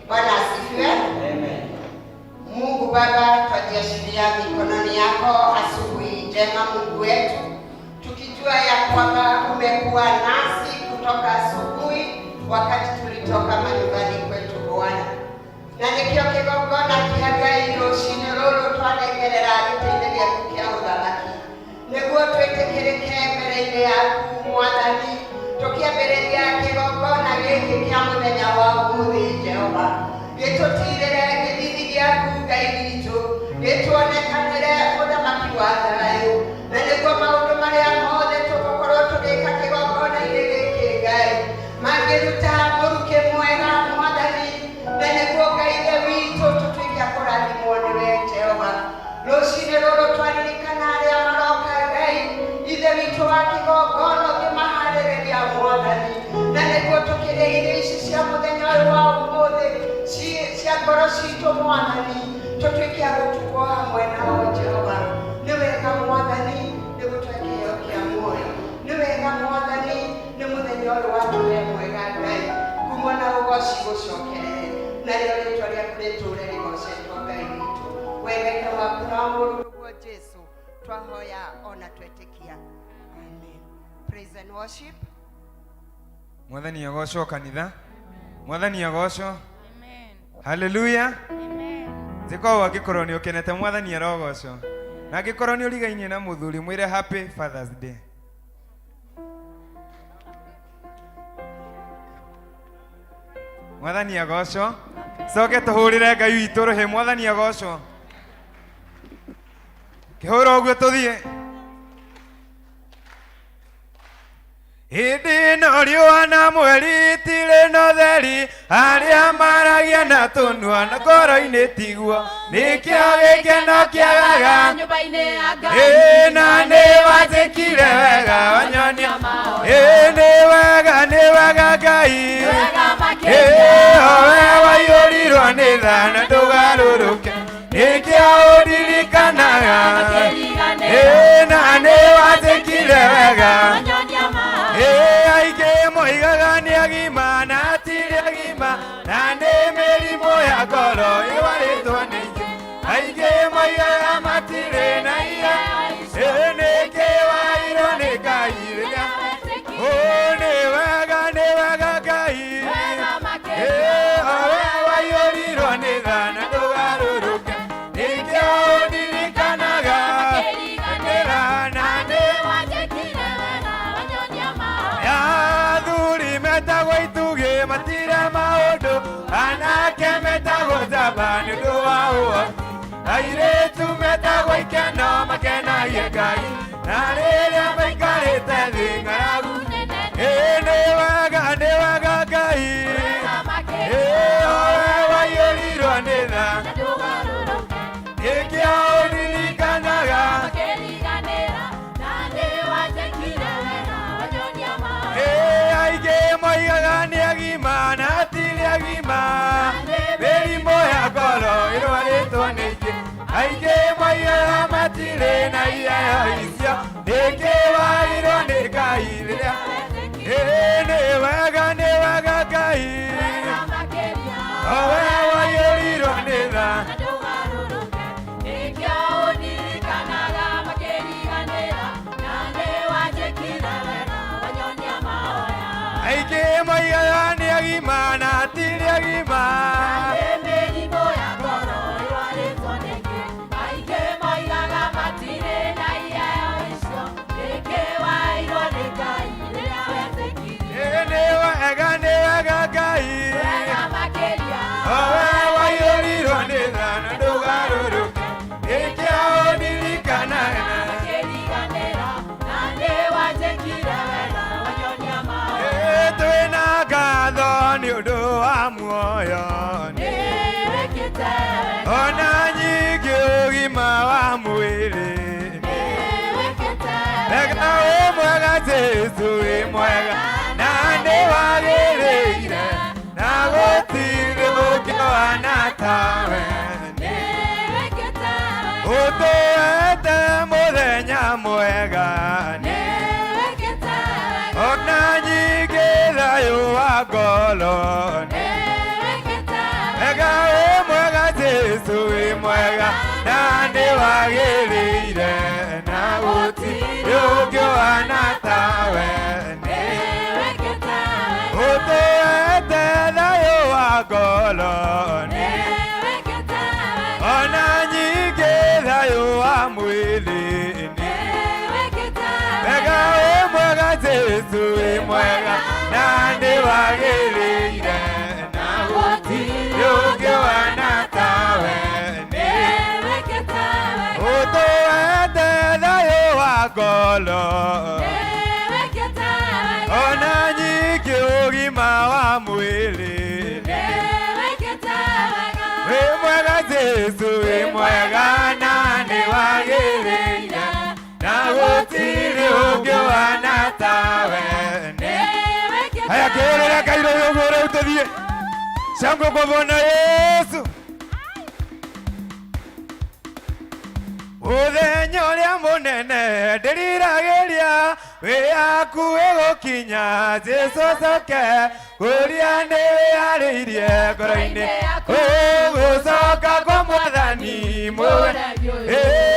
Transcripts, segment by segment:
Bwana asifiwe. Amen. Mungu Baba, twajiachilia mikononi yako asubuhi njema, Mungu wetu, tukijua ya kwamba umekuwa nasi kutoka asubuhi wakati tulitoka manyumbani kwetu Bwana, na nĩkĩo kĩgongona kĩa Ngai rũcinĩ rũrũ twanengerera gĩtĩ-inĩ gĩaku kĩa ũthamaki, nĩguo twĩtĩkĩrĩke mbere-inĩ yaku Mwathani, tũkĩambĩrĩria kĩgongona gĩkĩ kĩa mũthenya wa ũmũthĩ. Jehova, gĩtũtirĩre gĩthithi gĩaku Ngai witũ, gĩtuonekanĩre mũthamaki wa thayũ, na nĩguo maũndũ marĩa mothe tũgũkorwo tũgĩka kĩgongona-inĩ gĩkĩ Ngai mangĩruta mũrukĩ mwega Mwathani, na nĩguo Ngai Ithe witũ tũtuĩke a kũrathimwo nĩwe Jehova. Rũcinĩ rũrũ twaririkana arĩa maroka Ngai Ithe witũ wa kĩgongona, ũkĩmaharĩrĩria Mwathani, na nĩguo tũkĩrĩa irio ici cia mũthenya ũyũ wa ũmũthĩ cia ngoro citũ Mwathani, tũtuĩke a gũtugwo hamwe nao Jehova. Nĩ wega Mwathani nĩ gũtũhe kĩheo kĩa muoyo, nĩ wega Mwathani nĩ mũthenya ũyũ watũhe mwega Ngai, kumwo na ũgoci gũcokerere narĩo rĩtwa rĩaku rĩtũre rĩgocetwo Ngai witũ, wega-inĩ waku na wa mũrũguo Jesu twahoya ona twetĩkia, amen. Praise and worship. Mwathani agocwo kanitha, Mwathani agocwo. Haleluya. Njĩka angĩkorwo nĩ ũkenete, Mwathani arogocwo, na angĩkorwo nĩ ũrigainie na mũthuri, mwĩre happy Fathers Day. Mwathani agocwo. Coke tũhũrĩre Ngai witũ rũhĩ. Mwathani agocwo. Kĩhũra ũguo tũthiĩ. Hĩndĩ ĩno riũa na mweri itirĩ na ũtheri, arĩa maragia na tũnua na ngoro-inĩ tiguo, nĩkĩo gĩkeno kĩagaga nyũmba-inĩ ya Ngai. Ĩ, na nĩ wanjĩkire wega wanyonia. Ĩ, nĩ wega, nĩ wega Ngai. Wega Ĩ, makĩria. owe waiyũrirwo nĩ tha na ndũgarũrũke, nĩkĩo ũndirikanaga. Ĩ, na nĩ wanjĩkire wega. Wanyonia mahoya. Ĩ, aingĩ moigaga nĩ agima na atirĩ agima, na nĩ mĩrimũ ya ngoro ĩwarĩtwo nĩ ingĩ. Aingĩ moigaga matirĩ na iya. Ĩ, nĩkĩ wairwo nĩ Ngai rĩrĩa. Ũ, nĩ wega, nĩ wega Ngai. Wega Ĩ, makĩria. owe waiyũrirwo nĩ tha na ndũgarũrũke, nĩkĩo ũndirikanaga. Na nĩ Wanjĩkire wega, wanyonia mahoya. Athuri metagwo itugĩ matire maũndũ, anake metagwo njamba nĩ ũndũ wa ũhoti, airĩtu metagwo ikeno makenagie Ngai na rĩrĩa maikarĩte thĩ ng'aragu. Ĩ, nĩ wega, nĩ wega Ngai. Ĩ, owe waiyũrirwo nĩ tha, nĩkĩo ũndirikanaga. Ĩ, aingĩ moigaga nĩ agima na atirĩ agima, mĩrimũ ya ngoro ĩrwarĩtwo nĩ ingĩ. Aingĩ moigaga matirĩ na iheo icio, nĩkĩ wairwo nĩ Ngai rĩrĩa. Ĩ, nĩ wega, nĩ wega Ngai. Owe waiyũrirwo nĩ tha. Nĩkĩo ũndirikanaga makĩriganĩra, na nĩ wanjĩkire wega, wanyonia mahoya. Aingĩ moigaga nĩ agima na atirĩ agima. Mĩrimũ ya ngoro ĩrwarĩtwo nĩkĩ? Aingĩ moigaga matirĩ na iheo icio, nĩkĩ wairwo nĩ Ngai rĩrĩa wetĩkirie? Ĩ, nĩ wega, nĩ wega Ngai. Wega makĩria. Owe waiyũrirwo nĩ tha na ndũgarũrũke, nĩkĩo ũndirikanaga. Makĩriganĩra, na nĩ wanjĩkire wega, wanyonia mahoya. Ĩ, twĩna ngatho nĩ ũndũ wa muoyo. Nĩ wĩkĩte wega. Ona nyingĩ ũgima wa mwĩrĩ. Nĩ wĩkĩte wega. Wĩ mwega Jesu, wĩ mwega na nĩ wagĩrĩire, na gũtirĩ ũngĩwana tawe. Nĩ wĩkĩte wega. Ũtũhete mũthenya mwega. Nĩ wĩkĩte wega. Ona nyingĩ thayũ wa ngoro. Nĩ wĩkĩte. wagĩrĩire, na gũtirĩ ũngĩ ũhana tawe. Ũtũhete thayũ wa ngoro, ona nyingĩ thayũ wa mwĩrĩ. Wega, wĩ mwega Jesu, wĩ mwega na nĩ wagĩrĩire, na gũtirĩ ũngĩ ũhana tawe. Ũtũhete thayũ wa ngoro, ona nyingĩ ũgima wa mwĩrĩ. Wĩ mwega Jesu, wĩ mwega na nĩ wagĩrĩire, na gũtirĩ ũngĩ ũhana tawe. Haya, kĩrĩra kairũ ũguo rĩu tũthiĩ. Shangwe kwa Bwana Yesu. Mũthenya ũrĩa mũnene ndĩriragĩria wĩ hakuhĩ gũkinya, Jesu acoke kũrĩa nĩ wĩharĩirie ngoro-inĩ gũcoka kwa Mwathani.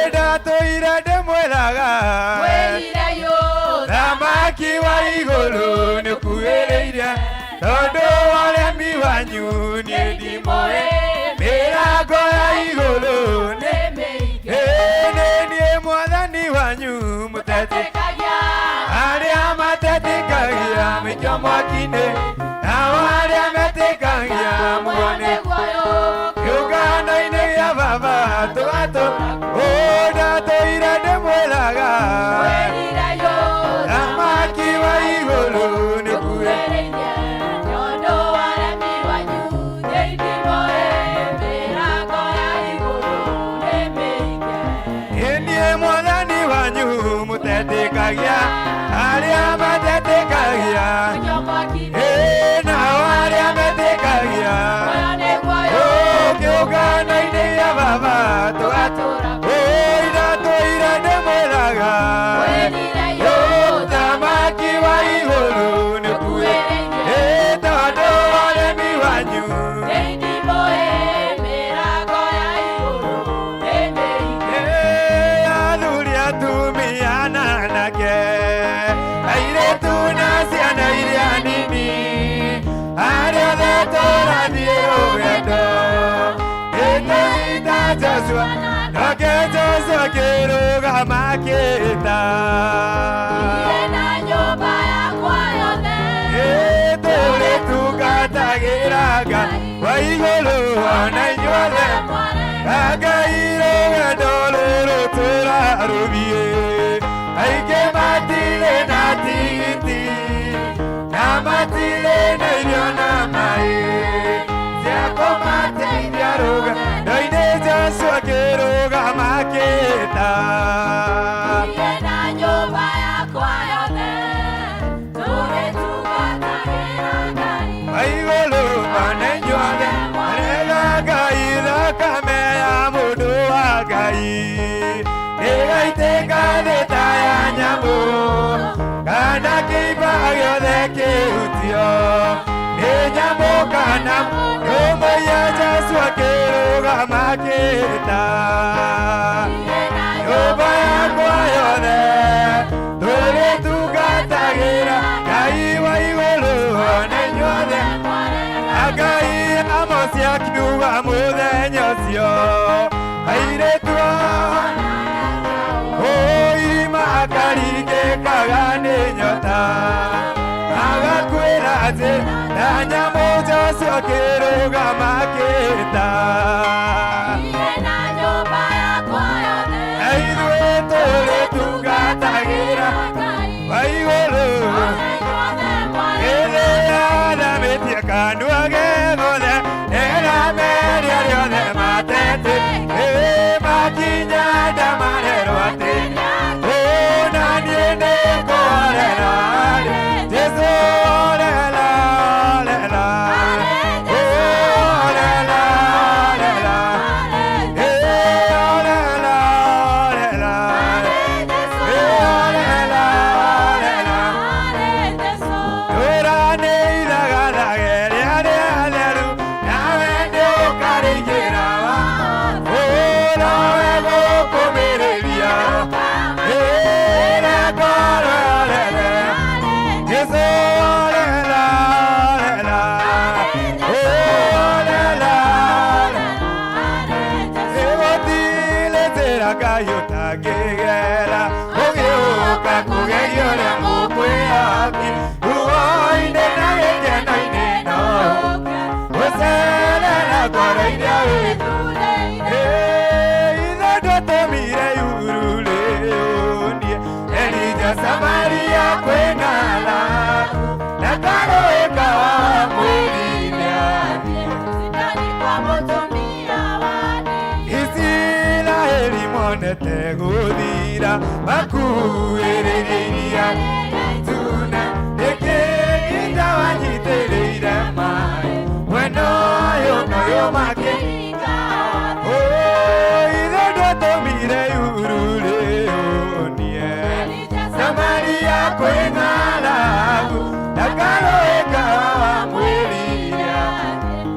Ndatũire ndĩmwĩraga thamaki wa igũrũ nĩ ũkuhĩrĩirie, tondũ ũremi wanyu niĩ ndimũĩ. Mĩrango ya igũrũ nĩ niĩ Mwathani wanyu mũteti, arĩa matetĩkagia mĩkio mwaki-inĩ, nao arĩa metĩkagia muone kĩũngano-inĩ gĩa Baba tũgatũ. Ndatũire ndĩmwĩraga thamaki wa igũrũ nĩ kuhĩrĩirie. Niĩ Mwathani wanyu mũtetĩkagia, arĩa matetĩkagia, nao arĩa metĩkagia kĩũngano-inĩ gĩa Baba tũgatũ. Ndatũire ndĩmwĩraga thamaki wa igũrũ nĩ kuhĩrĩirie, tondũ ũremi wanyu. Athuri, atumia na anake, airĩtu na ciana iria nini, arĩa othe tũrathiĩ rũgendo ĩtũita Joshua, nake Joshua akĩrũgama akĩĩta, tũrĩtungatagĩra Ngai wa igũrũ, ona inyuothe Ngai. Rũgendo rũrũ tũrarũthiĩ, aingĩ matirĩ na tigiti, na matirĩ na irio na maĩ cia kũmateithia rũgendo-inĩ. Joshua akĩrũgama akĩĩta, Na nyũmba yakwa yothe tũrĩtungatagĩra Ngai wa igũrũ, ona inyuothe rega. Ngai, thakame ya mũndũ wa Ngai ĩgaitĩka thĩ ta ya nyamũ, kana kĩimba gĩothe kĩhutio nĩ nyamũ kana ũmũiya. Jesu akĩrũgama akĩĩta, nyũmba yakwa yothe tũrĩtungatagĩra Ngai wa igũrũ, ona inyuothe Ngai. Amosi akiuga mũthenya ũcio airĩtu irima akaringĩkaga nĩ nyota, agakwĩra atĩ na nyamũ. Joshua akĩrũgama akĩĩta, Na nyũmba yakwa yothe ithuĩ tũrĩtungatagĩra Ngai wa igũrũ. Ona inyuothe mwarĩ Ĩthĩ yathamĩtie kanua ge gothe, ĩrameria rĩothe matete, makinya ndamarerwo atĩ na niĩ nĩngũrera. Jesu orera, orera, orera, orera, orera, orera, orera, orera. Ũra nĩ ithagathage rĩa rĩatheru. Ngai ũtangĩgera ũgĩũka kũgeria ũrĩa mũkwĩhoki ruo-inĩ na gĩkeno-inĩ no ũcerera ngoro iria wĩthurĩire ithe ndwatũmire iguru rĩũnie Elija Samaria kwĩng'ala na karũĩ kawamwĩrire Isiraeli monete gũthira makuĩrĩire iria itune rĩkĩgita wanyitĩrĩire maĩ mwena ũyũ noyũ makĩ ithe ndwatũmire iguru rĩũnie Samaria kwĩng'aragu na karũĩ kawamwĩrire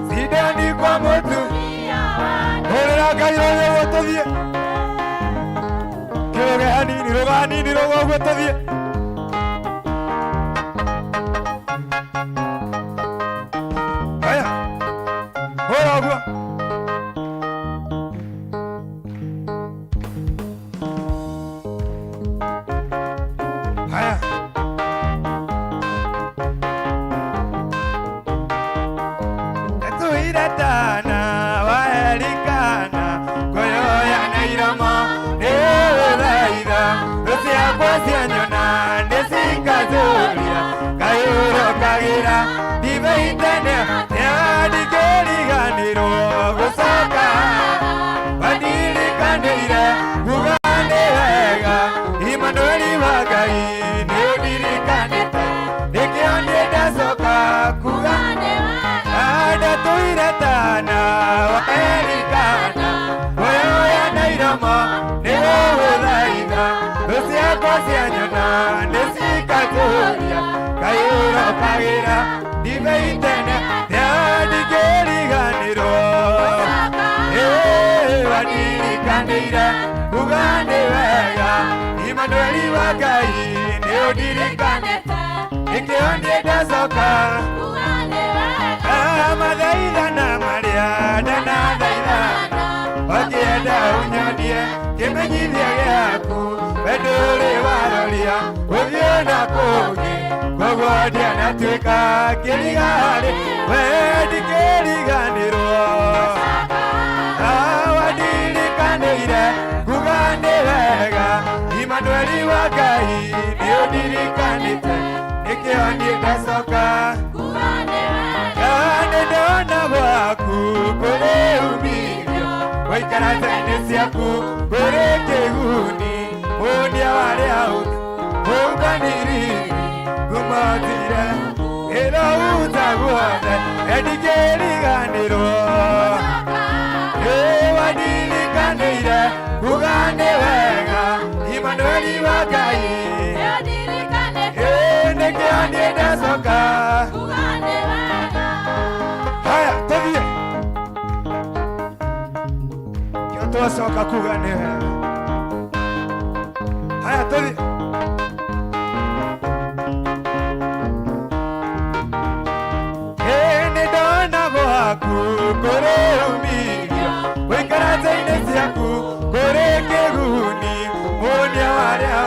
Sidoni kwa mũtu hũrĩra Ngai rũĩ ũguo tũthiĩ kĩrũge hanini rũga hanini rũga ũguo tũthiĩ haya hũra ũguo haya Tuire tana waerikana kuyoya na iromo nĩũthaitha thũ ciakwa cianyona nĩcikazuria kayũrũkagĩra ndibeitene nĩandikĩriganĩrwo gũcoka wandirikanĩire kuga nĩ wega Imanueli wa Ngai nĩũndirikanĩte nĩkĩo niĩ ndacoka kuga ndatũire tana waerikana kuyoya na iromo nĩgũgũthaitha thũ ciakwa cianyona nĩcikatũria kayũrũkagĩra ndibeitene nĩandikĩriganĩrwo wandirikanĩire kuga nĩ wega Imanueli wa Ngai nĩũndirikanĩte nĩkĩo niĩ ndacoka mathaithana marĩa ndanathaithana ũngĩenda ũnyonie kĩmenyithia gĩaku we ndũrĩ waroria ũthiũ na kũngĩ koguo ndianatuĩka kĩriga harĩ we ndikĩriganĩrwo wandirikanĩire kuga nĩ wega Imanueli wa Ngai nĩũndirikanĩte nĩkĩo niĩ ndacoka nĩ ndona gwaku kũrĩ umithio gũikara nja-inĩ ciaku kũrĩ kĩguni mũnia warĩa ũmbaniriri ngumotire ĩrohuta guothe ndingĩriganĩrwo wandirikanĩire kuga nĩ wega Imanueli wa Ngai nĩkĩo niĩ ndacoka haya tũthiĩ kĩo twacoka kuga nĩ wega haya tũthiĩ nĩ ndona gwaku kũrĩ umithio gũikara nja-inĩ ciaku kũrĩ kĩguni mũnia warĩa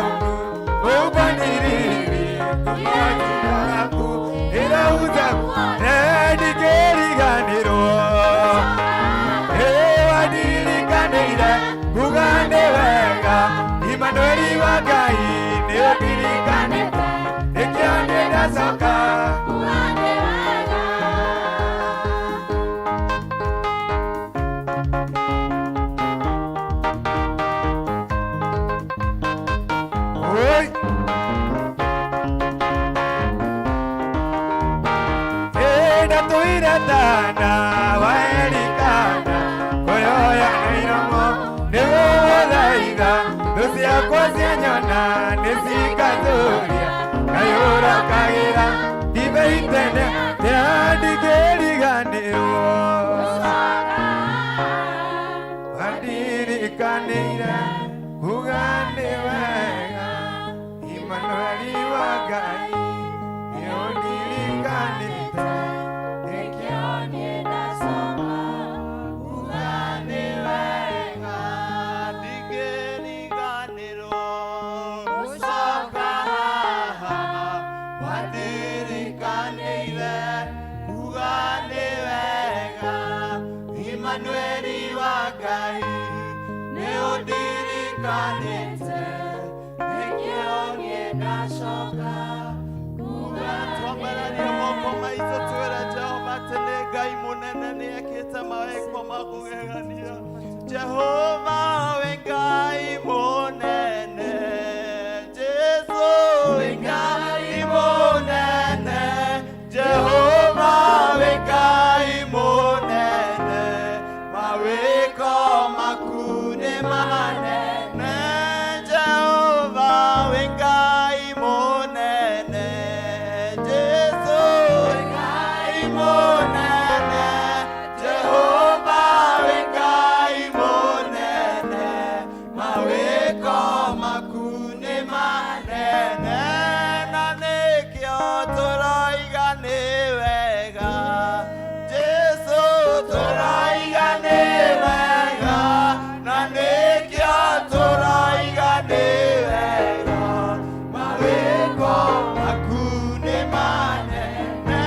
ũmbaniriri ngumotiraku ĩrahuta ndikĩriganĩrwo wandirikanĩire kuga nĩ wega Imanueli wa Ngai nĩũndirikanĩte nĩkĩo niĩ ndacoka Oi! Ndatũire tana waerikana kuyoya na iromo nĩgũgũthaitha thũ ciakwa cianyona nĩcikatũria kayũrũkagĩra ndibeitene nĩandikĩriganĩrwo wandirikanĩire kuga nĩ wega Imanueli wa Ngai nĩũndirikanĩte nĩkĩo niĩ ndacoka kuga nĩ wega. Emmanueli wa Ngai nĩ ũndirikanĩte nĩkĩo niĩ ndacoka kuga. Twambararie moko maitũ twĩre Jehova atĩ nĩ Ngai mũnene, nĩ ekĩte mawĩko ma kũgegania. Jehova wĩ Ngai mũnene, Jesu wĩ Ngai mũnene, Jehova wĩ Ngai mũnene, mawĩko maku nĩ manene. Jehova wĩ Ngai mũnene, Jesu wĩ Ngai mũnene, Jehova wĩ Ngai mũnene, mawĩko maku nĩ manene, na nĩkĩo tũroiga nĩ wega. Jesu tũroiga nĩ wega, na nĩkĩo tũroiga nĩ wega, mawĩko maku nĩ manene,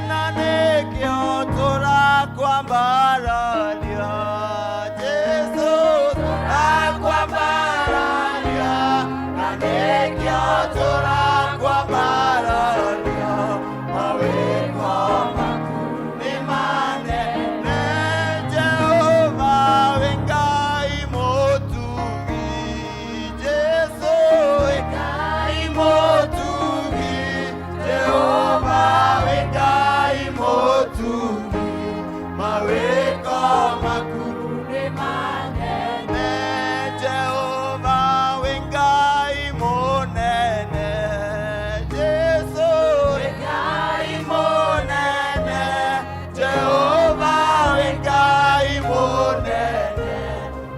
na nĩkĩo tũrakwambararia. Jesu tũrakwambararia, na nĩkĩo tũrakwambararia, mawĩko maku nĩ manene. Jehova wĩ Ngai mũtugi, Jesu wĩ Ngai mũtugi, Jehova wĩ Ngai mũtugi, mawĩko maku nĩ manene. Jehova wĩ Ngai mũnene, Jesu wĩ Ngai mũnene, Jehova wĩ Ngai mũnene,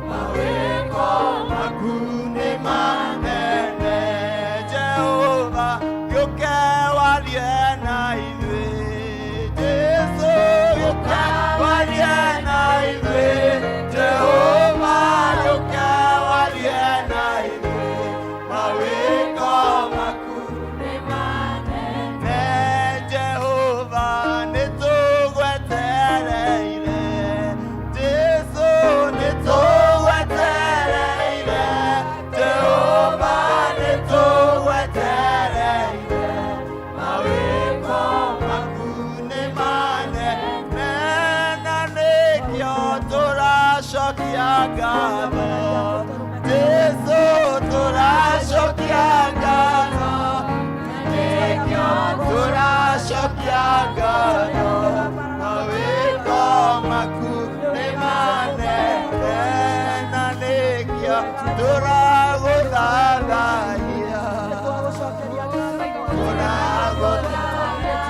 mawĩko maku nĩ manene. Jehova gĩũke warie na ithuĩ, Jesu gĩũke warie na ithuĩ, Jehova gĩũke warie na ithuĩ, mawĩko maku nĩ manene. Jehova nĩ tũgwetereire, Jesu nĩ tũgwetereire, Jehova nĩ tũgwetereire, mawĩko maku nĩ manene, na nĩkĩo tũracokia ngatho. Jesu tũracokia ngatho, nĩkĩo tũracokia ngatho, mawĩko maku nĩ manene, na nĩkĩo tũragũthathaiya, tũragũthathaiya.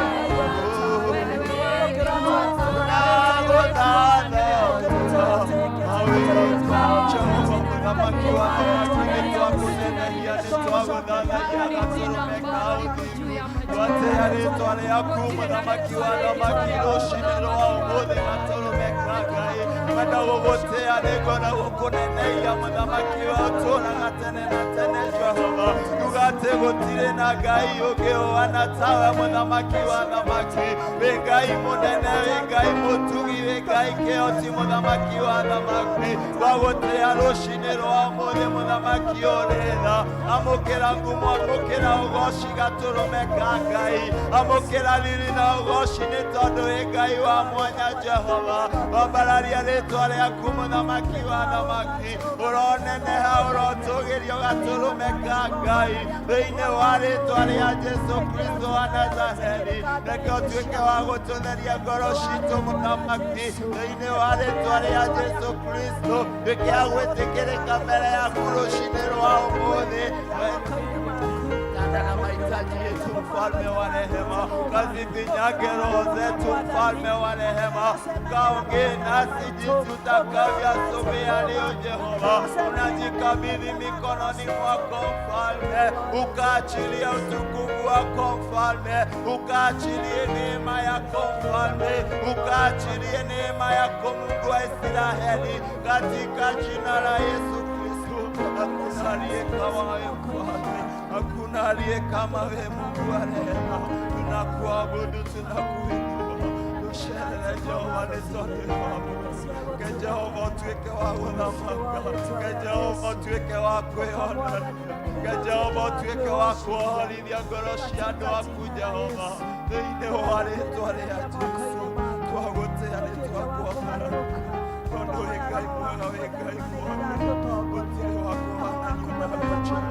Mũthamaki wa thamaki, nĩ twakũneneria, nĩ twagũthathaiya gatũrũme ka ũthingu. Twatĩa rĩtwa rĩaku, mũthamaki wa thamaki, rũcinĩ rwa ũmũthĩ, gatũrũme ka Ngai. Mwenda gũgũtĩa rĩngĩ na gũkũneneia, mũthamaki wa ũtũũraga tene na tene. Jehova, tuga atĩ gũtirĩ na Ngai ũngĩ ũhana tawe, mũthamaki wa thamaki. Wĩ Ngai mũnene, wĩ Ngai mũtugi, wĩ Ngai kĩhoti, mũthamaki wa thamaki. Twagũtĩa rũcinĩ rwa ũmũthĩ, mũthamaki ũrĩ tha. Amũkĩra ngumo, amũkĩra ũgoci, gatũrũme ka Ngai. Amũkĩra riri na ũgoci nĩ tondũ wĩ Ngai wa mwanya. Jehova, wambararia rĩtwa rĩaku, mũthamaki wa thamaki. Ũroneneha, ũrotũgĩrio, gatũrũme ka Ngai, thĩinĩ wa rĩtwa rĩa Jesu Kristo wa Nazareti. Reke ũtuĩke wa gũtũtheria ngoro citũ, mũthamaki, thĩinĩ wa rĩtwa rĩa Jesu Kristo. Tuĩke a gwĩtĩkĩrĩka mbere yaku rũcinĩ rwa ũmũthĩ na mahitaji yetu, mfalme wa rehema, kazifinyage roho zetu, mfalme wa rehema, kaongee nasi jinsi utakavyosomea leo. Jehova, unajikabidhi mikononi mwako, mfalme, ukaachilia utukufu wako, mfalme, ukaachilie neema yako, mfalme, ukaachilie neema yako, Mungu wa Israeli, katika jina la Yesu Kristo. Hakuna aliye kama wewe, mfalme, hakuna aliye kama wewe, Mungu wa rehema. Tunakuabudu, tunakuinua. Tusherere. Jehova nĩ twarĩrwo ke Jehova ũtuĩke wa gũthamaka ke Jehova ũtuĩke wa kwĩonania ke Jehova ũtuĩke wa kuohorithia ngoro cia andũ aku Jehova thĩinĩ wa rĩtwa rĩa Jesũ twagũtĩa nĩ twakwambarara tondũ wĩ Ngai mwega wĩ Ngai mwega gũtirĩ wa kũhananio nawe Jehova.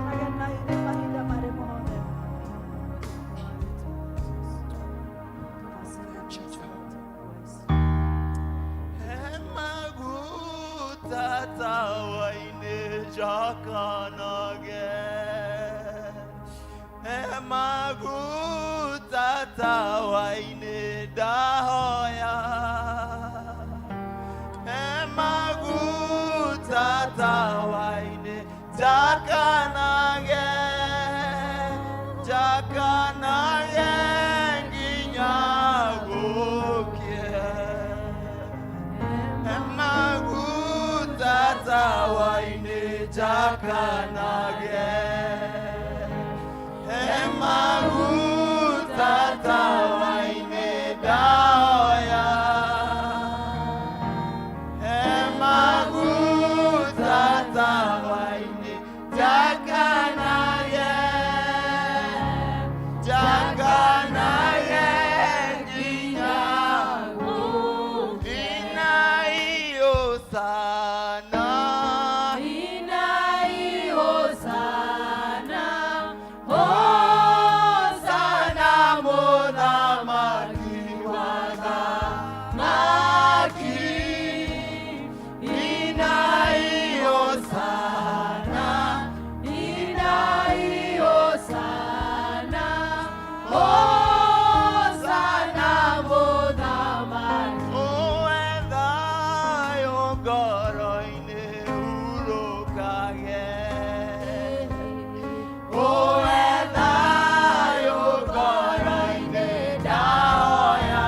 Maguta tawa-inĩ njakanage maguta tawa-inĩ ndahoya maguta tawa-inĩ njakanage njakanage nginya gũkĩe maguta tawa-inĩ njakanage maguta tawa-inĩ ndahoya maguta tawa-inĩ njakanage njakanage nginya Inai Hosana. Inai Hosana, Hosana Mũthamaki wa athamaki. Inai Hosana. Inai Hosana, Hosana Mũthamaki. Ũwe thayũ ngoro-inĩ hurũkage. Ũwe thayũ ngoro-inĩ ndahoya.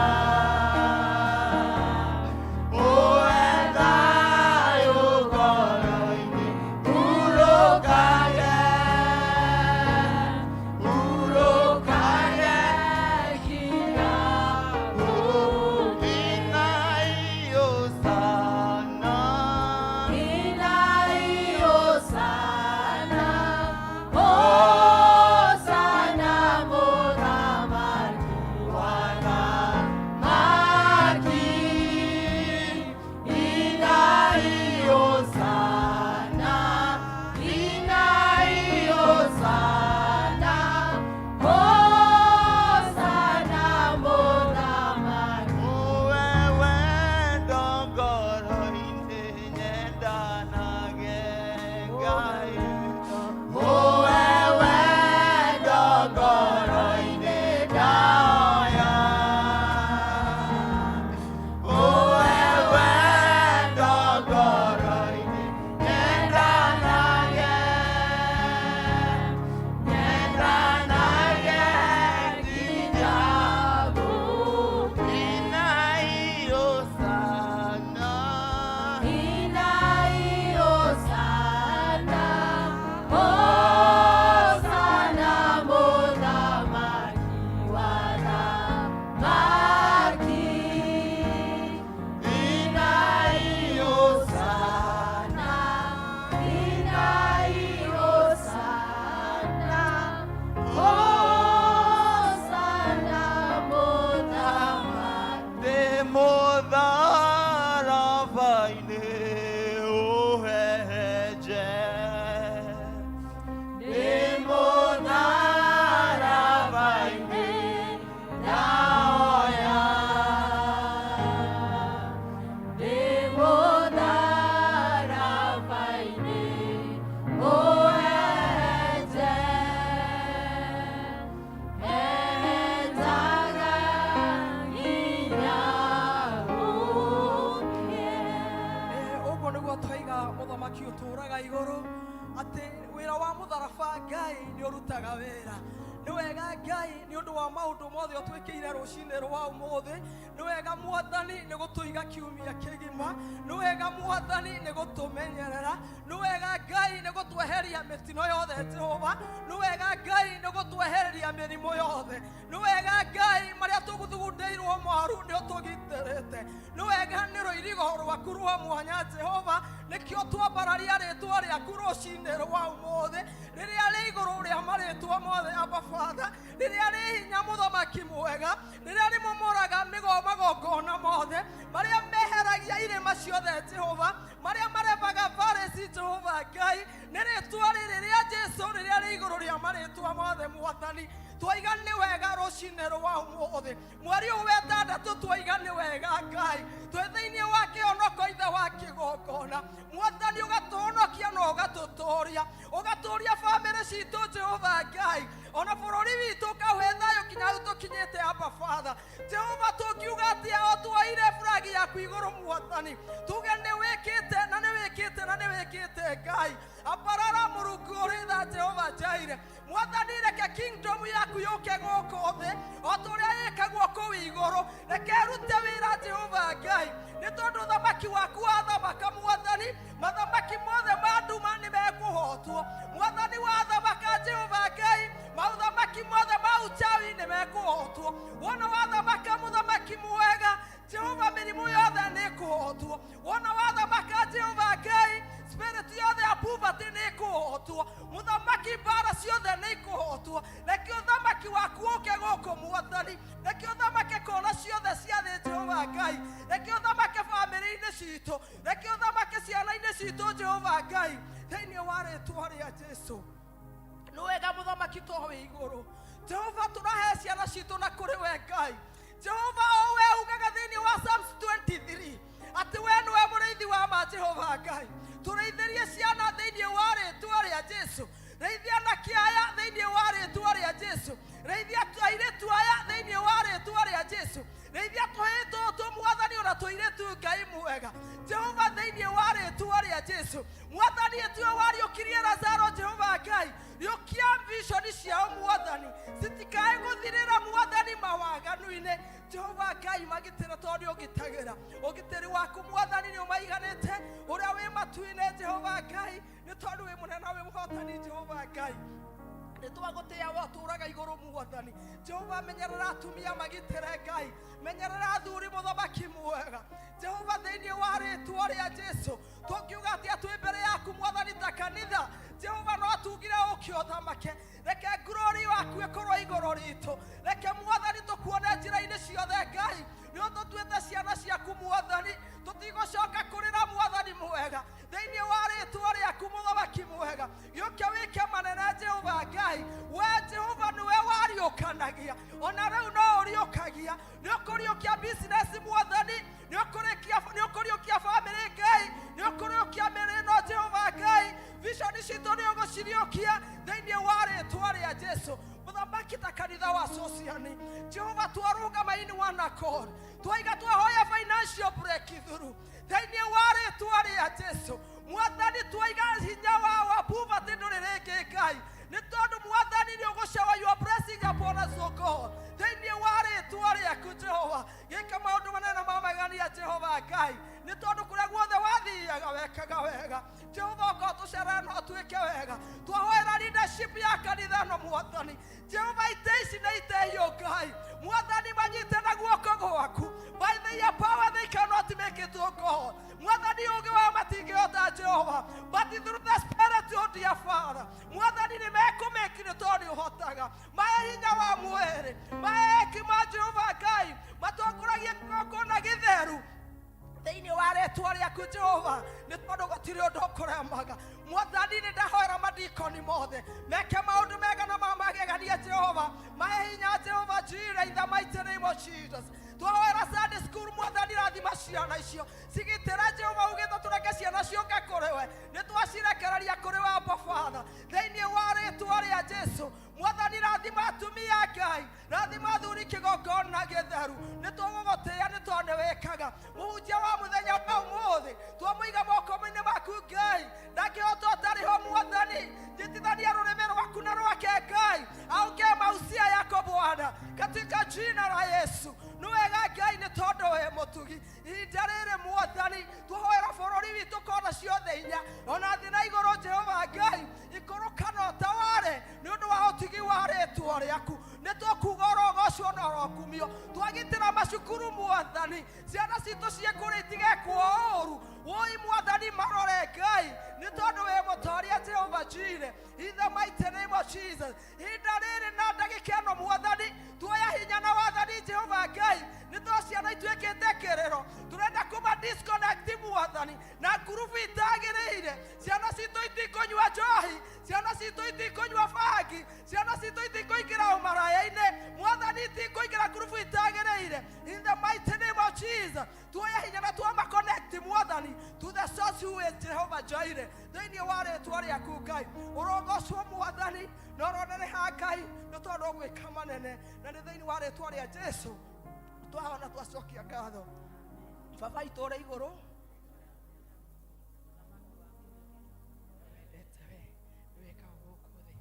Ũwe thayũ ngoro-inĩ hurũkage. Hurũkage nginya Inai Hosana. Inai Hosana, Hosana Mũthamaki wa athamaki. Inai Hosana, Inai Hosana, Hosana Mũthamaki. Ũwe wendo ngoro-inĩ nyendanage Ngai. Ũwe wendo ngoro-inĩ ndahoya. Ũwe wendo ngoro-inĩ nyendanage. Nyendanage nginya Inai Hosana. Inai Hosana, Hosana Mũthamaki wa athamaki. Inai Hosana. Inai Hosana, Hosana Mũthamaki. Ndĩ mũtharaba-inĩ ũhehenje. Ndĩ mũtharaba-inĩ ndahoya. Ndĩ mũtharaba-inĩ ũhehenje, hehenjaga nginya gũkĩe. Ũguo nĩguo twaiga mũthamaki ũtũũraga igũrũ atĩ wĩra wa mũtharaba Ngai nĩ ũrutaga wĩra. Nĩ wega Ngai nĩ ũndũ wa maũndũ mothe ũtwĩkĩire rũcinĩ rwa ũmũthĩ. Nĩ wega Mwathani nĩ gũtũiga kiumia kĩgima. Nĩ wega Mwathani nĩ gũtũmenyerera. Nĩ wega Ngai nĩ gũtweheria mĩtino yothe Jehova. Nĩ wega Ngai nĩ gũtwehereria mĩrimũ yothe. Nĩ wega Ngai marĩa tũgũthugundĩirwo moru nĩ ũtũgitĩrĩte. Nĩ wega nĩ rũirigo rwaku rwa mwanya Jehova, nĩkĩo twambararia rĩtwa rĩaku rũcinĩ rwa ũmũthĩ, rĩrĩa rĩ igũrũ rĩa marĩtwa mothe Abba Father, rĩrĩa rĩ hinya mũthamaki mwega, rĩrĩa rĩmomoraga magongona mothe, marĩa meheragia irĩma ciothe Jehova, marĩa marebaga barĩci Jehova Ngai, nĩ rĩtwa rĩrĩ rĩa Jesu rĩrĩa rĩ igũrũ rĩa marĩtwa mothe Mwathani. Twaiga nĩ wega rũcinĩ rwa ũmũthĩ, mweri ũyũ wetandatũ, twaiga nĩ wega Ngai, twĩ thĩinĩ wa kĩhonoko ithe wa kĩgongona Mwathani, ũgatũhonokia na ũgatũtũria, ũgatũria bamĩrĩ citũ Jehova Ngai, ona bũrũri witũ ũkaũhe thayũ nginya hau tũkinyĩte Abba Father. Jehova, tũngiuga atĩa o tuoire flag yaku igũrũ Mwathani, tuge nĩ wĩkĩte na nĩ wĩkĩte na nĩ wĩkĩte Ngai. Ambarara Mũrungu ũrĩ tha Jehova Jaire. Mwathani, reke kingdom yaku yũke gũkũ thĩ o ta ũrĩa ĩkagwo kũu igũrũ. Reke ĩrute wĩra Jehova Ngai, nĩ tondũ ũthamaki waku wathamaka Mwathani, mathamaki mothe ma nduma nĩ mekũhotwo. Mwathani, wathamaka Jehova Ngai, maũthamaki mothe ma uchawi nĩ mekũhotwo. Wona wathamaka mũthamaki mwega Jehova, mĩrimũ yothe nĩ ĩkũhotwo. Wona wathamaka Jehova Ngai, spirit yothe ya poverty nĩ ĩkũhotwo. Mũthamaki, mbara ciothe nĩ ikũhotwo. Reke ũthamaki waku ũke gũkũ Mwathani, reke ũthamake kona ciothe cia thĩ Jehova Ngai, reke ũthamake bamĩrĩ-inĩ citũ, reke ũthamake ciana-inĩ citũ Jehova Ngai, thĩinĩ wa rĩtwa rĩa Jesu. Nĩ wega mũthamaki to wĩ igũrũ Jehova, tũrahe ciana citũ na kũrĩ we Ngai Jehova, o we ugaga thĩinĩ wa Psalms 23 atĩ we nĩwe mũrĩithi wa ma. Jehova Ngai, tũrĩithĩrie ciana thĩinĩ wa rĩtwa rĩa Jesu. Rĩithia anake aya thĩinĩ wa rĩtwa rĩa Jesu. Rĩithia airĩtu aya thĩinĩ wa rĩtwa rĩa Jesu. Rĩithia tũhĩĩ tũtũ Mwathani, ona tũirĩtu Ngai mwega Jehova, thĩinĩ wa rĩtwa rĩa Jesu. Mwathani, ĩtue wariũkirie Lazaro Jehova Ngai, riũkia vision ciao Mwathani, citikae gũthirĩra Mwathani mawaganu-inĩ. Jehova Ngai, magitĩre tondũ nĩ ũgitagĩra. Ũgitĩri waku Mwathani nĩ ũmaiganĩte ũrĩa wĩ matu-inĩ Jehova Ngai, nĩ tondũ wĩ mũnene na wĩ mũhotani Jehova Ngai. Nĩ twagũtĩa we ũtũraga igũrũ Mwathani Jehova. Menyerera atumia, magitĩre Ngai, menyerera athuri mũthamaki mwega Jehova, thĩinĩ wa rĩtwa rĩa Jesu. Tũngiuga atĩa twĩ mbere yaku Mwathani ta kanitha Jehova? No tugire ũke ũthamake. Reke glory waku ĩkorwo igũrũ ritũ. Reke Mwathani tũkuone njĩra-inĩ ciothe Ngai, nĩ ũtũtuĩte ciana ciaku Mwathani, tũtigũcoka kũrĩra Mwathani mwega, thĩinĩ wa rĩtwa rĩaku mũthamaki mwega. Gĩũke wĩke manene Jehova Ngai. We Jehova nĩwe wariũkanagia, ona rĩu no ũriũkagia. Nĩ ũkũriũkia business Mwathani, nĩ ũkũriũkia bamĩrĩ Ngai, nĩ ũkũriũkia mĩrĩ ĩno Jehova Ngai. Vision citũ nĩ ũgũciriũkia thĩinĩ wa rĩtwa rĩa Jesu. Mũthamaki, ta kanitha wa Sociani Jehova, twarũgama in one accord, twaiga twahoya financial breakthrough thĩinĩ wa rĩtwa rĩa Jesu. Mwathani, twaiga hinya wa poverty ndũrĩ rĩngĩ Ngai, nĩ tondũ Mwathani nĩ ũgũshower your blessing upon us, O God, thĩinĩ wa rĩtwa rĩaku Jehova. Gĩka maũndũ manene ma magegania Jehova Ngai, nĩ tondũ kũrĩa guothe wathiaga wekaga wega Jehova. Okorwo tũcerere no twĩke wega. Twahoera leadership ya kanitha ĩno Mwathani Jehova, ite ici nĩ itehiũ Ngai. Mwathani, manyite na guoko gwaku. By their power they cannot make it, O God. Mwathani, ũgĩ wao matingĩhota Jehova, but through the spirit, O dear Father, Mwathani, nĩ mekũmĩki nĩ tondũ nĩ ũhotaga. Mahe hinya wa mwĩrĩ, mahe hekima Jehova Ngai, matongoragie kĩgongona gĩtheru thĩinĩ wa rĩtwa rĩaku Jehova, nĩ tondũ gũtirĩ ũndũ ũkũremaga Mwathani. Nĩ ndahoera madikoni mothe meke maũndũ mega na ma magegania Jehova. Mahe hinya Jehova Jire, in the mighty name of Jesus. Twahoera Sunday school Mwathani, rathima ciana icio, cigitĩra Jehova. Ugĩte tũreke ciana ciũke kũrĩ we, nĩ twacirekereria kũrĩ we Abba Father, thĩinĩ wa rĩtwa rĩa Jesu. Mwathani, rathima atumia Ngai, rathima athuri kĩgongona gĩtheru. Nĩ tũgũgũtĩĩa nĩ tondũ nĩ wĩkaga. Mũhunjia wa mũthenya wa ũmũthĩ twamũiga moko-inĩ maku Ngai, ndangĩhota ũtarĩ ho Mwathani. Njitithania rũrĩmĩ rwaku na rwake Ngai, aongee maũndũ. Katika jina la Yesu. Nĩ wega Ngai nĩ tondũ wĩ mũtugi. Ihinda rĩrĩ Mwathani tũhoera bũrũri witũ kona ciothe inya ona thĩ na igũrũ. Jehova Ngai, ikũrũka na ũtaware nĩ ũndũ wa ũtugi wa rĩtwa rĩaku. Nĩ tũkuga ũrogocwo na ũrokumio. Twagitĩra macukuru Mwathani, ciana citũ ciĩkũrĩa itigekwo ũũru. Woi Mwathani, marore Ngai nĩ tondũ wĩ mũtoria Jehova Jire, in the mighty name of Jesus. Ihinda rĩrĩ na ndagĩka ĩno Mwathani, tuoya hinya na wathani Jehova Ngai, nĩ to ciana ituĩkĩte kĩrĩro. Tũrenda kuma disconnect Mwathani na ngurubu itagĩrĩire. Ciana citũ itikũnyua njohi, ciana citũ itikũnyua bangi, ciana citũ itikũingĩra ũmaraya-inĩ Mwathani, itikũingĩra ngurubu itagĩrĩire, in the mighty name of Jesus. Tuoya hinya na tuoma connect Mwathani to the source who is Jehovah Jireh. Thĩinĩ wa rĩtwa rĩaku Ngai, ũrogocwo Mwathani na ũronereha Ngai nĩ tondũ ũgwĩka manene, na nĩ thĩinĩ wa rĩtwa rĩa Jesu twahona twacokia ngatho. Baba itũ ũrĩ igũrũ, wendete we nĩ wĩkaga gũkũ thĩ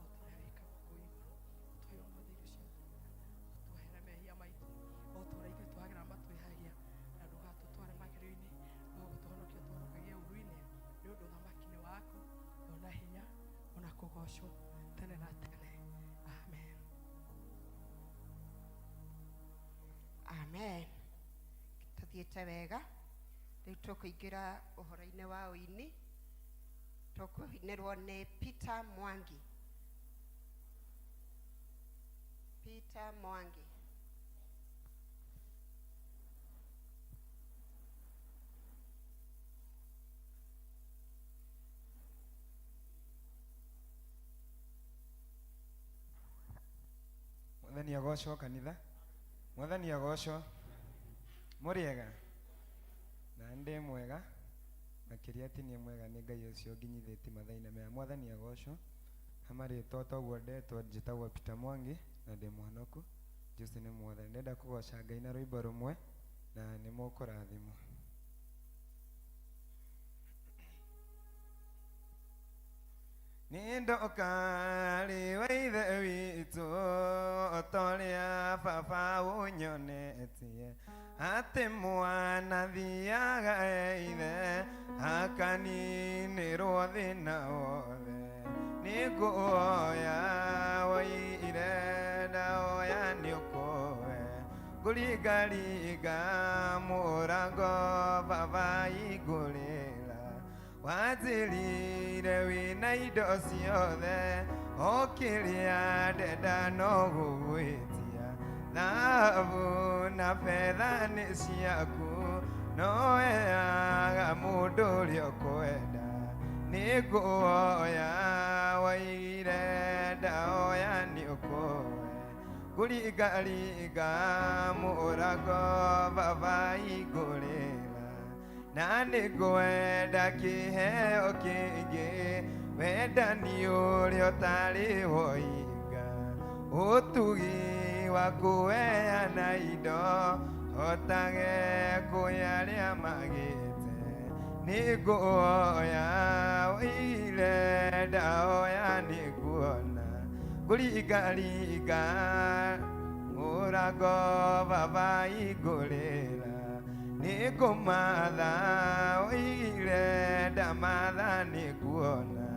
o ta ũrĩa wĩkaga kũu igũrũ. Ũtũhe ũmũthĩ irio cia ũtuohere mehia maitũ o ta ũrĩa ithuĩ twagĩra matwĩhagia, na ndũgatũtware magerio-inĩ, no gũtũhonokia tũhonokagie ũũru-inĩ, nĩ ũndũ ũthamaki nĩ waku, ona hinya, ona kũgocwo tene na tene. Amen. Amen. Tũthiĩte wega. Rĩu tũkũingĩra ũhoro-inĩ wa ũini. Tũkũinĩrwo nĩ Peter Mwangi. Peter Mwangi. Mwathani agocwo. Kanitha, Mwathani agocwo. Mũrĩega? Na ndĩ mwega makĩria. Ti niĩ mwega, nĩ Ngai ũcio nginyithĩtie mathaa-inĩ maya. Mwathani agocwo. Hamarĩtwa toguo ndetwo, njĩtagwo Peter Mwangi na ndĩ mũhonoku. Jesu nĩ Mwathani. Ndenda kũgoca Ngai na rwĩmbo rũmwe na nĩ mũkũrathimwo. Nĩ ndoka rĩ wa ithe witũ, o ta ũrĩa baba ũnyonetie atĩ mwana thiaga e ithe akaninĩrwo thĩna wothe. Nĩ nguoya woire, ndaoya nĩ ũkũwe ngũringaringa mũrango, baba ingũrĩra. Wanjĩrire wĩna indo ciothe, o kĩrĩa ndenda no gũgwĩtia. Thahabu na betha nĩ ciaku, no heaga mũndũ ũrĩa ũkwenda. Nĩ nguoya waigire, ndaoya nĩ ũkũwe ngũringaringa mũrango, baba ingũrĩra. Na nĩ ngwenda kĩheo kĩngĩ, wendani ũrĩa ũtarĩ woiga, ũtugi wa kũheana indo, hotage kũhe arĩa magĩte. Nĩ nguoya ũire, ndaoya nĩ nguona ngũringaringa mũrango, baba ingũrĩra. Nĩ ngũmatha ũire, ndamatha nĩ nguona.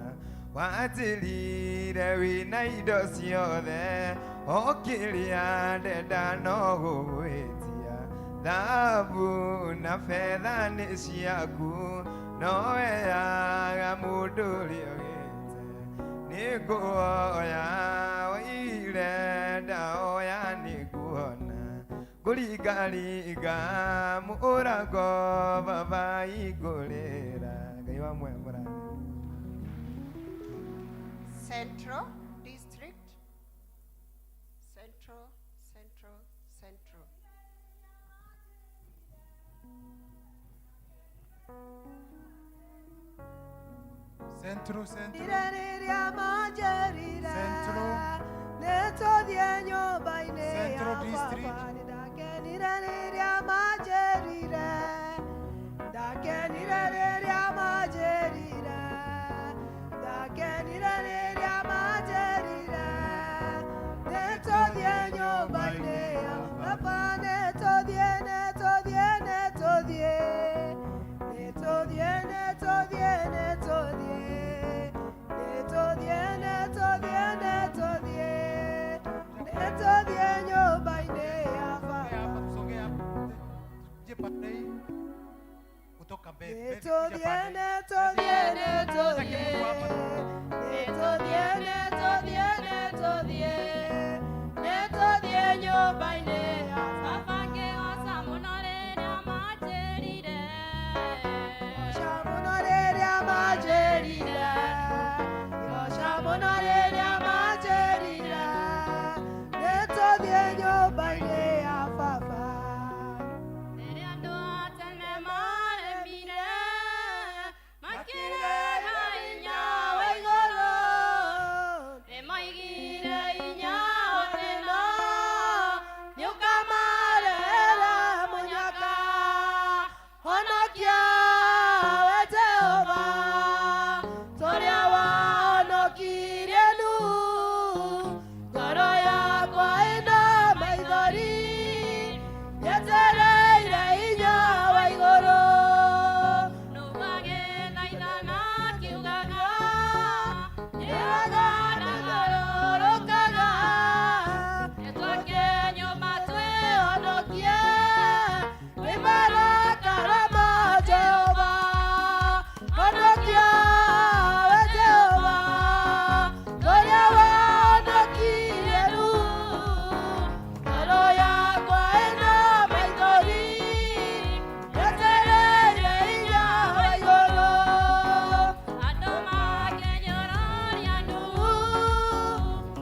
Wanjĩrire wĩna indo ciothe, o kĩrĩa ndenda no gũgwĩtia. Thahabu na betha nĩ ciaku, no heaga mũndũ ũrĩa ũgĩte. Nĩ nguoya ũire, ndaoya nĩ nguona ngũringaringa mũrango, baba ingũrĩra. Ngai wa muoyo mũrathime. Central District. Central, Central, Central. Central, Central. Rĩrĩa manjĩrire Central. nĩtũthiĩ nyũmba-inĩ ya Central District. baba, nĩndakenire rĩrĩa manjĩrire, ndakenire rĩrĩa manjĩrire, ndakenire rĩrĩa manjĩrire nĩtũthiĩ nyũmba. mpaka Beth. Beth, kuja Nĩtũthiĩ, pande. nĩtũthiĩ, nĩtũthiĩ. Nĩtũthiĩ, nĩtũthiĩ, nĩtũthiĩ. Nĩtũthiĩ nyũmba-inĩ ya Baba ngĩgoca mũno rĩrĩa manjĩrire. Ngĩgoca mũno rĩrĩa manjĩrire. Ngĩgoca mũno rĩrĩa manjĩrire. Nĩtũthiĩ nyũmba-inĩ ya baba. Rĩrĩa andũ a tene maremire, makĩrega hinya wa igũrũ. Nĩmoigire hinya wa thĩna, Nĩũkamarehera mũnyaka. Honokia we Jehova, torĩa wahonokirie Nuhu. Ngoro yakwa ĩna maithori, nyetereire hinya wa igũrũ. Nuhu agĩthaithana akiugaga, Njĩraga na ngarũrũkaga, nĩtwake nyũmba twĩhonokie kwĩ marakara ma Jehova. Honokia we Jehova, torĩa wahonokirie Nuhu. Ngoro yakwa ĩna maithori, nyetereire hinya wa igũrũ. Andũ makĩnyũrũria Nuhu.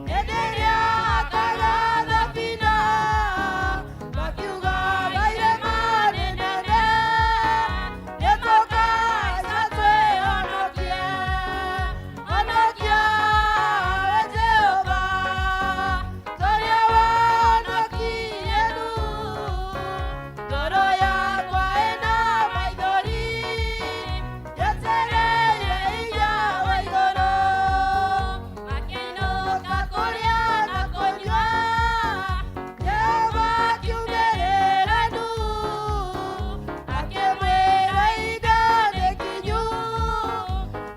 Hĩndĩ ĩrĩa akaga thabina, makiuga mairĩma nĩ nene, nĩtũkaica twĩhonokie. Honokia we Jehova, torĩa wahonokirie Nuhu. Ngoro yakwa ĩna maithori, nyetereire hinya wa igũrũ. Makĩinũka Kũrĩa na kũnyua, Jehova akiumĩrĩra Nuhu, akĩmwĩra ihinda nĩ ikinyu,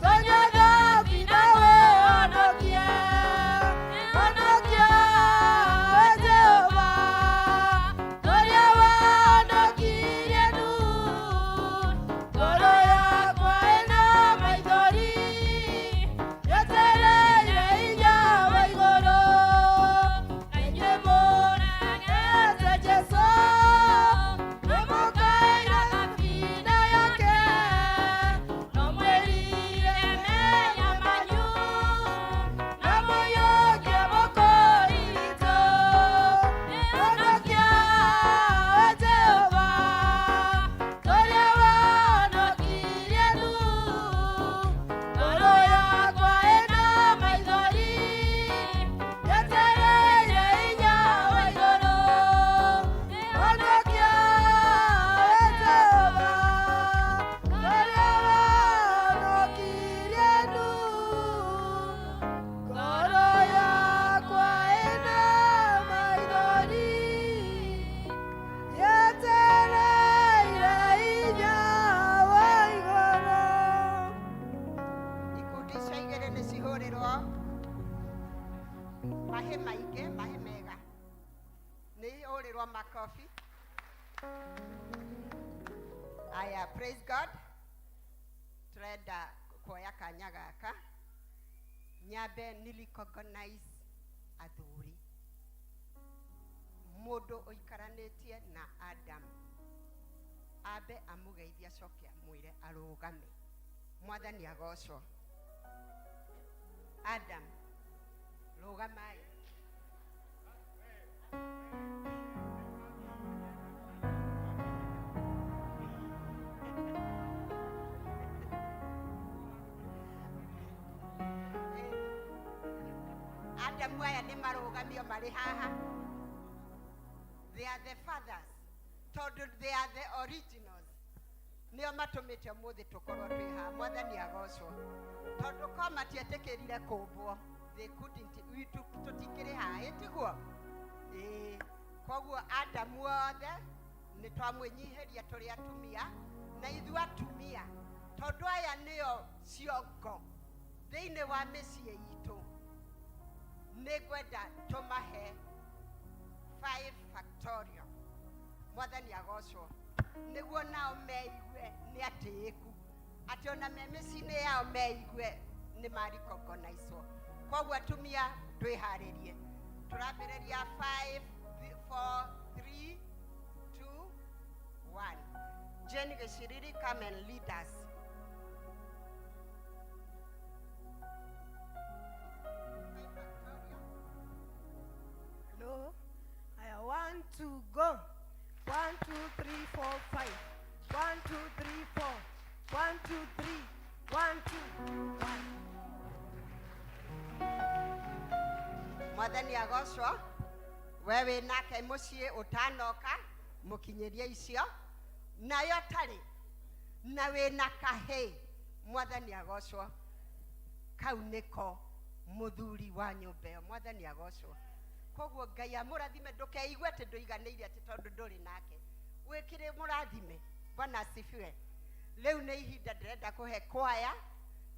tonya thabina wĩhonokie. Honokia we Jehova, torĩa wahonokirie Nuhu. Ngoro yakwa ĩna maithori, nyetereire hinya wa igũrũ. Na inyuĩ mũregete Jesũ, nĩmũkaira thabina yake. No mwĩrire mehia manyu, na mũiyũkie Mũkũũri witũ. Honokia we Jehova, torĩa wahonokirie Nuhu. Ngoro yakwa ĩna maithori, nyetereire hinya wa igũrũ. Honokia we Jehova, torĩa wahonokirie Nuhu. Ngoro yakwa ĩna maithori, nyetereire hinya wa igũrũ. Ikundi icio igĩrĩ nĩ cihũrĩrwo mahe maingĩ, mahe mega, nĩ ihũrĩrwo makobi. Aya, praise God. Turenda kuoya kanya gaka nyambe ni recognize athuri, mũndũ ũikaranĩtie na Adam ambe amũgeithie, acoke amwĩre arũgame. Mwathani agocwo. Adam, rũgamai. Adamu aya nĩ marũgamio marĩ haha. They are the fathers, tondũ they are the originals, nĩo matũmĩte ũmũthĩ tũkorwo twĩ haha. Mwathani agocwo, tondũ ko matietĩkĩrire kũmbwo, they couldn't, tũtikĩrĩ haha, ĩtiguo? Ĩĩ, koguo Adamu othe nĩ twamwĩnyihĩria tũrĩ atumia, na ithuĩ atumia, tondũ aya nĩo ciongo thĩinĩ wa mĩciĩ itũ, nĩ ngwenda tũmahe 5 factorial. Mwathani agocwo, nĩguo nao meigue nĩ Nĩ atĩĩku atĩ ona me mĩciĩ-inĩ yao meigue nĩ marikogonaicwo. Koguo atumia twĩharĩrie, tũrambĩrĩria 5, 4, 3, 2, 1. Jane Gĩciriri, come and lead us. Hello. I want to go. 1, 2, 3, 4, 5. 1, 2, 3, 4. 1, 2, 3. 1, 2, 1. Mwathani agocwo. We wĩ nake mũciĩ ũtanoka mũkinyĩrie icio nayo tarĩ na wĩna kahĩ. Mwathani agocwo. Kau nĩko mũthuri wa nyũmba ĩyo. Mwathani agocwo. Koguo Ngai amũrathime. Ndũkeigue atĩ ndũiganĩire atĩ tondũ ndũrĩ nake. Wĩkĩrĩ mũrathime. Bwana asifiwe. Rĩu nĩ ihinda ndĩrenda kũhe kwaya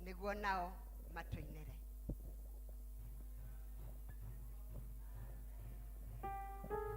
nĩguo nao matũinĩre. Thank you.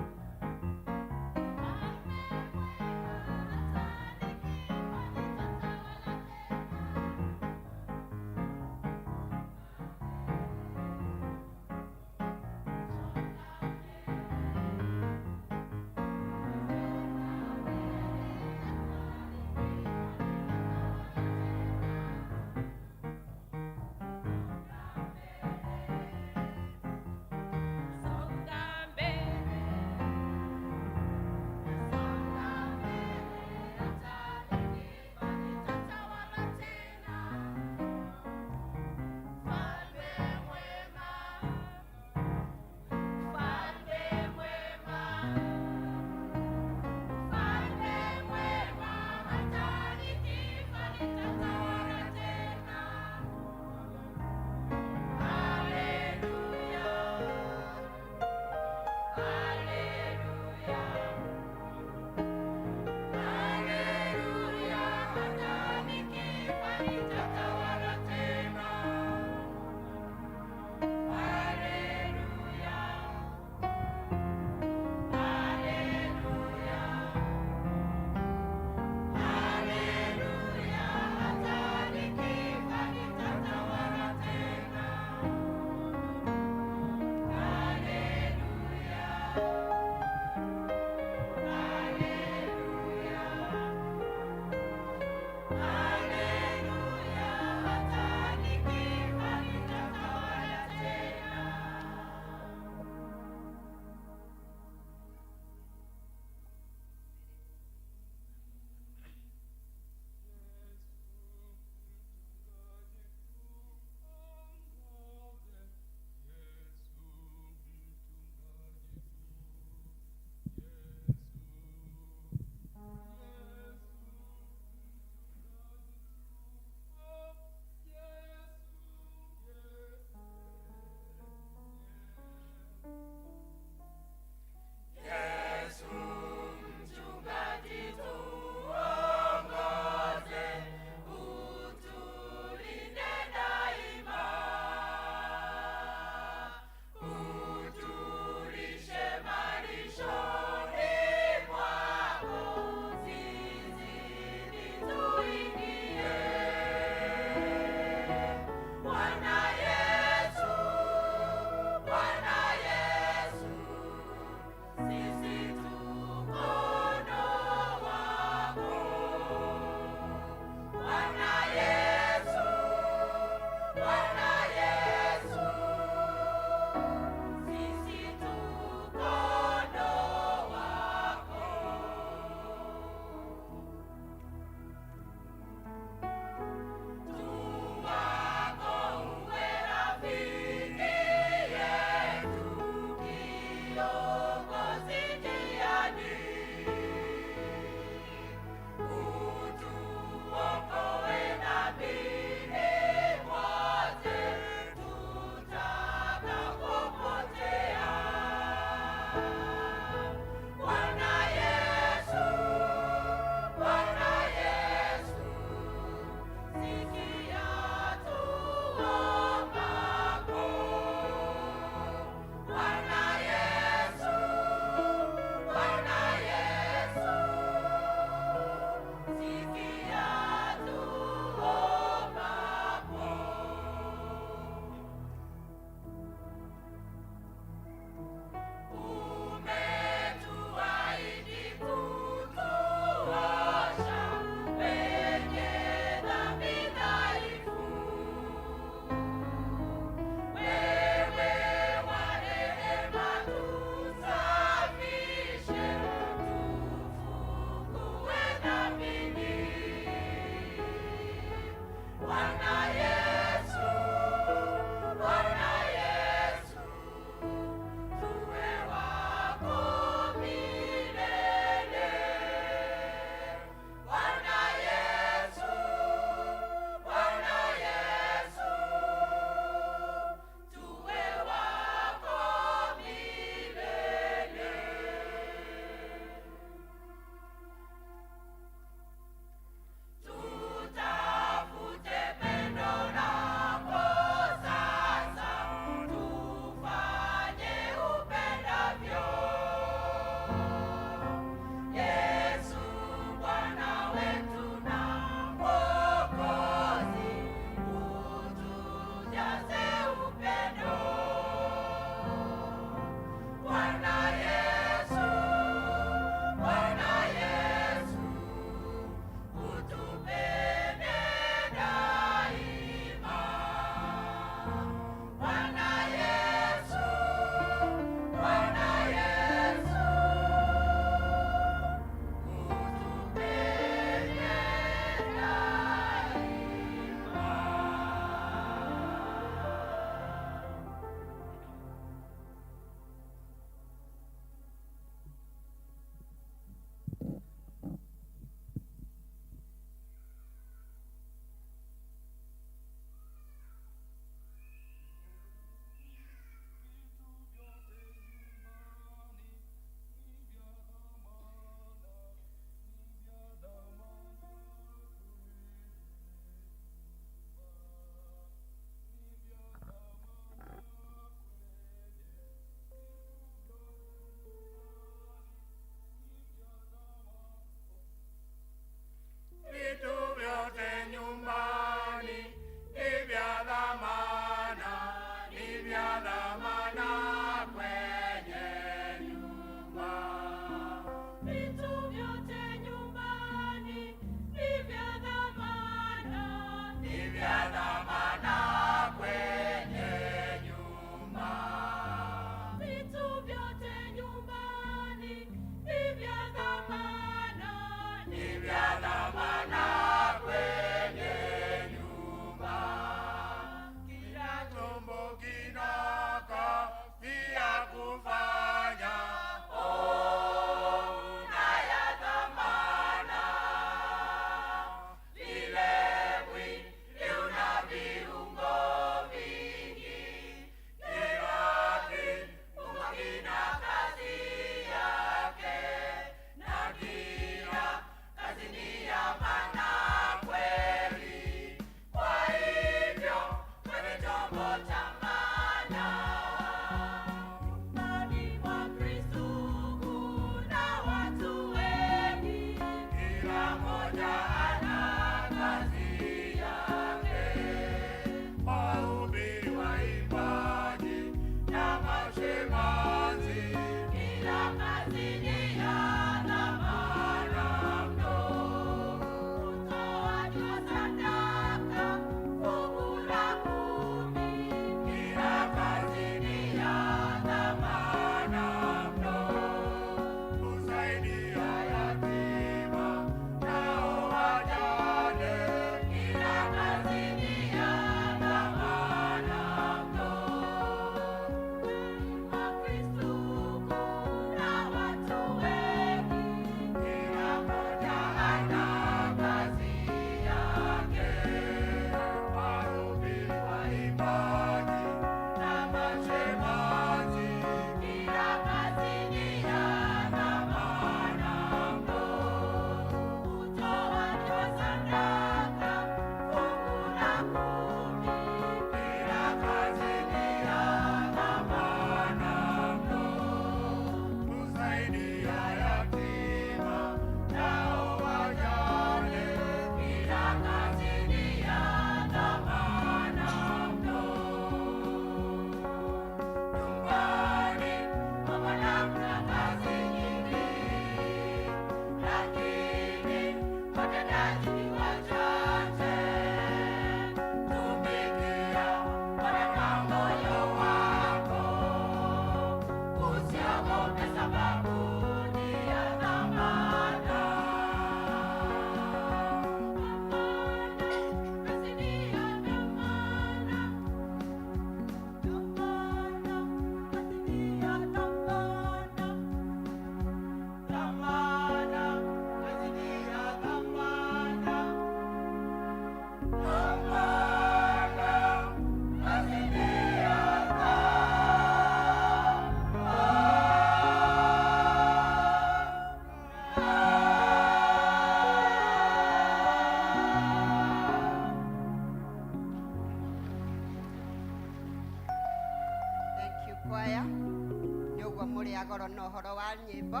Rĩa goro na ũhoro wa nyĩmbo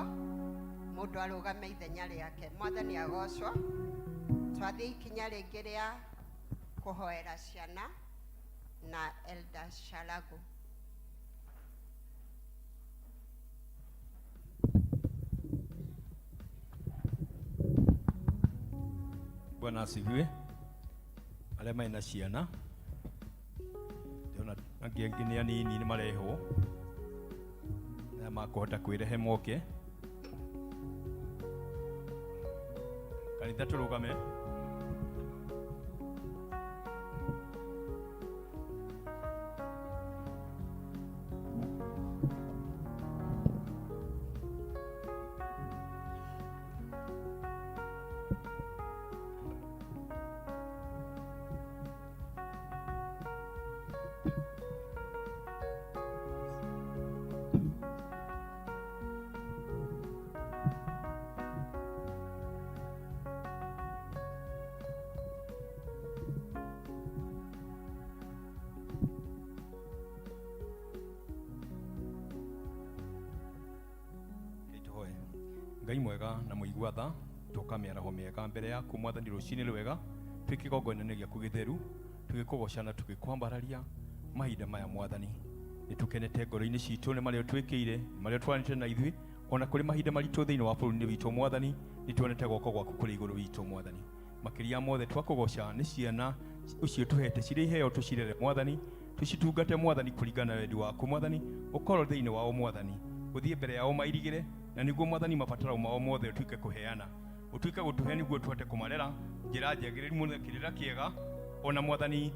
mũndũ arũgame ithenya rĩake. Mwathani agocwo. Twathiĩ ikinya rĩngĩ rĩa kũhoera ciana na Elder Shalagu. Bwana asifiwe. Arĩa mena ciana ndĩrona angĩ angĩ nĩ anini nĩ marehwo na makũhota kwĩrehe moke kanitha tũrũgame. Tũhoe. Ngai mwega na mũigua tha, tũka mĩaraho mĩega mbere yaku Mwathani rũcinĩ rwega, twĩ kĩgongona-inĩ gĩaku gĩtheru, tũgĩkũgoca na tũgĩkwambararia mahinda maya Mwathani. Nĩ tũkenete ngoro-inĩ citũ nĩ marĩa ũtwĩkĩire, nĩ marĩa ũtwaranĩte na ithuĩ, ona kũrĩ mahinda maritũ thĩinĩ wa bũrũri-inĩ witũ Mwathani, nĩ tuonete guoko gwaku kũrĩ igũrũ witũ Mwathani. Makĩria mothe twakũgoca nĩ ciana ũcio tũhete cirĩ iheo tũcirere Mwathani, tũcitungate Mwathani kũringana na wendi waku Mwathani, ũkorwo thĩinĩ wao Mwathani, ũthiĩ mbere yao mairigĩre, na nĩguo Mwathani mabataro mao mothe ũtuĩke kũheana, ũtuĩke gũtũhe nĩguo tũhote kũmarera njĩra njagĩrĩru mũno kĩrĩra kĩega, ona Mwathani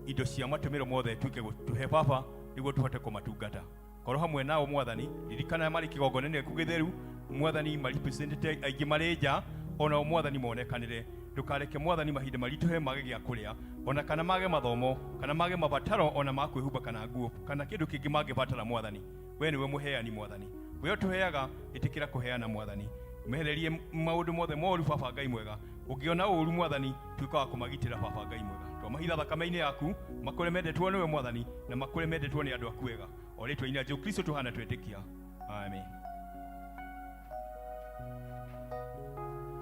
indo cia matũmĩro mothe tuĩke gũtũhe Baba nĩguo tũhote kũmatungata. Korwo hamwe nao Mwathani, ririkana marĩ kĩgongona-inĩ gĩaku gĩtheru Mwathani, marepresentete aingĩ marĩ nja, onao Mwathani monekanĩre. Ndũkareke Mwathani mahinda maritũhe mage gĩa kũrĩa, ona kana mage mathomo, kana mage mabataro ona ma kwĩhumba kana nguo, kana kĩndũ kĩngĩ mangĩbatara Mwathani. We nĩwe mũheani Mwathani, we ũtũheaga, ĩtĩkĩra kũheana Mwathani. Mehererie maũndũ mothe moru Baba Ngai mwega, ũngĩona ũru Mwathani, tuĩka wa kũmagitĩra Baba Ngai mwega. Twamahitha thakame-inĩ yaku, makũre mendetwo nĩwe Mwathani, na makũre mendetwo nĩ andũ aku wega. O rĩtwa-inĩ rĩa Jesũ Kristo tũhana twetĩkia. Amen.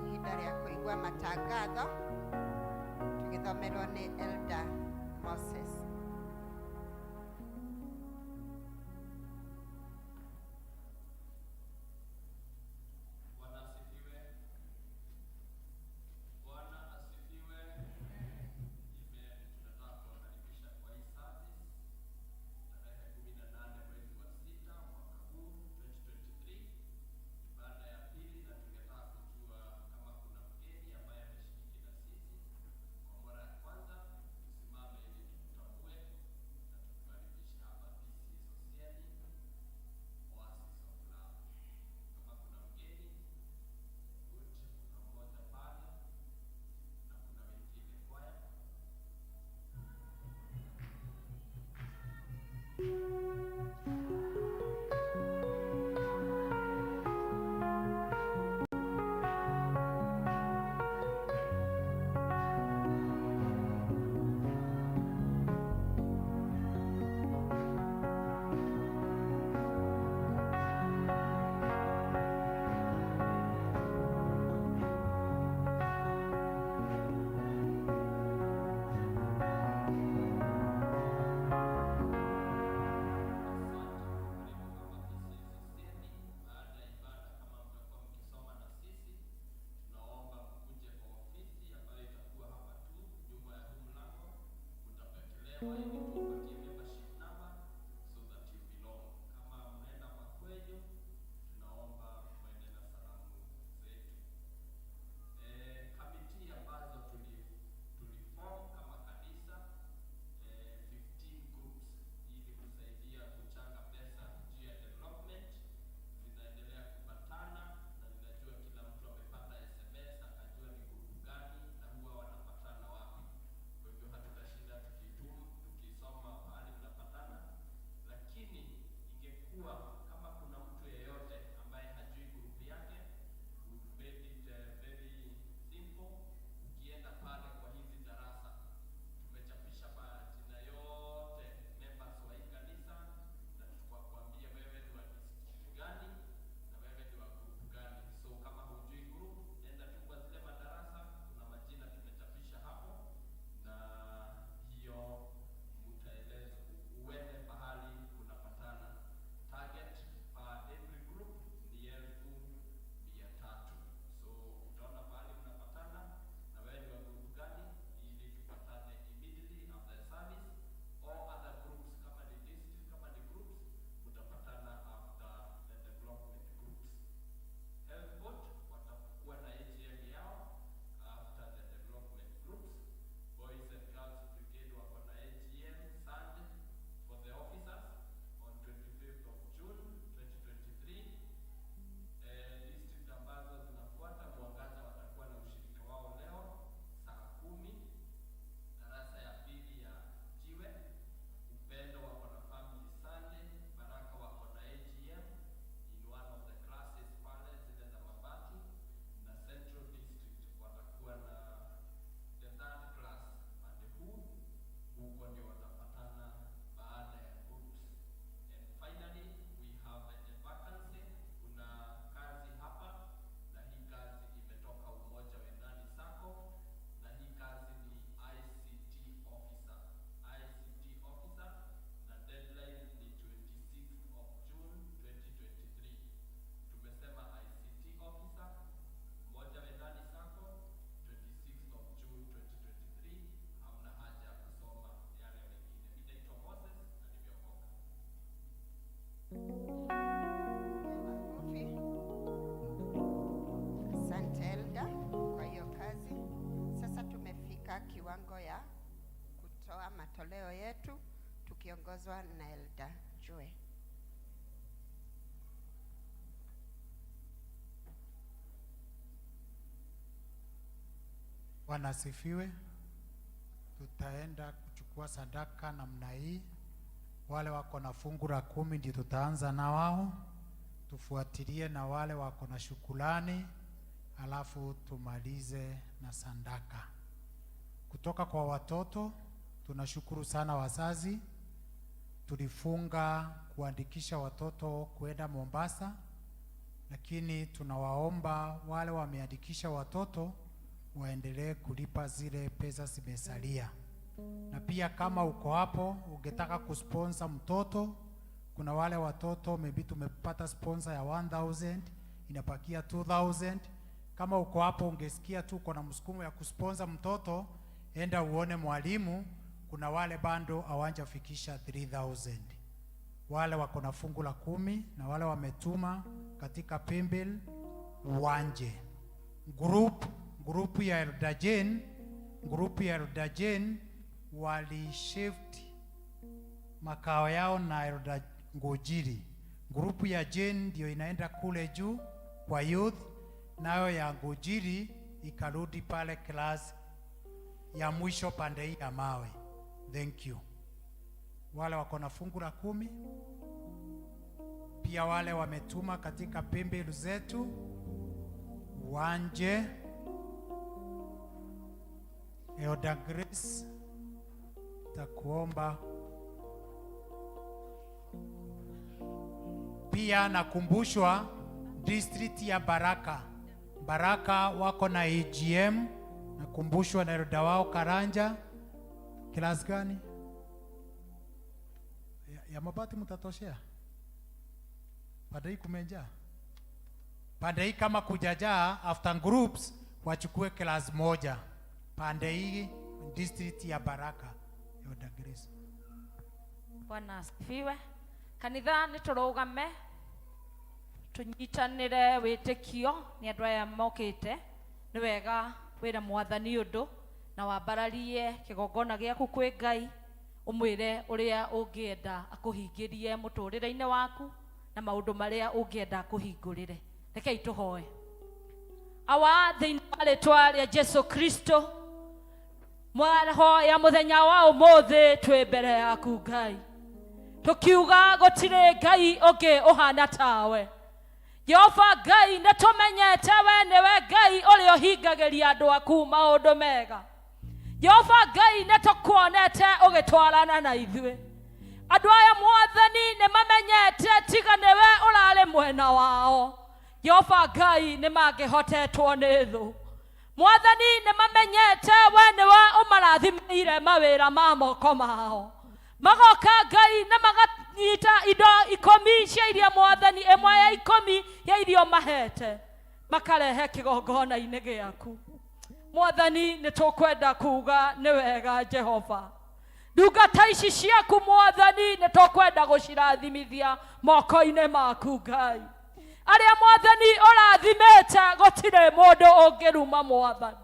Ihinda rĩa kũigua matangatho tũgĩthomerwo nĩ Elder Moses. Bwana asifiwe. Bwana asifiwe. Amen. Tunataka kuwakaribisha kwa hii service tarehe 18 mwezi wa 6 mwaka huu 2023, ibada ya pili, na tungetaka kujua kama kuna mgeni ambaye ameshiriki na sisi kwa mara ya kwanza, tusimame ili tukutambue. kiwango ya kutoa matoleo yetu tukiongozwa na Elder Joe. Bwana asifiwe. Tutaenda kuchukua sadaka namna hii. Wale wako na fungu la 10 ndio tutaanza na wao, tufuatilie na wale wako na shukrani, alafu tumalize na sadaka. Kutoka kwa watoto, tunashukuru sana wazazi. Tulifunga kuandikisha watoto kwenda Mombasa, lakini tunawaomba wale wameandikisha watoto waendelee kulipa zile pesa zimesalia. Na pia kama uko hapo ungetaka kusponsor mtoto, kuna wale watoto maybe tumepata sponsor ya 1000 inapakia 2000. Kama uko hapo ungesikia tu uko na msukumo ya kusponsor mtoto, enda uone mwalimu. Kuna wale bado hawajafikisha 3000. Wale wako na fungu la 10 na wale wametuma katika paybill wanje. Group ya Elder Jane, group ya Elder Jane walishift makao yao na Elder Ngujiri. Group ya Jane ndio inaenda kule juu kwa youth, nayo ya Ngujiri ikarudi pale class ya mwisho pande hii ya mawe. Thank you. Wale wako na fungu la 10, pia wale wametuma katika paybill zetu wanje. Elder Grace, takuomba pia. Nakumbushwa district ya Baraka, Baraka wako na AGM, nakumbushwa na elder wao Karanja. Class gani ya mabati mtatoshea? Pande hii kumejaa, pande hii kama kujajaa, after groups wachukue class moja pande hii district ya Baraka. Elder Grace. Bwana asifiwe. Kanitha nĩ tũrũgame tũnyitanĩre wĩtĩkio nĩ andũ aya mokĩte. Nĩ wega wĩre Mwathani ũndũ na wambararie kĩgongona gĩaku kwĩ Ngai, ũmwĩre ũrĩa ũngĩenda akũhingĩrie mũtũrĩre-inĩ waku na maũndũ marĩa ũngĩenda akũhingũrĩre. Rekei tũhoe. Awa, thĩinĩ wa rĩtwa rĩa Jesu Kristo, mwahoya mũthenya wa ũmũthĩ twĩ mbere yaku Ngai, tukiuga gũtirĩ Ngai ũngĩ ũhana tawe. Jehova Ngai, nĩ tũmenyete we nĩwe Ngai ũrĩa ũhingagĩria andũ aku maũndũ mega. Jehova Ngai, nĩ tũkuonete ũgĩtwarana na ithuĩ. Andũ aya Mwathani nĩ mamenyete tiga nĩwe ũrarĩ mwena wao, Jehova Ngai, nĩ mangĩhotetwo nĩ thũ. Mwathani, nĩ mamenyete we nĩwe ũmarathimĩire mawĩra ma moko mao, magoka Ngai na maganyita indo 10 cia iria Mwathani, ĩmwe ya 10 ya irio mahete, makarehe kĩgongona-inĩ gĩaku. Mwathani, nĩ tũkwenda kuga nĩ wega Jehova. Ndungata ici ciaku Mwathani nĩ tũkwenda gũcirathimithia moko-inĩ maku Ngai. Arĩa Mwathani ũrathimĩte gũtirĩ mũndũ ũngĩruma Mwathani.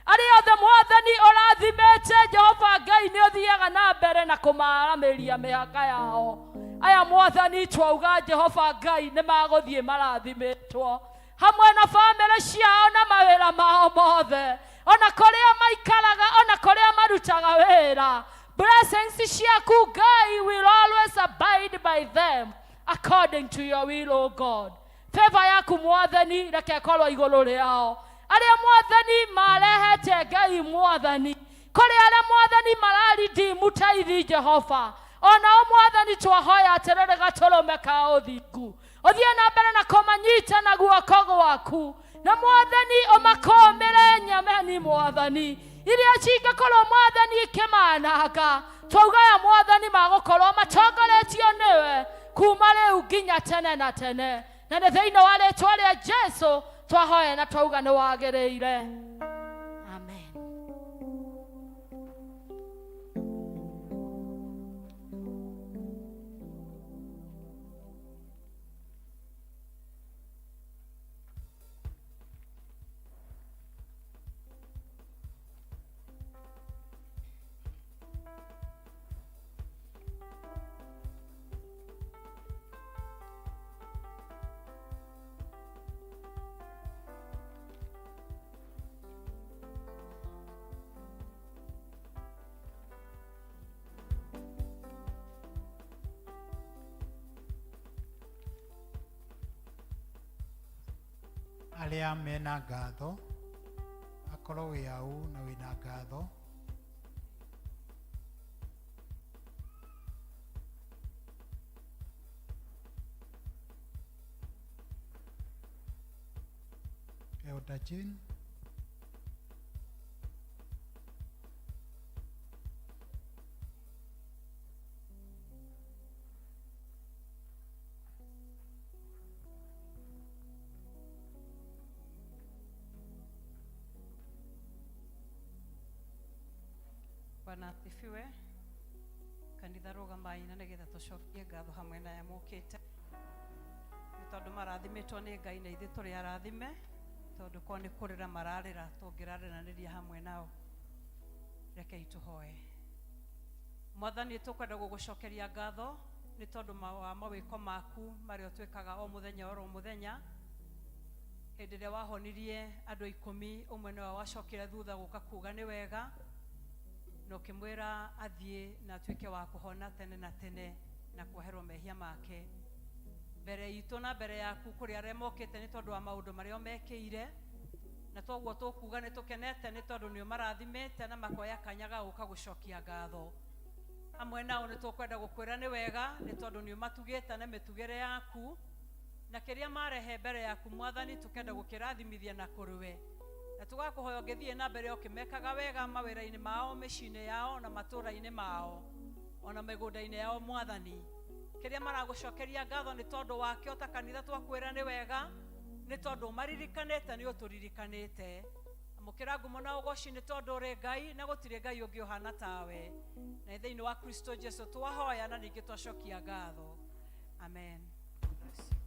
Arĩa othe Mwathani ũrathimĩte, Jehova Ngai, nĩ ũthiaga na mbere na kũmaramĩria mĩhaka yao. Aya Mwathani twauga Jehova Ngai nĩ magũthiĩ marathimĩtwo hamwe na bamĩrĩ ciao na mawĩra mao mothe, ona kũrĩa maikaraga, ona kũrĩa marutaga wĩra. Blessings ciaku Ngai will always abide by them according to your will, O God. Favor yaku Mwathani reke ĩkorwo igũrũ rĩao. Arĩa Mwathani marehete Ngai Mwathani, kũrĩ arĩa Mwathani mararidimu taithi Jehova, onao Mwathani twahoya atĩrĩrĩ, gatũrũme ka ũthingu ũthiĩ na mbere na kũmanyita na guoko gwaku, na Mwathani ũmakũmĩre nyameni Mwathani iria cingĩkorwo Mwathani ikĩmananga. Twauga ya Mwathani magũkorwo matongoretio nĩwe kuma rĩu nginya tene na tene, na nĩ thĩinĩ wa rĩtwa rĩa Jesu twahoya na twauga nĩ wagĩrĩire. Amen. Arĩa mena ngatho, akorwo wĩ hau na wĩna ngatho. Elder Jane. Bwana asifiwe. Kanitha rũgamai na nĩgetha tũcokie ngatho hamwe na aya mokĩte, nĩ tondũ marathimĩtwo nĩ Ngai na ithuĩ tũrĩ arathime, tondũ korwo nĩ kũrĩra mararĩra tũngĩrarĩranĩria hamwe nao. Rekei tũhoe. Mwathani, tũkwenda gũgũcokeria ngatho nĩ tondũ wa mawĩko maku marĩa ũtwĩkaga o mũthenya oro mũthenya. Hĩndĩ ĩrĩa wahonirie andũ 10, ũmwe nĩwe wacokire thutha gũka kuga nĩ wega, na ũkĩmwĩra athiĩ na atuĩke wa kũhona tene na tene na kuoherwo mehia make. Mbere itũ na mbere yaku kũrĩ arĩa mokĩte nĩ tondũ wa maũndũ marĩa ũmekĩire, na toguo tũkuga nĩ tũkenete nĩ tondũ nĩ ũmarathimĩte na makoya kanya ga gũka gũcokia ngatho. Hamwe nao nĩ tũkwenda gũkwĩra nĩ wega nĩ tondũ nĩ ũmatugĩte na mĩtugĩre yaku, na kĩrĩa marehe mbere yaku Mwathani tũkenda gũkĩrathimithia na kũrĩ na tũgakũhoya ũngĩthiĩ na mbere ũkĩmekaga wega mawĩra-inĩ mao, mĩciĩ-inĩ yao na matũũra-inĩ mao ona mĩgũnda-inĩ yao. Mwathani, kĩrĩa maragũcokeria ngatho nĩ tondũ wakĩo ta kanitha twakwĩra nĩ wega nĩ tondũ ũmaririkanĩte, nĩ ũtũririkanĩte. Amũkĩra ngumo na ũgoci nĩ tondũ ũrĩ Ngai na gũtirĩ Ngai ũngĩ ũhana tawe, na thĩinĩ wa Kristo Jesu twahoya na ningĩ twacokia ngatho. Amen. Bless you.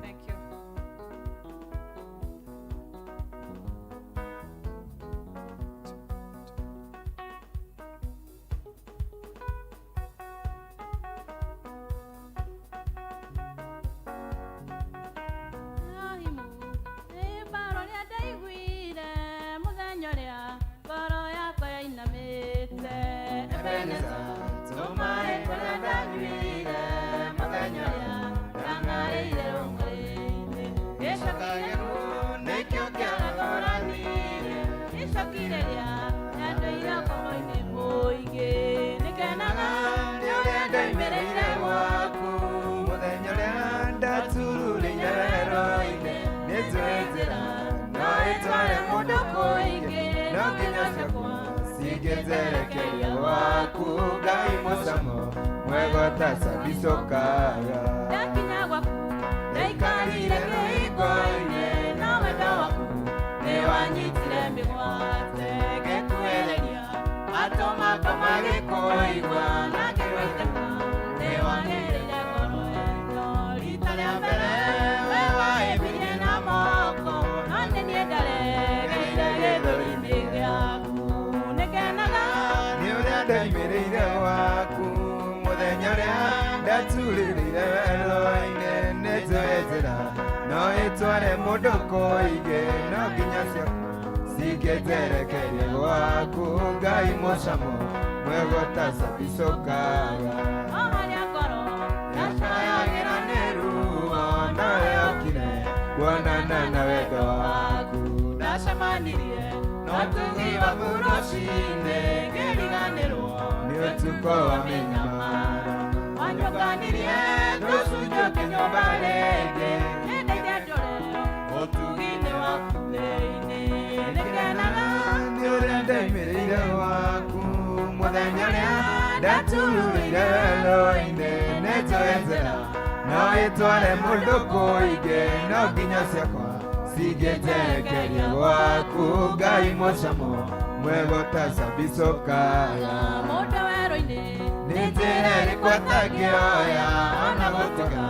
Thank you. Rahimu nĩ ibaro rĩa ndaiguire mũthenya ũrĩa ngoro yakwa yainamĩte. Ebeneza, tũmaĩ tũrĩa ndanyuire mũthenya ũrĩa ndang'arĩire rũng'ũrĩ-inĩ. Gĩcoki gĩaku nĩkĩo kĩaragũranire, Icoki rĩrĩa rĩandũire ngoro-inĩ mũingĩ. Nĩngenaga nĩ ũrĩa ndoimĩrĩire gwaku mũthenya ũrĩa ndatururĩire werũ-inĩ. Nĩnjũĩ njĩra no ĩtware mũndũ kũingĩ, no nginya ciakwa cingĩnjerekeria gwaku. Ngai mũcamo mwega ũtacabicũkaga. Ndakinya gwaku ndaikarire kĩhingo-inĩ, no wendo waku nĩwanyitire mĩgwate, ngĩkuhĩrĩria matũ makwa magĩkũigua, na ngĩgwĩtĩka nĩwagĩrĩire ngoro ĩno. Rita rĩa mbere we waĩmbirie na moko, no nĩ niĩ ndaregeire gĩthũri-inĩ gĩaku. Nĩngenaga nĩ ũrĩa ndoimĩrĩire gwaku mũthenya ũrĩa ndaturĩrĩire werũ-inĩ. Nĩnjũĩ njĩra no ĩtware mũndũ kũingĩ, no nginya ciakwa cingĩnjerekeria gwaku. Ngai mũcamo mwega ũtacabicũkaga. O harĩa ngoro yacayagĩra nĩ ruo, nawe okire kuonana na wendo waku. Ndacemanirie na ũtugi waku rũcinĩ, ngĩriganĩrwo nĩ ũtukũ wa mĩnyamaro. Wanyũnganirie tũcunjũke nyũmba rĩngĩ, nĩndeithia ndũre ũtugi-inĩ waku thĩinĩ. Nĩngenaga nĩ ũrĩa ndoimĩrĩire gwaku mũthenya ũrĩa ndatururĩire werũ-inĩ. Nĩnjũĩ njĩra no ĩtware mũndũ kũingĩ, no nginya ciakwa cingĩnjerekeria gwaku. Ngai mũcamo mwega ũtacabicũkaga. Mũndũ werũ-inĩ nĩ njĩra ĩrĩkũ atangĩoya, ona gũtuĩka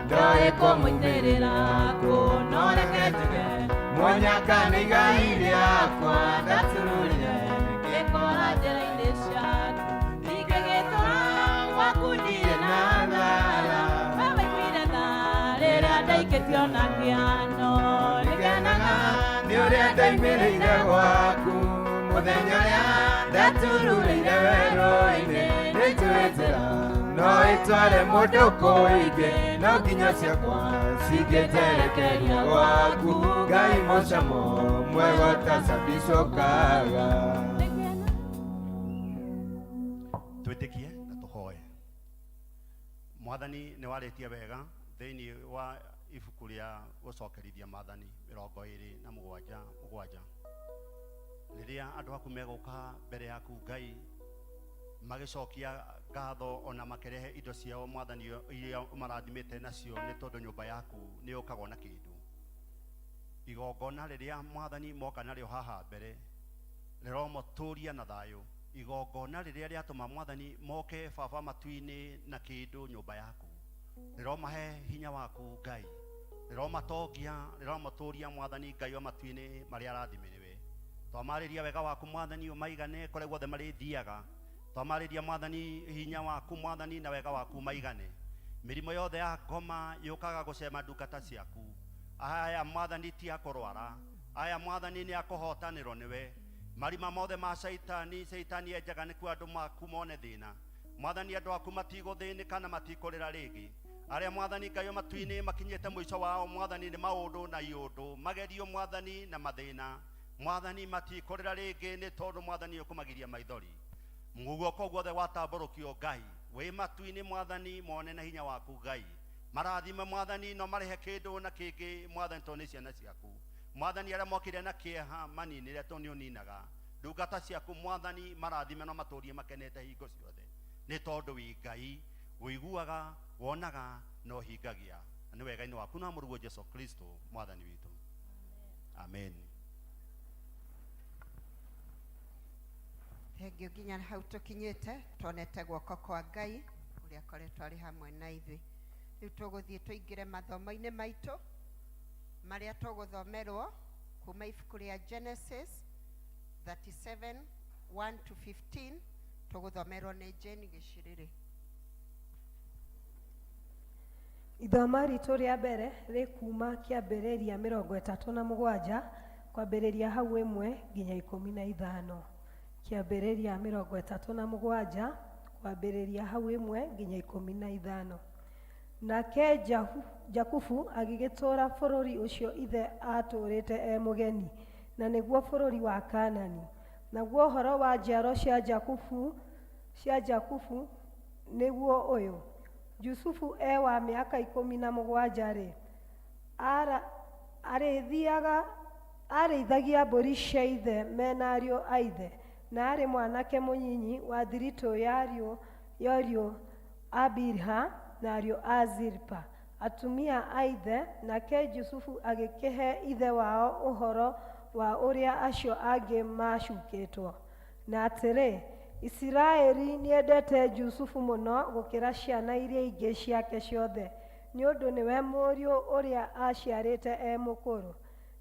ndoĩ kũmũitĩrĩra kũ. No reke njuge mũnyaka nĩ igai rĩakwa, ndatururire ngĩkora njĩra-inĩ ciaku, ningĩ gĩtũra gwaku ndirĩ na thara. We waiguire tha rĩrĩa ndaikĩtio na kĩano. Nĩngenaga nĩ ũrĩa ndoimĩrĩire gwaku mũthenya Mũthenya ũrĩa ndatururĩire werũ-inĩ nĩnjũĩ njĩra no ĩtware mũndũ kũingĩ no nginya ciakwa cingĩnjerekeria gwaku Ngai mũcamo mwega ũtacabicũkaga. Twĩtĩkie na tũhoe. Mwathani nĩ warĩtie wega thĩinĩ wa ibuku rĩa gũcokerithia maathani 27 7 rĩrĩa andũ aku megũka mbere yaku Ngai magĩcokia ngatho ona makĩrehe indo ciao Mwathani iria ũmarathimĩte nacio nĩ tondũ nyũmba yaku nĩ yũkagwo na kĩndũ. Igongona rĩrĩa Mwathani moka narĩo haha mbere rĩromotũria na thayũ. Igongona rĩrĩa rĩatũma Mwathani moke baba matu-inĩ na kĩndũ nyũmba yaku rĩromahe hinya waku Ngai, rĩromatongia, rĩromatũria Mwathani Ngai wa matu-inĩ marĩa arathimĩrĩwe. Twamarĩria wega waku Mwathani ũmaigane kũrĩa guothe marĩthiaga. Twamarĩria Mwathani hinya waku Mwathani na wega waku ũmaigane. Mĩrimũ yothe ya ngoma yũkaga gũcema ndungata ciaku. Aya Mwathani ti a kũrwara, aya Mwathani nĩ a kũhotanĩrwo nĩwe. Marima mothe ma Shaitani, Shaitani enjaga nĩkuo andũ maku mone thĩna. Mwathani andũ aku matigũthĩnĩka na matikũrĩra rĩngĩ. Arĩa Mwathani Ngai wa matu-inĩ makinyĩte mũico wao Mwathani nĩ maũndũ na iũndũ magerio Mwathani na mathĩna Mwathani matikũrĩra rĩngĩ nĩ tondũ Mwathani ũkũmagiria maithori. Guoko guothe gwatambũrũkio Ngai wĩ matu-inĩ Mwathani mone na hinya waku Ngai marathime Mwathani no marĩhe kĩndũ na kĩngĩ Mwathani tondũ nĩ ciana ciaku. Mwathani arĩa mokire na kĩeha maninĩre tondũ nĩ ũninaga ndungata ciaku Mwathani marathime no matũrie makenete hingo ciothe nĩ tondũ wĩ Ngai ũiguaga wonaga na ũhingagia. Na nĩ wega-inĩ waku na mũrũguo Jesu Kristo Mwathani witũ. Amen. Thengio nginya hau tũkinyĩte tuonete guoko kwa Ngai ũrĩa akoretwo arĩ hamwe na ithuĩ. Rĩu tũgũthiĩ tũingĩre mathomo-inĩ maitũ marĩa tũgũthomerwo kuma ibuku rĩa Genesis 37 1 to 15 tũgũthomerwo nĩ Jane Gĩcirĩrĩ. Ithoma ritũ rĩa mbere rĩ kuma kĩambĩrĩria 37 kwambĩrĩria hau 1 nginya 15. Kĩambĩrĩria 37 kwambĩrĩria hau 1 nginya 15. Nake Jakubu agĩgĩtũũra bũrũri ũcio ithe aatũũrĩte e mũgeni, na nĩguo bũrũri wa Kaanani. Naguo ũhoro wa njiaro cia Jakubu nĩguo ũyũ: Jusufu e wa mĩaka 17-rĩ, aarĩithagia mbũri cia ithe me na ariũ a ithe, na aarĩ mwanake mũnyinyi wa thiritũ ya ariũ a Bilha na ariũ a Zilpa, atumia a ithe, nake Jusufu agĩkĩhe ithe wao ũhoro wa ũrĩa acio angĩ maacukĩtwo. Na atĩrĩ, Isiraeli nĩendete Jusufu mũno gũkĩra ciana iria ingĩ ciake ciothe, nĩ ũndũ nĩwe mũriũ ũrĩa aaciarĩte e mũkũrũ,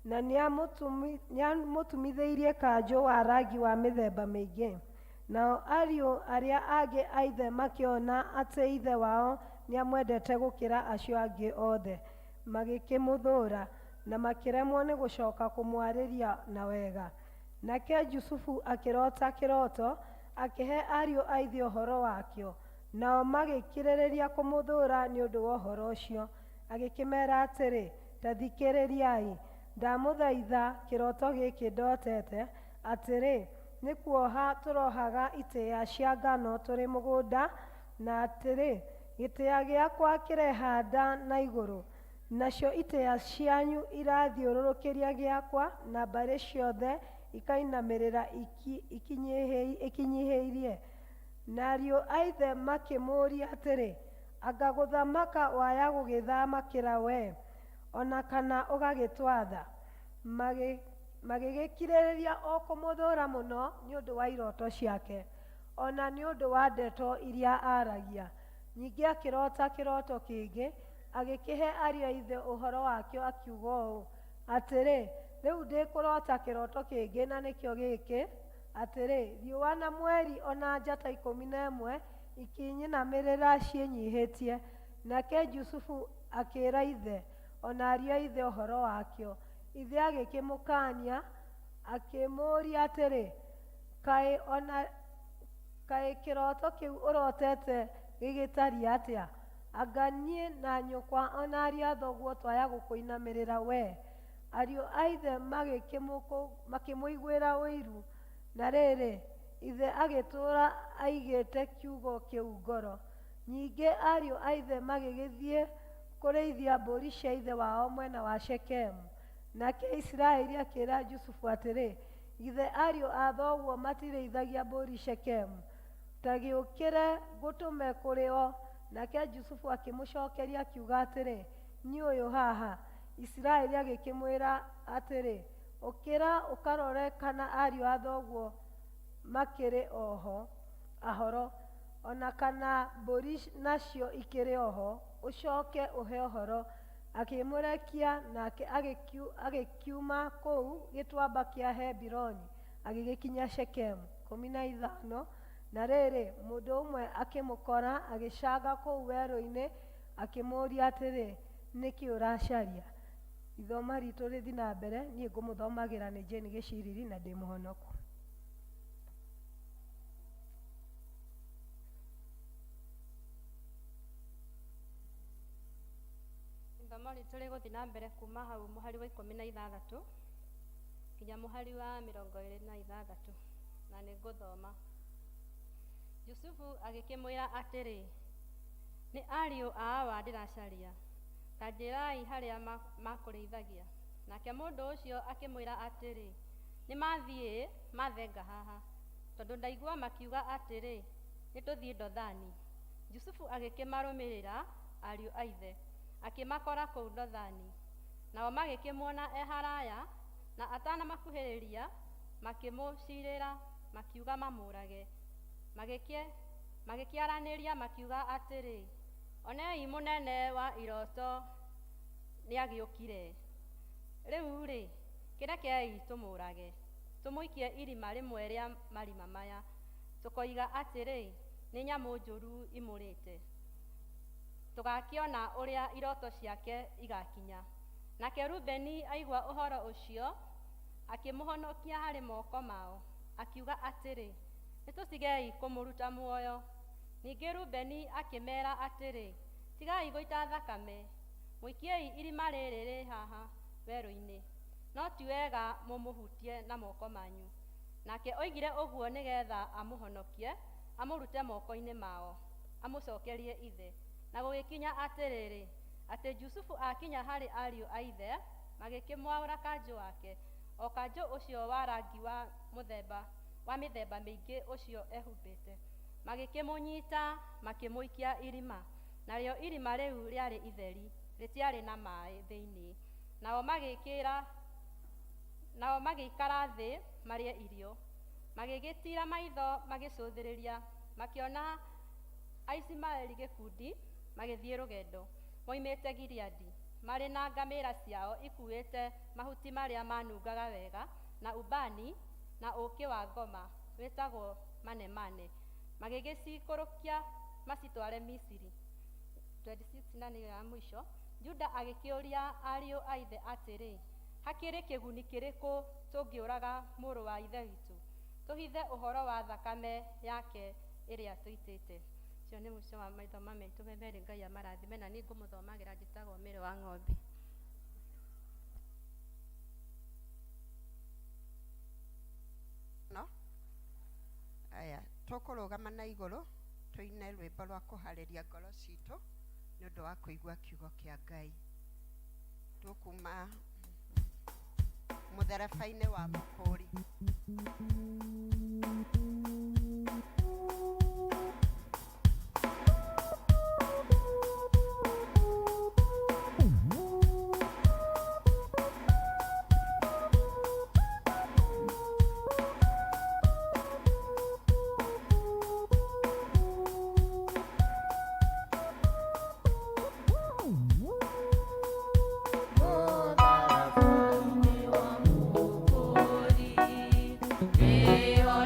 na nĩamũtumithĩirie kanjũ wa rangi wa mĩthemba mĩingĩ. Nao ariũ arĩa angĩ a ithe makĩona atĩ ithe wao nĩamwendete gũkĩra acio angĩ othe, magĩkĩmũthũũra, na makĩremwo nĩ gũcoka kũmwarĩria na wega. Nake Jusufu akĩrota kĩroto, akĩhe ariũ a ithe ũhoro wakĩo, nao magĩkĩrĩrĩria kũmũthũũra nĩ ũndũ wa ũhoro ũcio. Agĩkĩmera atĩrĩ, Ta thikĩrĩriai, ndamũthaitha kĩroto gĩkĩ ndotete, atĩrĩ, nĩ kuoha tũrohaga itĩĩa cia ngano tũrĩ mũgũnda, na atĩrĩ, gĩtĩa gĩakwa kĩrehanda na igũrũ, nacio itĩĩa cianyu irathiũrũrũkĩria gĩakwa, na mbarĩ ciothe ikainamĩrĩra ikinyihĩirie. Na ariũ a ithe makĩmũũria atĩrĩ, Anga gũthamaka waya gũgĩthamakĩra wee, o na kana ũgagĩtwatha? Magĩgĩkirĩrĩria o kũmũthũũra mũno nĩ ũndũ wa iroto ciake, o na nĩ ũndũ wa ndeto iria aaragia. Ningĩ akĩrota kĩroto kĩngĩ, agĩkĩhe ariũ a ithe ũhoro wakĩo akiuga ũũ, Atĩrĩ, rĩu ndĩ kũrota kĩroto kĩngĩ, na nĩkĩo gĩkĩ, atĩrĩ, riũa na mweri o na njata 11 ikĩnyinamĩrĩra ciĩnyihĩtie. Nake Jusufu akĩĩra ithe, o na ariũ a ithe ũhoro wakĩo. Ithe agĩkĩmũkaania, akĩmũũria atĩrĩ, Kaĩ ona kaĩ kĩroto kĩu ũrotete gĩgĩtariĩ atĩa? Anga niĩ na nyũkwa o na ariũ a thoguo twaya gũkũinamĩrĩra wee? Ariũ a ithe makĩmũiguĩra ũiru. Na rĩrĩ, ithe agĩtũũra aigĩte kiugo kĩu ngoro. Ningĩ ariũ a ithe magĩgĩthiĩ kũrĩithia mbũri cia ithe wao mwena wa Shekemu. Nake Isiraeli akĩĩra Jusufu atĩrĩ, Githĩ ariũ a thoguo matirĩithagia mbũri Shekemu? Ta gĩũkĩre ngũtũme kũrĩ o. Nake Jusufu akĩmũcokeria akiuga atĩrĩ, Niĩ ũyũ haha. Isiraeli agĩkĩmwĩra atĩrĩ, Ũkĩra ũkarore kana ariũ a thoguo makĩrĩ o ho ahoro, o na kana mbũri nacio ikĩrĩ o ho, ũcoke ũhe ũhoro. Akĩmũrekia, nake agĩkiuma kũu gĩtuamba kĩa Hebironi, agĩgĩkinya Shekemu. 15 na rĩrĩ, mũndũ ũmwe akĩmũkora agĩcanga kũu werũ-inĩ, akĩmũũria atĩrĩ, Nĩ kĩ ũracaria? Ithoma ritũ rĩthi na mbere, niĩ ngũmũthomagĩra nĩ Jane Gĩciriri na ndĩ mũhonoku. Ithomo ritũ rĩgũthiĩ na mbere kuma hau mũhari wa 16 nginya mũhari wa 26, na nĩ ngũthoma. Jusufu agĩkĩmwĩra atĩrĩ, Nĩ ariũ a awa ndĩracaria, ta njĩrai harĩa makũrĩithagia. Nake mũndũ ũcio akĩmwĩra atĩrĩ, Nĩ mathiĩ mathenga haha, tondũ ndaigua makiuga atĩrĩ, 'Nĩtũthiĩ Dothani. Jusufu agĩkĩmarũmĩrĩra ariũ a ithe, akĩmakora kũu Dothani. Nao magĩkĩmuona e haraya, na atanamakuhĩrĩria, makĩmũcirĩra, makiuga mamũũrage. Magĩkĩaranĩria makiuga atĩrĩ, Onei mũnene wa iroto nĩagĩũkire. Rĩu-rĩ, kĩrekei tũmũũrage, tũmũikie irima rĩmwe rĩa marima maya, tũkoiga atĩrĩ, Nĩ nyamũ njũru imũrĩte. Tũgakĩona ũrĩa iroto ciake igakinya. Nake Rubeni aigua ũhoro ũcio, akĩmũhonokia harĩ moko mao, akiuga atĩrĩ, Nĩtũtigei kũmũruta muoyo. Ningĩ Rubeni akĩmera atĩrĩ, Tigai gũita thakame, mũikiei irima rĩrĩ rĩ haha werũ-inĩ, no ti wega mũmũhutie na moko manyu. Nake oigire ũguo nĩ getha amũhonokie, amũrute moko-inĩ mao, amũcokerie ithe. Na gũgĩkinya atĩrĩrĩ, atĩ Jusufu aakinya harĩ ariũ a ithe, magĩkĩmwaũra kanjũ wake, o kanjũ ũcio wa rangi wa mũthemba wa mĩthemba mĩingĩ ũcio ehumbĩte. Magĩkĩmũnyita, makĩmũikia irima, narĩo irima rĩu rĩarĩ itheri, rĩtiarĩ na maĩ thĩinĩ. Nao magĩkĩra, nao magĩikara thĩ marĩe irio. Magĩgĩtiira maitho magĩcũthĩrĩria, makĩona Aisiraeli gĩkundi magĩthiĩ rũgendo, moimĩte Gileadi, marĩ na ngamĩra ciao ikuuĩte mahuti marĩa manungaga wega, na ubani, na ũũkĩ wa ngoma wĩtagwo manemane, magĩgĩciikũrũkia macitware Misiri. 26 na nĩyo ya mũico, Juda agĩkĩũria ariũ a ithe atĩrĩ, Hakĩrĩ kĩguni kĩrĩkũ tũngĩũraga mũrũ wa ithe witũ, tũhithe ũhoro wa thakame yake ĩrĩa tũitĩte? Ũcio nĩ mũico wa maithoma maitũ me merĩ. Ngai amarathime, na niĩ ngũmũthomagĩra njĩtagwo Mary wa Ng'ombe. No aya tũkũrũgama na igũrũ tũine rwĩmbo rwa kũharĩria ngoro citũ nĩ ũndũ wa kũigua kiugo kĩa Ngai. Tũkuma mũtharaba-inĩ wa mũkũri. Mũtharaba-inĩ wa mũkũri, nĩho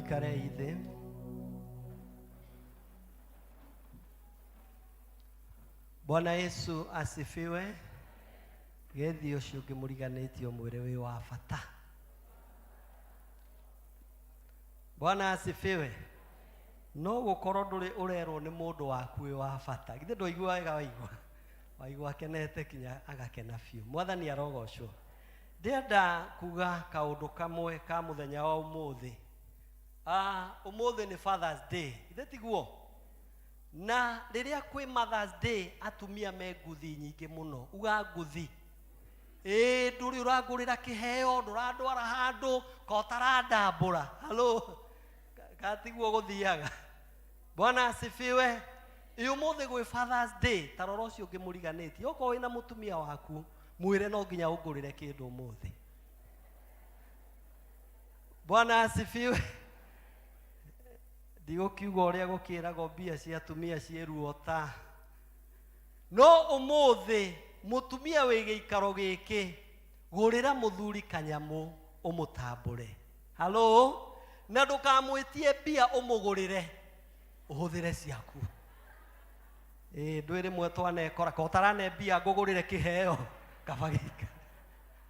Tũikarei thĩ. Bwana Yesu asifiwe. Gethi ũcio ũngĩ mũriganĩtie ũmwĩre wĩ wa bata. Bwana asifiwe. No gũkorwo ndũrĩ ũrerwo nĩ mũndũ waku wĩ wa bata. Githĩ ndwaigua wega waigua? Waigua akenete kinya agakena biũ. Mwathani arogocwo. Ndĩrenda kuga kaũndũ kamwe ka mũthenya wa ũmũthĩ. Ũmũthĩ nĩ Father's Day. Githĩ tiguo? Na rĩrĩa kwĩ Mother's Day atumia me nguthi nyingĩ mũno. Uga nguthi. Ĩĩ ndũrĩ ũrangũrĩra kĩheo, ndũrandwara handũ, ka ũtarandambũra. Halo. Katiguo gũthiaga. Bwana asifiwe. Ĩ ũmũthĩ gwĩ Father's Day, ta rora ũcio ũngĩ mũriganĩtie. Okorwo wĩna mũtumia waku, mwĩre no nginya ũngũrĩre kĩndũ ũmũthĩ. Bwana asifiwe. Ndigũkiuga ũrĩa gũkĩragwo mbia cia atumia ciĩ ruo ta. No ũmũthĩ mũtumia wĩ gĩikaro gĩkĩ, gũrĩra mũthuri kanyamũ ũmũtambũre. Halo? Na ndũkamwĩtie mbia ũmũgũrĩre, ũhũthĩre ciaku. Ĩĩ ndwĩ rĩmwe twanekora, ka ũtarane mbia ngũgũrĩre kĩheo, kaba gĩikare.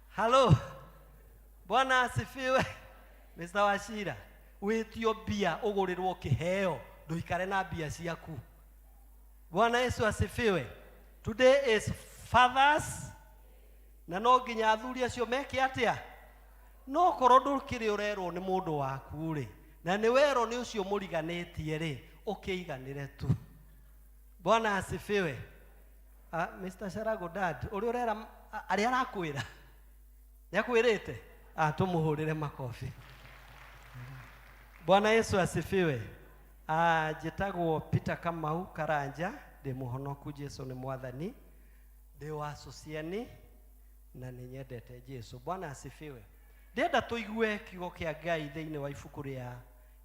Halo? Bwana asifiwe. Mr. Wachira, wĩtio mbia ũgũrĩrwo kĩheo, ndũikare na mbia ciaku. Bwana Yesu asifiwe. Today is Fathers, na no nginya athuri acio meke atĩa? No korwo ndũkĩrĩ ũrerwo nĩ mũndũ waku rĩ, na nĩ werwo nĩ ũcio mũriganĩtie rĩ, ũkĩiganĩre tu. Bwana asifiwe. Mr. Sharago dad, ũrĩa ũrera arĩa arakwĩra? Nĩakwĩrĩte? Tũmũhũrĩre makobi. Bwana Yesu asifiwe. Njĩtagwo Peter Kamau Karanja, ndĩ mũhonoku, Jesu nĩ mwathani, ndĩ wa Susiani na nĩ nyendete Jesu. Bwana asifiwe. Ndĩrenda tũigue kiugo kĩa Ngai thĩinĩ wa ibuku rĩa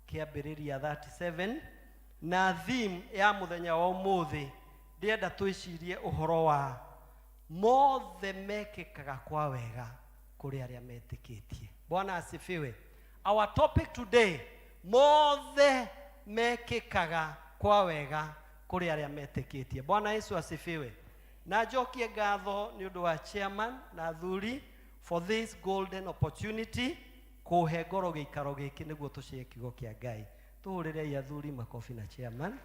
Kĩambĩrĩria 37 na theme ya mũthenya wa ũmũthĩ. Ndĩrenda twĩcirie ũhoro wa mothe mekĩkaga kwa wega kũrĩ arĩa metĩkĩtie. Bwana asifiwe. Our topic today, mothe mekĩkaga kwa wega kũrĩ arĩa metĩkĩtie. Bwana Yesu asifiwe. Na njokie ngatho nĩ ũndũ wa chairman na athuri for this golden opportunity kũhe ngoro gĩikaro gĩkĩ nĩguo tũcĩe kiugo kĩa Ngai. Tũhũrĩrei athuri makobi na chairman.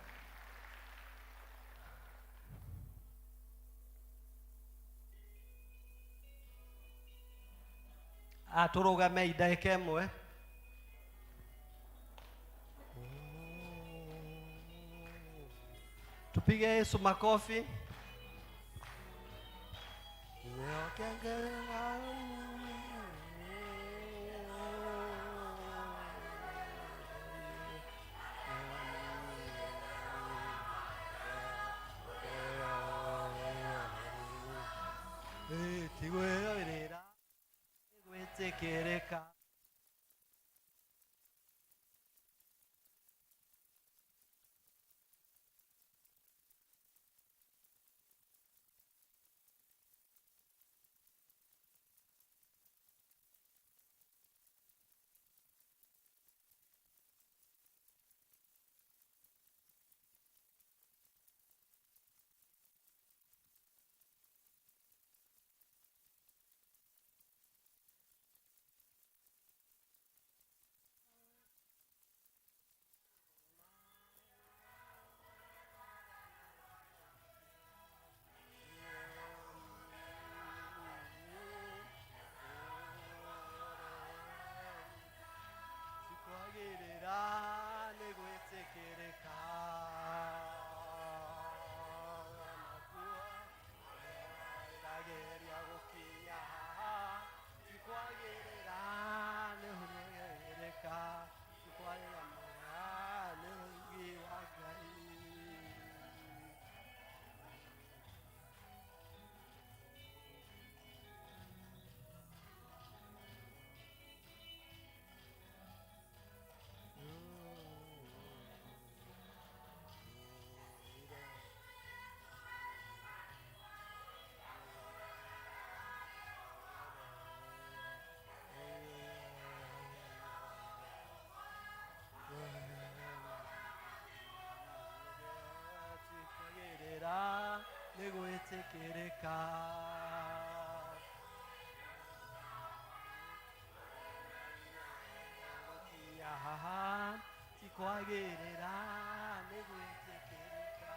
Tũrũgamei ndagĩka ĩmwe. Tupige Yesu makofi. Gwĩtĩkĩrĩka. Kwagĩrĩra nĩ gwĩtĩkĩrĩka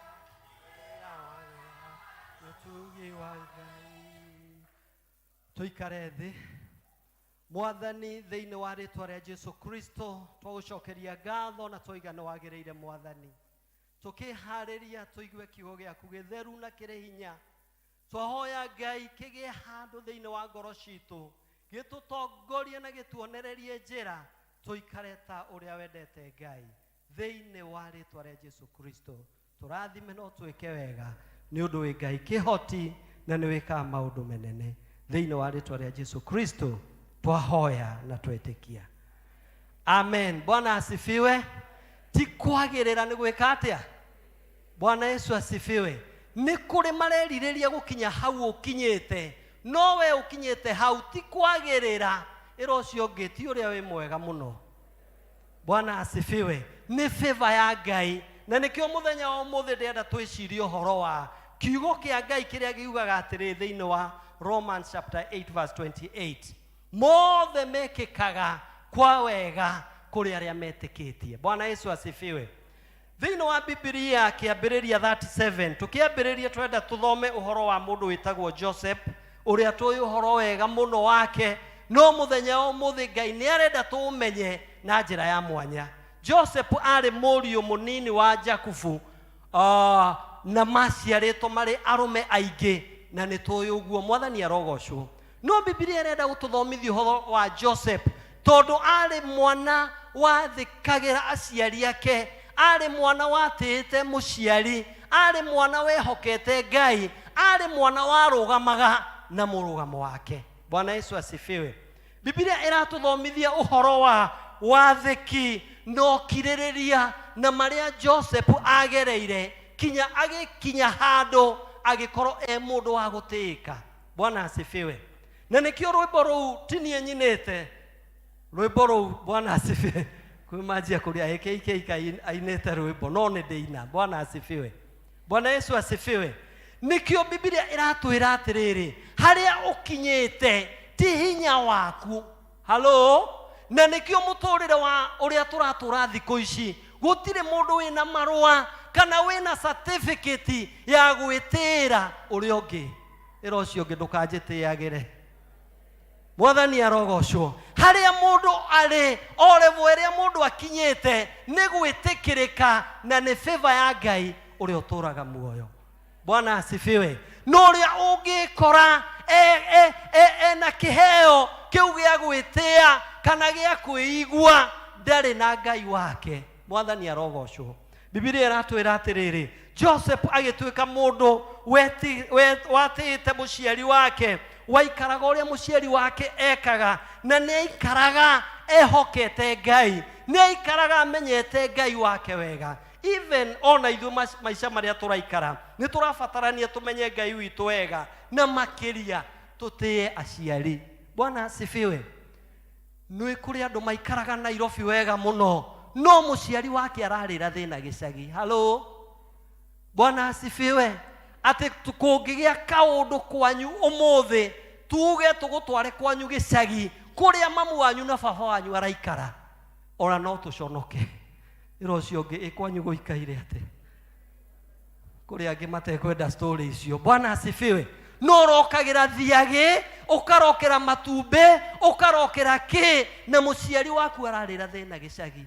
wĩra wa ũtugi wa Ngai. Tũikare thĩ. Mwathani, thĩinĩ wa rĩtwa rĩa Jesu Kristo, twagũcokeria ngatho na twaiga nĩ wagĩrĩire Mwathani. Tũkĩharĩria tũigue kiugo gĩaku gĩtheru na kĩrĩ hinya. Twahoya Ngai kĩgĩe handũ thĩinĩ wa ngoro citũ, gĩtũtongorie na gĩtuonererie njĩra tũikare ta ũrĩa wendete Ngai. Thĩinĩ wa rĩtwa rĩa Jesu Kristo, tũrathime na ũtwĩke wega, nĩ ũndũ wĩ Ngai kĩhoti na nĩ wĩkaga maũndũ menene. Thĩinĩ wa rĩtwa rĩa Jesu Kristo twahoya na twetĩkia, amen. Bwana asifiwe. Ti kwagĩrĩra nĩ gwĩka atĩa? Bwana Yesu asifiwe. Nĩ kũrĩ marerirĩria gũkinya hau ũkinyĩte, no we ũkinyĩte hau ti kwagĩrĩra. Ĩra ũcio ũngĩ ti ũrĩa wĩ mwega mũno. Bwana asifiwe. Nĩ favor ya Ngai, na nĩkĩo mũthenya wa ũmũthĩ ndĩrenda twĩcirie ũhoro wa kiugo kĩa Ngai kĩrĩa giugaga atĩrĩ thĩinĩ wa Romans chapter 8 verse 28, mothe mekĩkaga kwa wega kũrĩ arĩa metĩkĩtie. Bwana Yesu asifiwe. Thĩinĩ wa Bibilia kĩambĩrĩria 37, tũkĩambĩrĩria twenda tũthome ũhoro wa mũndũ wĩtagwo Joseph, ũrĩa tũĩ ũhoro wega mũno wake, no mũthenya wa ũmũthĩ Ngai nĩ arenda tũũmenye na njĩra ya mwanya. Joseph arĩ mũriũ mũnini wa Jakubu, na maciarĩtwo marĩ arũme aingĩ, na nĩ tũĩ ũguo. Mwathani arogocwo. No Bibilia ĩrenda gũtũthomithia ũhoro wa Joseph tondũ arĩ mwana wathĩkagĩra aciari ake, arĩ mwana watĩĩte mũciari, arĩ mwana wehokete Ngai, arĩ mwana warũgamaga na mũrũgamo wake. Bwana Yesu asifiwe. Bibilia ĩratũthomithia ũhoro wa wathĩki na ũkirĩrĩria na marĩa Joseph agereire kinya agĩkinya handũ agĩkorwo e mũndũ wa gũtĩĩka. Bwana asifiwe. Na nĩkĩo rwĩmbo rũu ti niĩ nyinĩte rwĩmbo rũu. Bwana asifiwe. Kwĩ manjia kũrĩa AKK ainĩte rwĩmbo, no nĩ ndĩina. Bwana asifiwe. Bwana Yesu asifiwe. Nĩkĩo Bibilia ĩratwĩra atĩrĩrĩ, harĩa ũkinyĩte ti hinya waku. Halo? Na nĩkĩo mũtũrĩre wa ũrĩa tũratũra thikũ ici, gũtirĩ mũndũ wĩna marũa kana wĩna certificate ya gwĩtĩĩra ũrĩa ũngĩ. Ĩra ũcio ũngĩ ndũkanjĩtĩagĩre. Mwathani arogocwo. Harĩa mũndũ arĩ, o level ĩrĩa mũndũ akinyĩte nĩ gwĩtĩkĩrĩka na nĩ favor ya Ngai ũrĩa ũtũraga muoyo. Bwana asifiwe. No ũrĩa ũngĩkora ena kĩheo kĩu gĩa gwĩtĩa kana gĩa kwĩigua ndarĩ na Ngai wake. Mwathani arogocwo. Bibilia ĩratwĩra atĩrĩrĩ, Joseph agĩtuĩka mũndũ watĩĩte mũciari wake, waikaraga ũrĩa mũciari wake ekaga, na nĩ aikaraga ehokete Ngai, nĩ aikaraga amenyete Ngai wake wega. Even ona ithuĩ maica marĩa tũraikara, nĩ tũrabatarania tũmenye Ngai witũ wega, na makĩria tũtĩe aciari. Bwana asifiwe. Nĩ kũrĩ andũ maikaraga Nairobi wega mũno, no mũciari wake ararĩra thĩna gĩcagi. Halo, Bwana asifiwe. Atĩ kũngĩgĩa kaũndũ kwanyu ũmũthĩ, tuge tũgũtware kwanyu gĩcagi kũrĩa mamu wanyu na baba wanyu araikara, ona no tũconoke. Ĩra ũcio ũngĩ, ĩ kwanyu gũikaire atĩ? Kũrĩ angĩ matekwenda story icio. Bwana asifiwe. No ũrokagĩra thiagĩ, ũkarokera matumbĩ, ũkarokera kĩ, na mũciari waku ararĩra thĩna gĩcagi.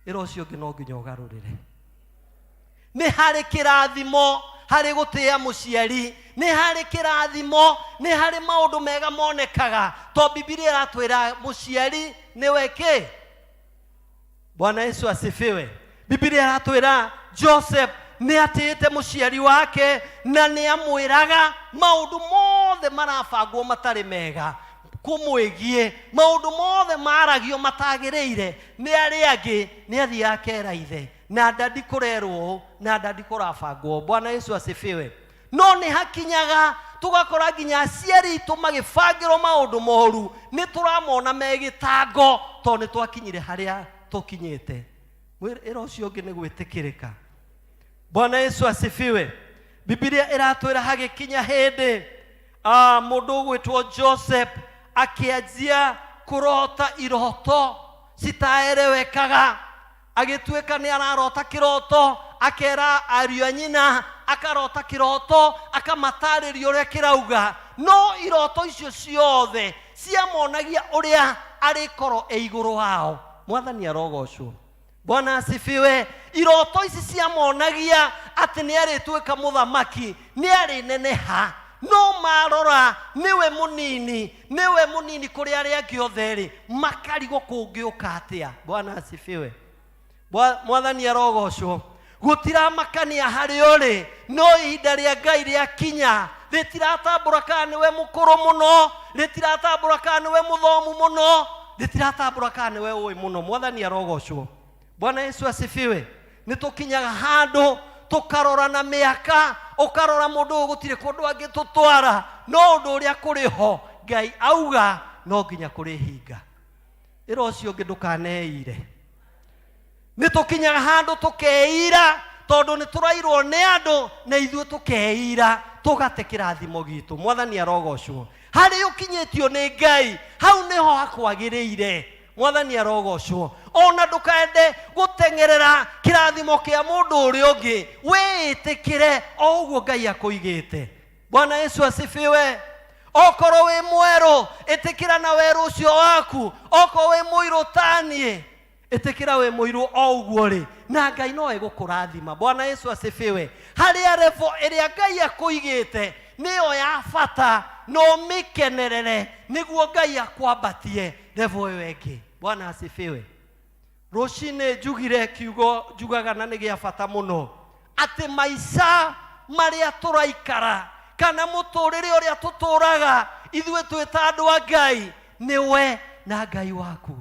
Ĩra ũcio ũngĩ no nginya ũgarũrĩre. Nĩ harĩ kĩrathimo harĩ gũtĩa mũciari, nĩ harĩ kĩrathimo, nĩ harĩ maũndũ mega monekaga, tondũ Bibilia ĩratwĩra mũciari nĩwe kĩ. Bwana Yesu asifiwe. Bibilia ĩratwĩra Joseph nĩ atĩĩte mũciari wake na nĩ amwĩraga maũndũ mothe marabangwo matarĩ mega kũmwĩgiĩ, maũndũ mothe maragio matagĩrĩire nĩ arĩa angĩ, nĩ athiaga akera ithe, na ndadi kũrerwo ũũ, na ndadi kũrabangwo. Bwana Yesu asifiwe. No nĩ hakinyaga tũgakora nginya aciari aitũ magĩbangĩrwo maũndũ moru, nĩ tũramona me gĩtango tondũ nĩ twakinyire harĩa tũkinyĩte. Ĩra ũcio ũngĩ nĩ gwĩtĩkĩrĩka. Bwana Yesu asifiwe. Bibilia ĩratwĩra hagĩkinya hĩndĩ mũndũ ũgwĩtwo Joseph akĩanjia kũrota iroto citaerewekaga. Agĩtuĩka nĩ ararota kĩroto, akera ariũ a nyina, akarota kĩroto, akamatarĩria ũrĩa kĩrauga. No iroto icio ciothe ciamonagia ũrĩa arĩkorwo e igũrũ wao. Mwathani arogocwo. Bwana asifiwe. Iroto ici ciamonagia atĩ nĩ arĩtuĩka mũthamaki, nĩ arĩneneha. No marora nĩwe mũnini, nĩwe mũnini kũrĩ arĩa angĩ othe rĩ, makarigwo kũngĩũka atĩa. Bwana asifiwe. Mwathani arogocwo. Gũtiramakania harĩ ũrĩ, no ihinda rĩa Ngai rĩakinya, rĩtiratambũra kana nĩwe mũkũrũ mũno, rĩtiratambũra kana nĩwe mũthomu mũno, rĩtiratambũra kana nĩwe ũĩ mũno. Mwathani arogocwo. Bwana Yesu asifiwe. Nĩ tũkinyaga handũ tũkarora na mĩaka, ũkarora mũndũ ũyũ gũtirĩ kũndũ angĩtũtwara, no ũndũ ũrĩa kũrĩ ho Ngai auga no nginya kũrĩhinga. Ĩra ũcio ũngĩ ndũkaneire. Nĩ tũkinyaga handũ tũkeira tondũ nĩ tũrairwo nĩ andũ, na ithuĩ tũkeira tũgate kĩrathimo gitũ. Mwathani arogocwo. Harĩa ũkinyĩtio nĩ Ngai, hau nĩho hakwagĩrĩire. Mwathani arogocwo. Ona ndũkaende gũteng'erera kĩrathimo kĩa mũndũ ũrĩa ũngĩ, wĩĩtĩkĩre o ũguo Ngai akũigĩte. Bwana Yesu asifiwe. Okorwo wĩ mwerũ, ĩtĩkĩra na werũ ũcio waku. Okorwo wĩ mũirũ taniĩ, ĩtĩkĩra wĩ mũirũ o ũguo rĩ, na Ngai no egũkũrathima. Bwana Yesu asifiwe. Harĩa level ĩrĩa Ngai akũigĩte nĩyo ya bata, na ũmĩkenerere nĩguo Ngai akwambatie level ĩyo ĩngĩ. Bwana asifiwe. Rũcinĩ njugire kiugo njugaga na nĩ gĩa bata mũno, atĩ maica marĩa tũraikara kana mũtũrĩre ũrĩa tũtũraga ithuĩ twĩ ta andũ a Ngai nĩ we na Ngai waku.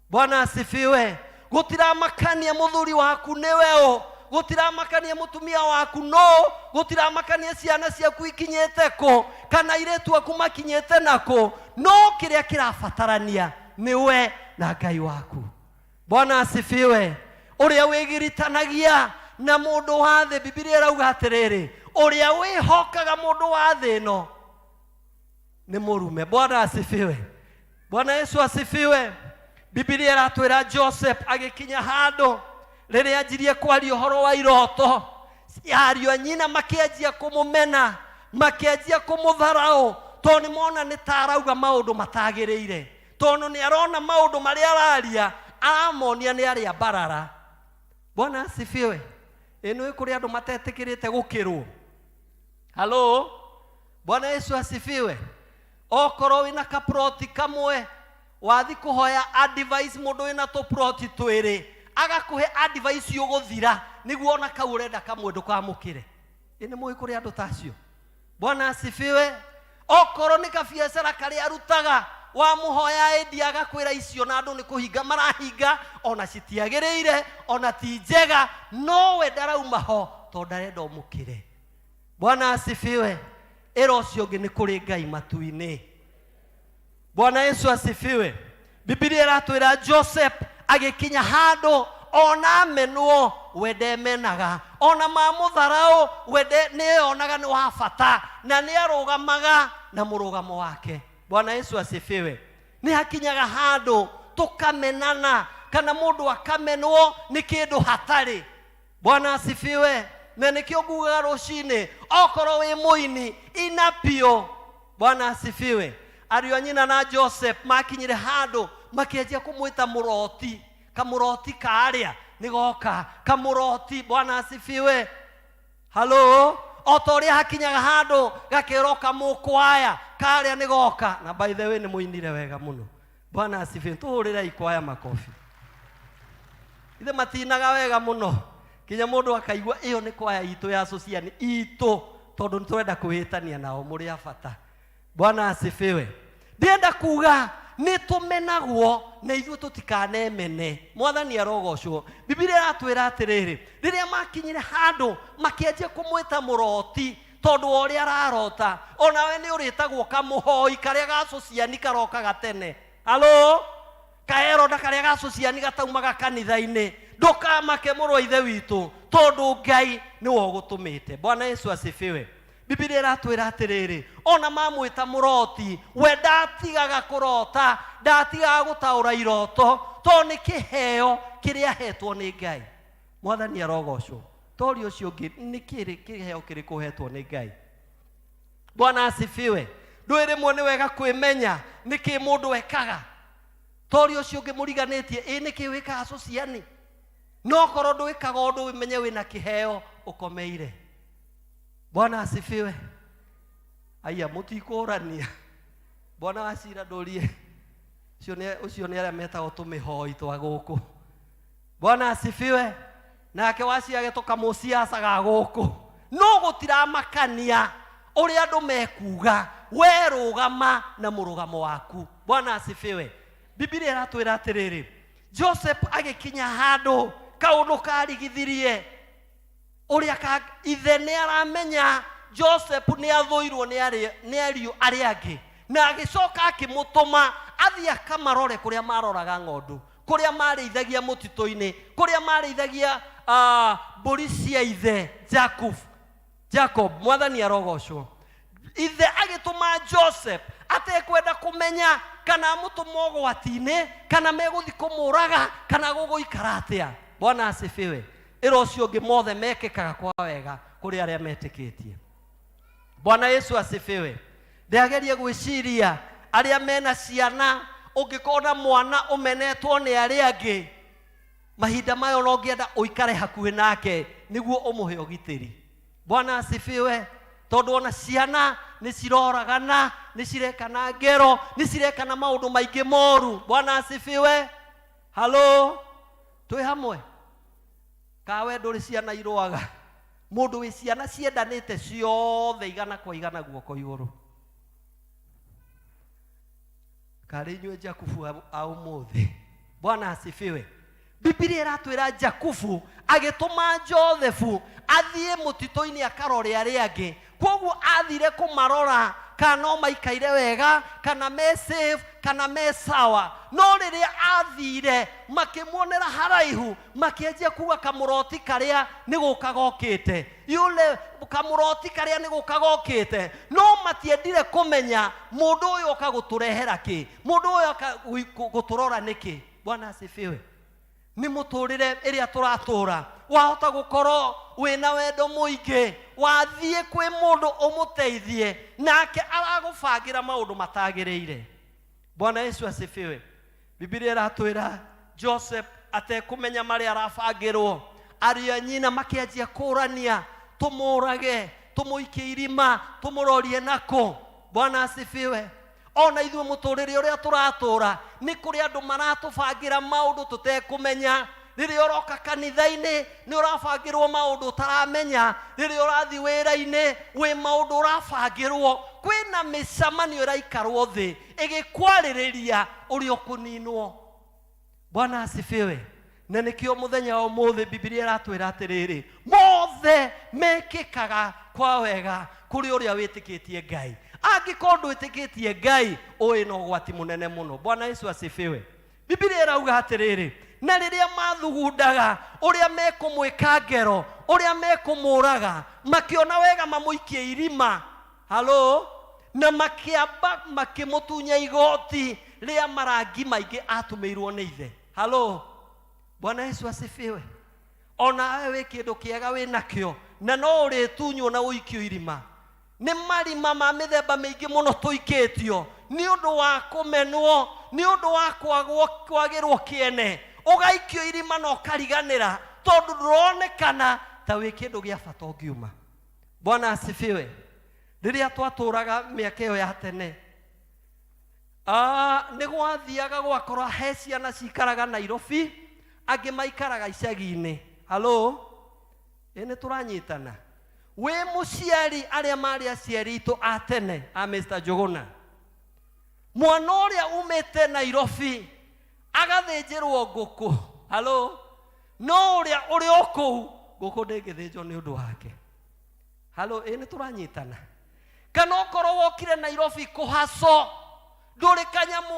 Bwana asifiwe. Gũtiramakania mũthuri waku nĩwe ũ, gũtiramakania mũtumia waku no, gũtiramakania ciana ciaku ikinyĩte kũ kana airĩtu aku makinyĩte nakũ, no kĩrĩa kĩrabatarania nĩ we na Ngai waku. Bwana asifiwe. Ũrĩa wĩgiritanagia na mũndũ wa thĩ, Bibilia ĩrauga atĩrĩrĩ, ũrĩa wĩhokaga mũndũ wa thĩ ĩno nĩ mũrume. Bwana asifiwe. Bwana Yesu asifiwe. Bibilia ĩratwĩra Joseph agĩkinya handũ rĩrĩa anjirie kwaria ũhoro wa iroto, ariũ a nyina makĩanjia kũmũmena, makĩanjia kũmũtharaũ, tondũ nĩ mona nĩ ta arauga maũndũ matagĩrĩire, tondũ nĩ arona maũndũ marĩa araria aramonia nĩ arĩa mbarara. Bwana asifiwe. Ĩ nĩ kũrĩ andũ matetĩkĩrĩte gũkĩrwo. Halo, Bwana Yesu asifiwe. Okorwo wĩna kaproti kamwe, wathi kũhoya advice mũndũ wĩna tũproti twĩrĩ, agakũhe advice ũgũthira nĩguo ona kau ũrenda kamwe ndũkamũkĩre. Ĩ nĩ mũĩ kũrĩ andũ ta acio? Bwana asifiwe. Okorwo nĩ kabiacara karĩa arutaga, wamũhoya endia agakwĩra icio na andũ nĩ kũhinga marahinga, ona citiagĩrĩire, ona ti njega, no we ndarauma ho tondũ ndarenda ũmũkĩre. Bwana asifiwe. Ĩra ũcio ũngĩ nĩ kũrĩ Ngai matu-inĩ. Bwana Yesu asifiwe. Bibilia ĩratwĩra Joseph agĩkinya handũ ona amenwo we ndemenaga, ona mamũtharaũ we nĩeyonaga nĩ wa bata, na nĩarũgamaga na mũrũgamo wake. Bwana Yesu asifiwe. Nĩ hakinyaga handũ tũkamenana, kana mũndũ akamenwo nĩ kĩndũ hatarĩ. Bwana asifiwe. Na nĩkĩo ngugaga rũcinĩ, okorwo wĩ mũini ina biũ. Bwana asifiwe. Ariũ a nyina na Joseph makinyire handũ makĩanjia kũmwĩta mũroti, kamũroti karĩa nĩgoka kamũroti. Bwana asifiwe. Halo, o ta ũrĩa hakinyaga handũ gakerwo kamũkwaya karĩa nĩgoka. Na by the way nĩ mũinire wega mũno. Bwana asifiwe. Tũhũrĩrei ikwaya makobi. Ithe matinaga wega mũno kinya mũndũ akaigua ĩyo nĩ kwaya itũ ya Sociani itũ, tondũ nĩ tũrenda kwĩhĩtania nao, mũrĩ a bata. Bwana asifiwe. Ndĩrenda kuga nĩ tũmenagwo na ithuĩ tũtikanemene. Mwathani arogocwo. Bibilia ĩratwĩra atĩrĩrĩ, rĩrĩa makinyire handũ makĩanjia kũmwĩta mũroti tondũ wa ũrĩa ararota, onawe nĩ ũrĩtagwo kamũhoi karĩa ga Sociani karokaga tene. Halo, kaeronda karĩa ga Sociani gataumaga kanitha-inĩ. Ndũkamake mũrũ wa ithe witũ, tondũ Ngai nĩwe ũgũtũmĩte. Bwana Yesu asifiwe. Bibilia ĩratwĩra atĩrĩrĩ, ona mamwĩta mũroti, we ndatigaga kũrota, ndatigaga gũtaũra iroto, tondũ nĩ kĩheo kĩrĩa ahetwo nĩ Ngai. Mwathani arogocwo. Tori ũcio ũngĩ, nĩ kĩrĩ kĩheo kĩrĩkũ ũhetwo nĩ Ngai? Bwana asifiwe. Ndũĩ rĩmwe nĩ wega kwĩmenya nĩkĩ mũndũ ekaga. Tori ũcio ũngĩ mũriganĩtie, ĩ nĩkĩ wĩkaga cũciani? No korwo ndwĩkaga ũndũ ũmenye wĩna kĩheo ũkomeire. Bwana asifiwe. Aya mũtikũrania. Bwana wa cira ndũrie. Ũcio nĩ ũcio nĩ arĩa metagwo tũmĩhoi twa gũkũ. Bwana asifiwe. Nake waciage tũkamũciaca ga gũkũ. No gũtiramakania ũrĩa andũ mekuga, we rũgama na mũrũgamo waku. Bwana asifiwe. Bibilia ĩratwĩra atĩrĩrĩ, Joseph agĩkinya handũ kaũndũ karigithirie ũrĩa ka ithe nĩ aramenya Joseph nĩ athũirwo nĩ arĩ- nĩ ariũ arĩa angĩ, na agĩcoka akĩmũtũma athiĩ akamarore kũrĩa maroraga ng'ondu, kũrĩa marĩithagia mũtitũ-inĩ, kũrĩa marĩithagia mbũri cia ithe Jacob. Jacob, mwathani arogocwo. Ithe agĩtũma Joseph atekwenda kũmenya kana amũtũma ũgwati-inĩ, kana megũthiĩ kũmũraga, kana gũgũikara atĩa. Bwana asifiwe. Ĩra ũcio ũngĩ mothe mekĩkaga kwa wega kũrĩ arĩa metĩkĩtie. Bwana Yesu asifiwe. Ndĩrageria gwĩciria arĩa mena ciana, ũngĩkorwo na mwana ũmenetwo nĩ arĩa angĩ, mahinda maya ona ũngĩenda ũikare hakuhĩ nake nĩguo ũmũhe ũgitĩri. Bwana asifiwe. Tondũ ona ciana nĩ ciroragana, nĩ cirekana ngero, nĩ cirekana maũndũ maingĩ moru. Bwana asifiwe. Halo, twĩ hamwe? Kawe ndũrĩ ciana irũaga? Mũndũ wĩ ciana ciendanĩte ciothe igana kwa igana guoko igũrũ. Karĩ inyuĩ Jakubu a ũmũthĩ. Bwana asifiwe. Bibilia ĩratwĩra Jakubu agĩtũma Josefu athiĩ mũtitũ-inĩ akarore arĩa angĩ. Kwoguo athire kũmarora kana no maikaire wega, kana me safe, kana me sawa. No rĩrĩa athire makĩmuonera haraihu, makĩanjia kuga kamũroti karĩa nĩ gũka gokĩte. Yule kamũroti karĩa nĩ gũka gokĩte. No matiendire kũmenya mũndũ ũyũ oka gũtũrehera kĩ, mũndũ ũyũ oka gũtũrora nĩkĩ. Bwana asifiwe. Nĩ mũtũrĩre ĩrĩa tũratũra, wahota gũkorwo wĩna wendo mũingĩ, wathiĩ kwĩ mũndũ ũmũteithie, nake aragũbangĩra maũndũ matagĩrĩire. Bwana Yesu asifiwe. Bibilia ĩratwĩra Joseph atekũmenya marĩa arabangĩrwo, ariũ a nyina makĩanjia kũrania, tũmũrage, tũmũikie irima, tũmũrorie nakũ. Bwana asifiwe. Ona ithuĩ mũtũrĩre ũrĩa tũratũra, nĩ kũrĩ andũ maratũbangĩra maũndũ tũtekũmenya. Rĩrĩa ũroka kanitha-inĩ, nĩ ũrabangĩrwo maũndũ ũtaramenya. Rĩrĩa ũrathiĩ wĩra-inĩ, wĩ maũndũ ũrabangĩrwo. Kwĩna mĩcemanio ĩraikarwo thĩ ĩgĩkwarĩrĩria ũrĩa ũkũninwo. Bwana asifiwe. Na nĩkĩo mũthenya wa ũmũthĩ Bibilia ĩratwĩra atĩrĩrĩ, mothe mekĩkaga kwa wega kũrĩ ũrĩa wĩtĩkĩtie Ngai. Angĩkorwo ndwĩtĩkĩtie Ngai, ũĩ na ũgwati mũnene mũno. Bwana Yesu asifiwe. Bibilia ĩrauga atĩrĩrĩ, na rĩrĩa mathugundaga ũrĩa mekũmwĩka ngero, ũrĩa mekũmũraga, makĩona wega mamũikie irima. Halo? Na makĩamba makĩmũtunya igoti rĩa marangi maingĩ atũmĩirwo nĩ ithe. Halo? Bwana Yesu asifiwe. Ona we wĩ kĩndũ kĩega wĩ nakĩo, na no ũrĩtunywo na ũikio irima. Nĩ marima ma mĩthemba mĩingĩ mũno tũikĩtio nĩ ũndũ wa kũmenwo, nĩ ũndũ wa kwagĩrwo kĩene. Ũgaikio irima na ũkariganĩra tondũ ndũronekana ta wĩ kĩndũ gĩa bata ũngiuma. Bwana asifiwe. Rĩrĩa twatũraga mĩaka ĩyo ya tene, nĩ gwathiaga gwakorwo he ciana cikaraga Nairobi, angĩ maikaraga icagi-inĩ. Halo? Ĩ nĩ tũranyitana? Wĩ mũciari, arĩa marĩ aciari aitũ a tene a Mr. Njuguna, mwana ũrĩa umĩte Nairobi agathĩnjĩrwo ngũkũ. Halo? No ũrĩa ũrĩ o kũu ngũkũ ndĩngĩthĩnjwo nĩ ũndũ wake. Halo, ĩ nĩ tũranyitana? Kana okorwo wokire Nairobi kũhaco, ndũrĩ kanyamũ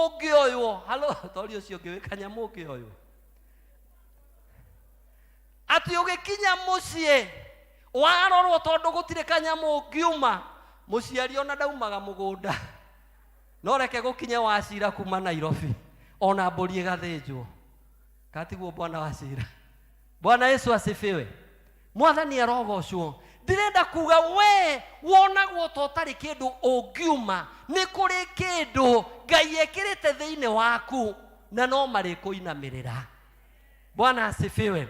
ũngĩoywo. Halo, tori ũcio ũngĩ wĩ kanyamũ ũngĩoywo. Atĩ ũgĩkinya mũciĩ Warorwo tondũ gũtirĩ kanyamũ ũngiuma, mũciari ona ndaumaga mũgũnda. No reke gũkinye Wachira kuma Nairobi, ona mbũri ĩgathĩnjwo. Katiguo bwana Wachira. Bwana Yesu asifiwe. Mwathani arogocwo. Ndĩrenda kuga we wonagwo ta ũtarĩ kĩndũ ũngiuma, nĩ kũrĩ kĩndũ Ngai ekĩrĩte thĩinĩ waku na no marĩkũinamĩrĩra. Bwana asifiwe.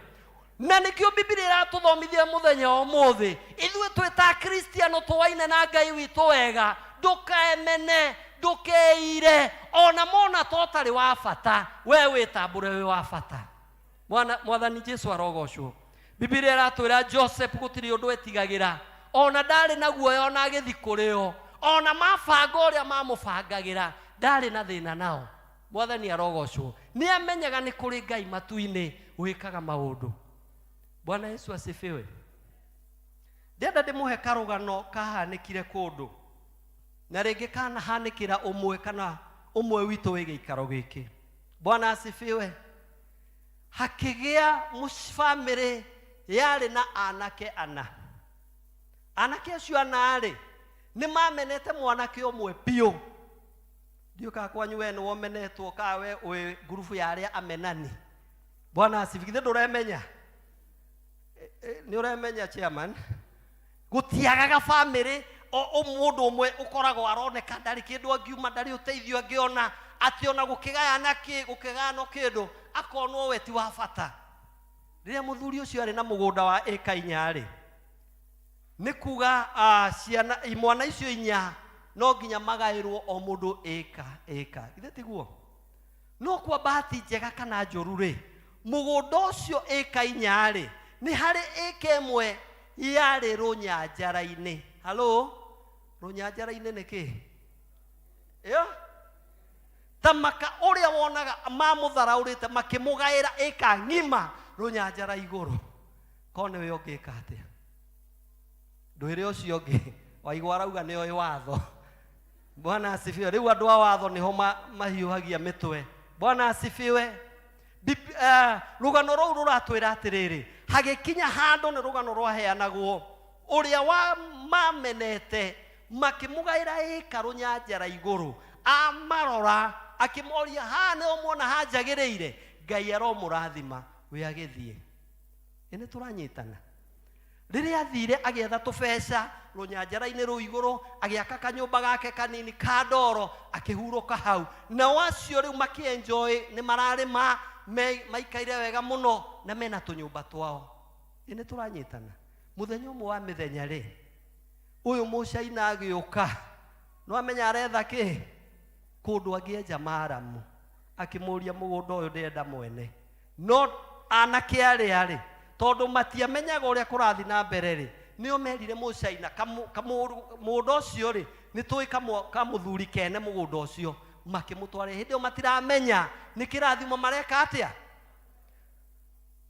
Na nĩkĩo Bibilia ĩratũthomithia mũthenya wa ũmũthĩ, ithuĩ twĩ ta Akristiano tũwaine na Ngai witũ wega, ndũkaemene, ndũkeire, ona mona ta ũtarĩ wa bata, we wĩtambũre wĩ wa bata. Mwana, Mwathani Jesu arogocwo. Bibilia ĩratwĩra Joseph gũtirĩ ũndũ etigagĩra, ona ndarĩ na guoya ona agĩthiĩ kũrĩ o, ona mabanga ũrĩa mamũbangagĩra ndarĩ na thĩna nao. Mwathani arogocwo. Nĩ amenyaga nĩ kũrĩ Ngai matu-inĩ wĩkaga maũndũ. Bwana Yesu asifiwe. Ndĩrenda ndĩmũhe karũgano kahanĩkire kũndũ, na rĩngĩ kanahanĩkĩra ũmwe kana ũmwe witũ wĩ gĩikaro gĩkĩ. Bwana asifiwe. Hakĩgĩa bamĩrĩ yarĩ na anake ana. Anake acio ana-rĩ, nĩ mamenete mwanake ũmwe biũ. Ndiũĩ kana kwanyu we nĩ womenetwo kana we wĩ ngurubu ya arĩa amenani. Bwana asifiwe. Githĩ ndũremenya? Nĩ ũremenya chairman? Gũtiagaga bamĩrĩ o mũndũ ũmwe ũkoragwo aroneka ndarĩ kĩndũ angiuma, ndarĩ ũteithio angĩona, atĩ ona gũkĩgayana kĩ, gũkĩgayanwo kĩndũ akonwo we ti wa bata. Rĩrĩa mũthuri ũcio arĩ na mũgũnda wa ĩka inya-rĩ, nĩ kuga, ciana, imwana icio inya no nginya magaĩrwo o mũndũ ĩka ĩka. Githĩ tiguo? No kwa bahati njega kana njũru rĩ, mũgũnda ũcio ĩka inya-rĩ, nĩ harĩ ĩka ĩmwe yarĩ rũnyanjara-inĩ. Halo? Rũnyanjara-inĩ nĩ kĩ? Ĩyo? Ta maka ũrĩa wonaga mamũtharaũrĩte makĩmũgaĩra ĩka ng'ima rũnyanjara igũrũ. Ko nĩwe ũngĩka atĩa? Ndwĩre ũcio ũngĩ, waigua arauga nĩ oĩ watho. Bwana asifiwe. Rĩu andũ a watho nĩho mahiũhagia mĩtwe. Bwana asifiwe. Rũgano rũu rũratwĩra atĩrĩrĩ, hagĩkinya handũ nĩ rũgano rwaheanagwo, ũrĩa wa mamenete makĩmũgaĩra ĩka rũnyanjara igũrũ, amarora akĩmoria, haha nĩho muona hanjagĩrĩire? Ngai aromũrathima, we agĩthiĩ. Ĩ nĩ tũranyitana? Rĩrĩa athire agĩetha tũbeca rũnyanjara-inĩ rũu igũrũ, agĩaka kanyũmba gake kanini ka ndoro, akĩhurũka hau. Nao acio rĩu makĩenjoy, nĩ mararĩma, maikaire wega mũno na mena tũnyũmba twao. Ĩ nĩ tũranyitana? Mũthenya ũmwe wa mĩthenya rĩ, ũyũ mũcaina agĩũka, no amenya aretha kĩ? Kũndũ angĩenja maramu. Akĩmũria mũgũnda ũyũ ndĩrenda mwene. No anake arĩa rĩ, tondũ matiamenyaga ũrĩa kũrathiĩ na mbere rĩ, nĩo merire mũcaina, mũgũnda ũcio rĩ, nĩ tũĩ kamũthuri kene mũgũnda ũcio, makĩmũtwara. Hĩndĩ ĩyo matiramenya nĩ kĩrathimo mareka atĩa?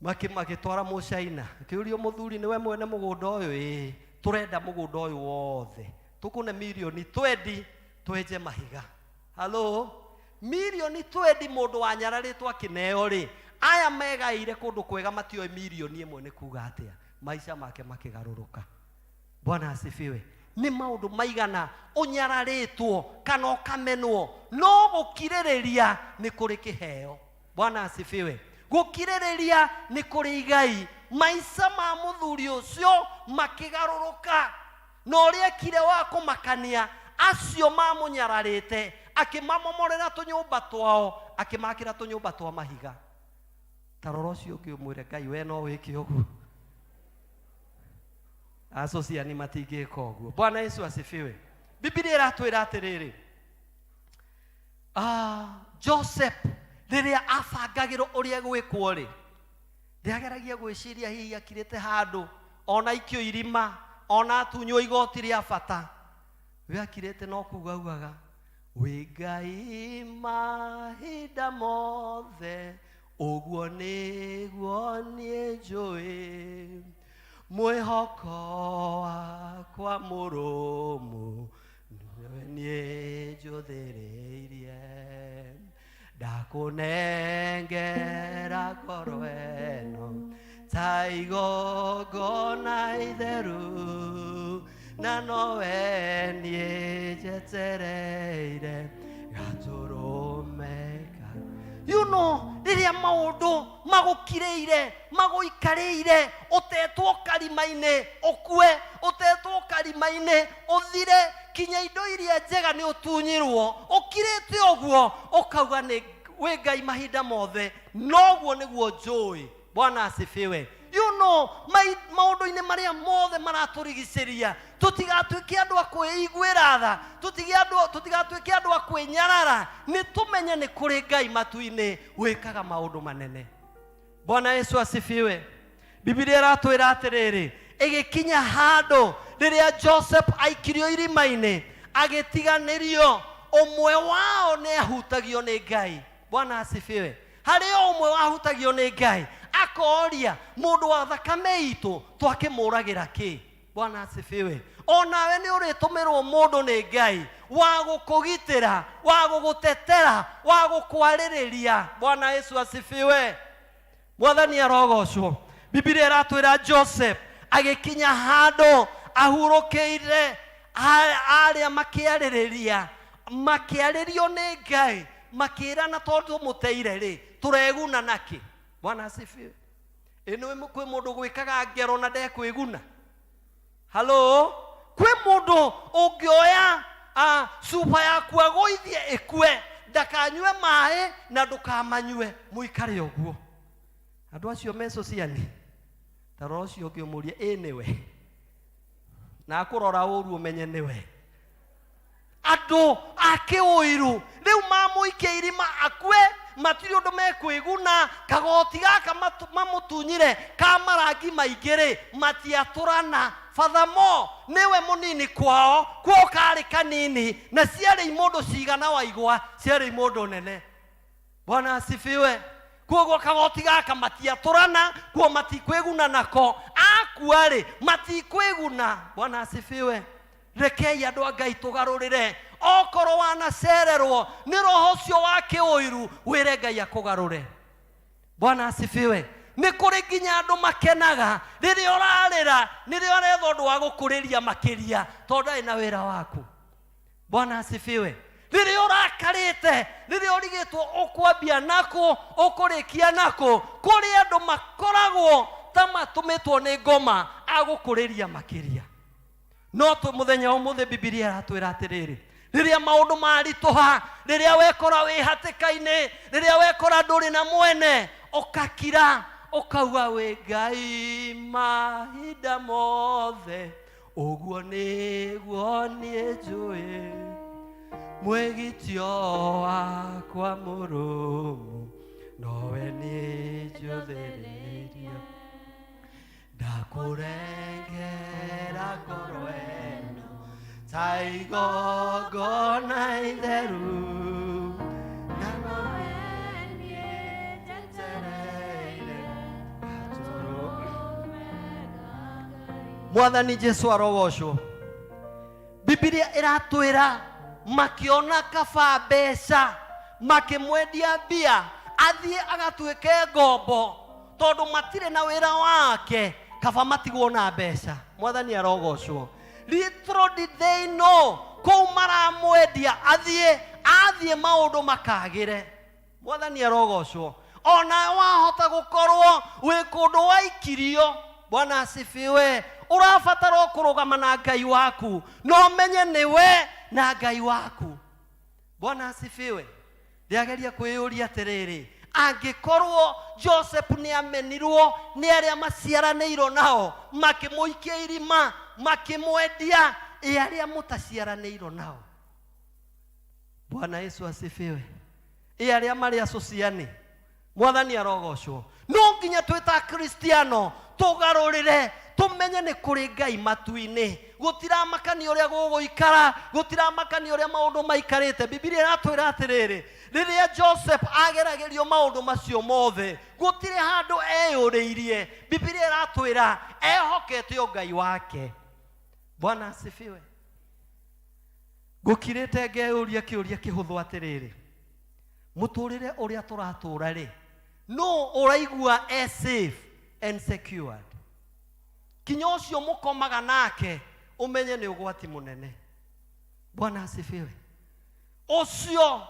Magĩtwara mũcaina. Akĩũrio mũthuri, nĩwe mwene mũgũnda ũyũ? Ĩĩ, tũrenda mũgũnda ũyũ wothe, tũkũne mirioni twendi twenje mahiga. Halo? Mirioni twendi mũndũ wanyararĩtwo akĩneo rĩ, aya megaĩire kũndũ kwega matioĩ mirioni ĩmwe nĩ kuga atĩa. Maica make makĩgarũrũka. Bwana asifiwe. Nĩ maũndũ maigana ũnyararĩtwo kana ũkamenwo, no gũkirĩrĩria nĩ kũrĩ kĩheo. Bwana asifiwe. Gũkirĩrĩria nĩ kũrĩ igai. Maica ma mũthuri ũcio makĩgarũrũka. Na ũrĩa ekire wa kũmakania acio mamũnyararĩte, akĩmamomorera tũnyũmba twao, akĩmakĩra tũnyũmba twa mahiga. Ta rora ũcio ũngĩ ũmwĩre, Ngai we no wĩke ũguo. Asociani matingĩka ũguo. Bwana Yesu asifiwe. Bibilia ĩratwĩra atĩrĩrĩ, Joseph rĩrĩa abangagĩrwo ũrĩa gwĩkwo rĩ, ndĩageragia gwĩciria hihi akirĩte handũ ona ikio irima ona atunywo igoti rĩa bata. We akirĩte no kuga augaga, wĩ Ngai mahinda mothe, ũguo nĩguo niĩ njũĩ, mwĩhoko wakwa mũrũmu nĩwe niĩ njũthĩrĩirie, ndakũnengera ngoro ĩno ta igongona itheru. Na nowe niĩ njetereire gatũrũme ka you know rĩrĩa maũndũ magũkirĩire magũikarĩire ũtetwo karima-inĩ ũkue ũtetwo karima-inĩ ũthire kinya indo iria njega nĩ ũtunyirwo ũkirĩte ũguo ũkauga nĩ wĩ ngai mahinda mothe noguo nĩguo njũĩ bwana asifiwe you know maũndũ-inĩ marĩa mothe maratũrigicĩria tũtigatuĩke andũ a kwĩiguĩra tha tũtigatuĩke andũ a kwĩnyarara nĩ tũmenye nĩ kũrĩ ngai matu-inĩ wĩkaga maũndũ manene bwana yesu asifiwe bibilia ĩratwĩra atĩrĩrĩ ĩgĩkinya handũ rĩrĩa joseph aikirio irima-inĩ agĩtiganĩrio ũmwe wao nĩ ahutagio nĩ ngai bwana asifiwe harĩ o ũmwe wahutagio nĩ ngai akoria mũndũ wa thakame itũ twakĩmũragĩra kĩ bwana asifiwe onawe nĩ ũrĩtũmĩrwo mũndũ nĩ ngai wa gũkũgitĩra wa gũgũtetera wa gũkwarĩrĩria bwana yesu asifiwe mwathani arogocwo bibilia ĩratwĩra joseph agĩkinya handũ ahurũkĩire arĩa makĩarĩrĩria makĩarĩrio nĩ ngai makĩrana tondũ mũteire rĩ tũreguna nakĩ bwana asifiwe ĩ nĩ kwĩ mũndũ gwĩkaga ngero na ndekwĩguna halo kwĩ mũndũ ũngĩoya cuba yaku agũithie ĩkue ndakanyue maĩ na ndũkamanyue mũikare ũguo andũ acio me sociani ta rora ũcio ũngĩ ũmũrie ĩ nĩwe na akũrora ũru ũmenye nĩwe andũ a kĩũiru rĩu mamũikia irima akue matirĩ ũndũ mekwĩguna kagoti gaka mamũtunyire ka marangi maingĩ rĩ matiatũrana furthermore nĩwe mũnini kwao kuo karĩ kanini na ciarĩ imũndũ cigana waigwa ciarĩ imũndũ nene bwana asifiwe koguo kagoti gaka matiatũrana kuo matikwĩguna nako akua rĩ matikwĩguna bwana asifiwe rekei andũ a ngai tũgarũrĩre okorwo wanacererwo nĩ roho ũcio wa kĩũiru wĩre ngai akũgarũre bwana asifiwe nĩ kũrĩ nginya andũ makenaga rĩrĩa ũrarĩra nĩrĩo aretha ũndũ wa gũkũrĩria makĩria tondũ ndarĩ na wĩra waku bwana asifiwe rĩrĩa ũrakarĩte rĩrĩa ũrigĩtwo ũkwambia nakũ ũkũrĩkia nakũ kũrĩ andũ makoragwo ta matũmĩtwo nĩ ngoma agũkũrĩria makĩria no tũ mũthenya ũmũthĩ bibilia ĩratwĩra atĩrĩrĩ rĩrĩa maũndũ maritũha rĩrĩa wekora wĩ hatĩka-inĩ rĩrĩa wekora ndũrĩ na mwene ũkakira ũkauga wĩ ngai mahinda mothe ũguo nĩguo niĩ njũĩ mwĩgitio wakwa mũrũmu nowe niĩ njũthĩrĩria ndakũrengera ngoro ĩno ta igongona itheru na nowe niĩ njetereire gatũrũme mwathani jesu arogocwo bibilia ĩratwĩra makĩona kaba mbeca makĩmwendia mbia athiĩ agatuĩke ngombo tondũ matirĩ na wĩra wake kaba matigwo na mbeca mwathani arogocwo little did they know kũu maramwendia athiĩ athiĩ maũndũ makagĩre mwathani arogocwo ona wahota gũkorwo wĩ kũndũ waikirio bwana asifiwe ũrabatara o kũrũgama na ngai waku no menye nĩwe na ngai waku bwana asifiwe ndĩageria kwĩyũria atĩrĩrĩ angĩkorwo joseph nĩ amenirwo nĩ arĩa maciaranĩirwo nao makĩmũikia irima makĩmwendia ĩ arĩa mũtaciaranĩirwo nao bwana yesu asifiwe ĩ arĩa marĩ acociani mwathani arogocwo no nginya twĩ ta kristiano tũgarũrĩre tũmenye nĩ kũrĩ ngai matu-inĩ gũtiramakania ũrĩa gũgũikara gũtiramakania ũrĩa maũndũ maikarĩte bibilia ĩratwĩra atĩrĩrĩ rĩrĩa joseph ageragĩrio maũndũ macio mothe gũtirĩ handũ eyũrĩirie bibilia ĩratwĩra ehokete o ngai wake bwana asifiwe ngũkirĩte ngeyũria kĩũria kĩhũthũ atĩrĩrĩ mũtũrĩre ũrĩa tũratũra rĩ no ũraigua e safe and secured kinya ũcio mũkomaga nake Ũmenye nĩ ũgwati mũnene. Bwana asifiwe. Ũcio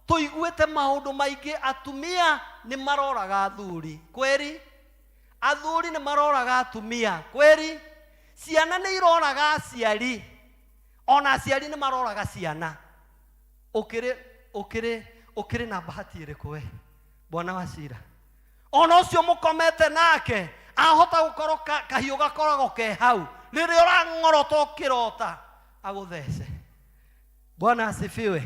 tũiguĩte maũndũ maingĩ, atumia nĩ maroraga athuri kweri, athuri nĩ maroraga atumia kweri, ciana nĩ iroraga aciari, ona aciari nĩ maroraga ciana. Ũkĩrĩ ũkĩrĩ ũkĩrĩ na bahati ĩrĩkũ we bwana wa cira? Ona ũcio mũkomete nake ahota gũkorwo kahiũ gakoragwo ke hau rĩrĩa ũrang'orota ũkĩrota agũthece. Bwana asifiwe.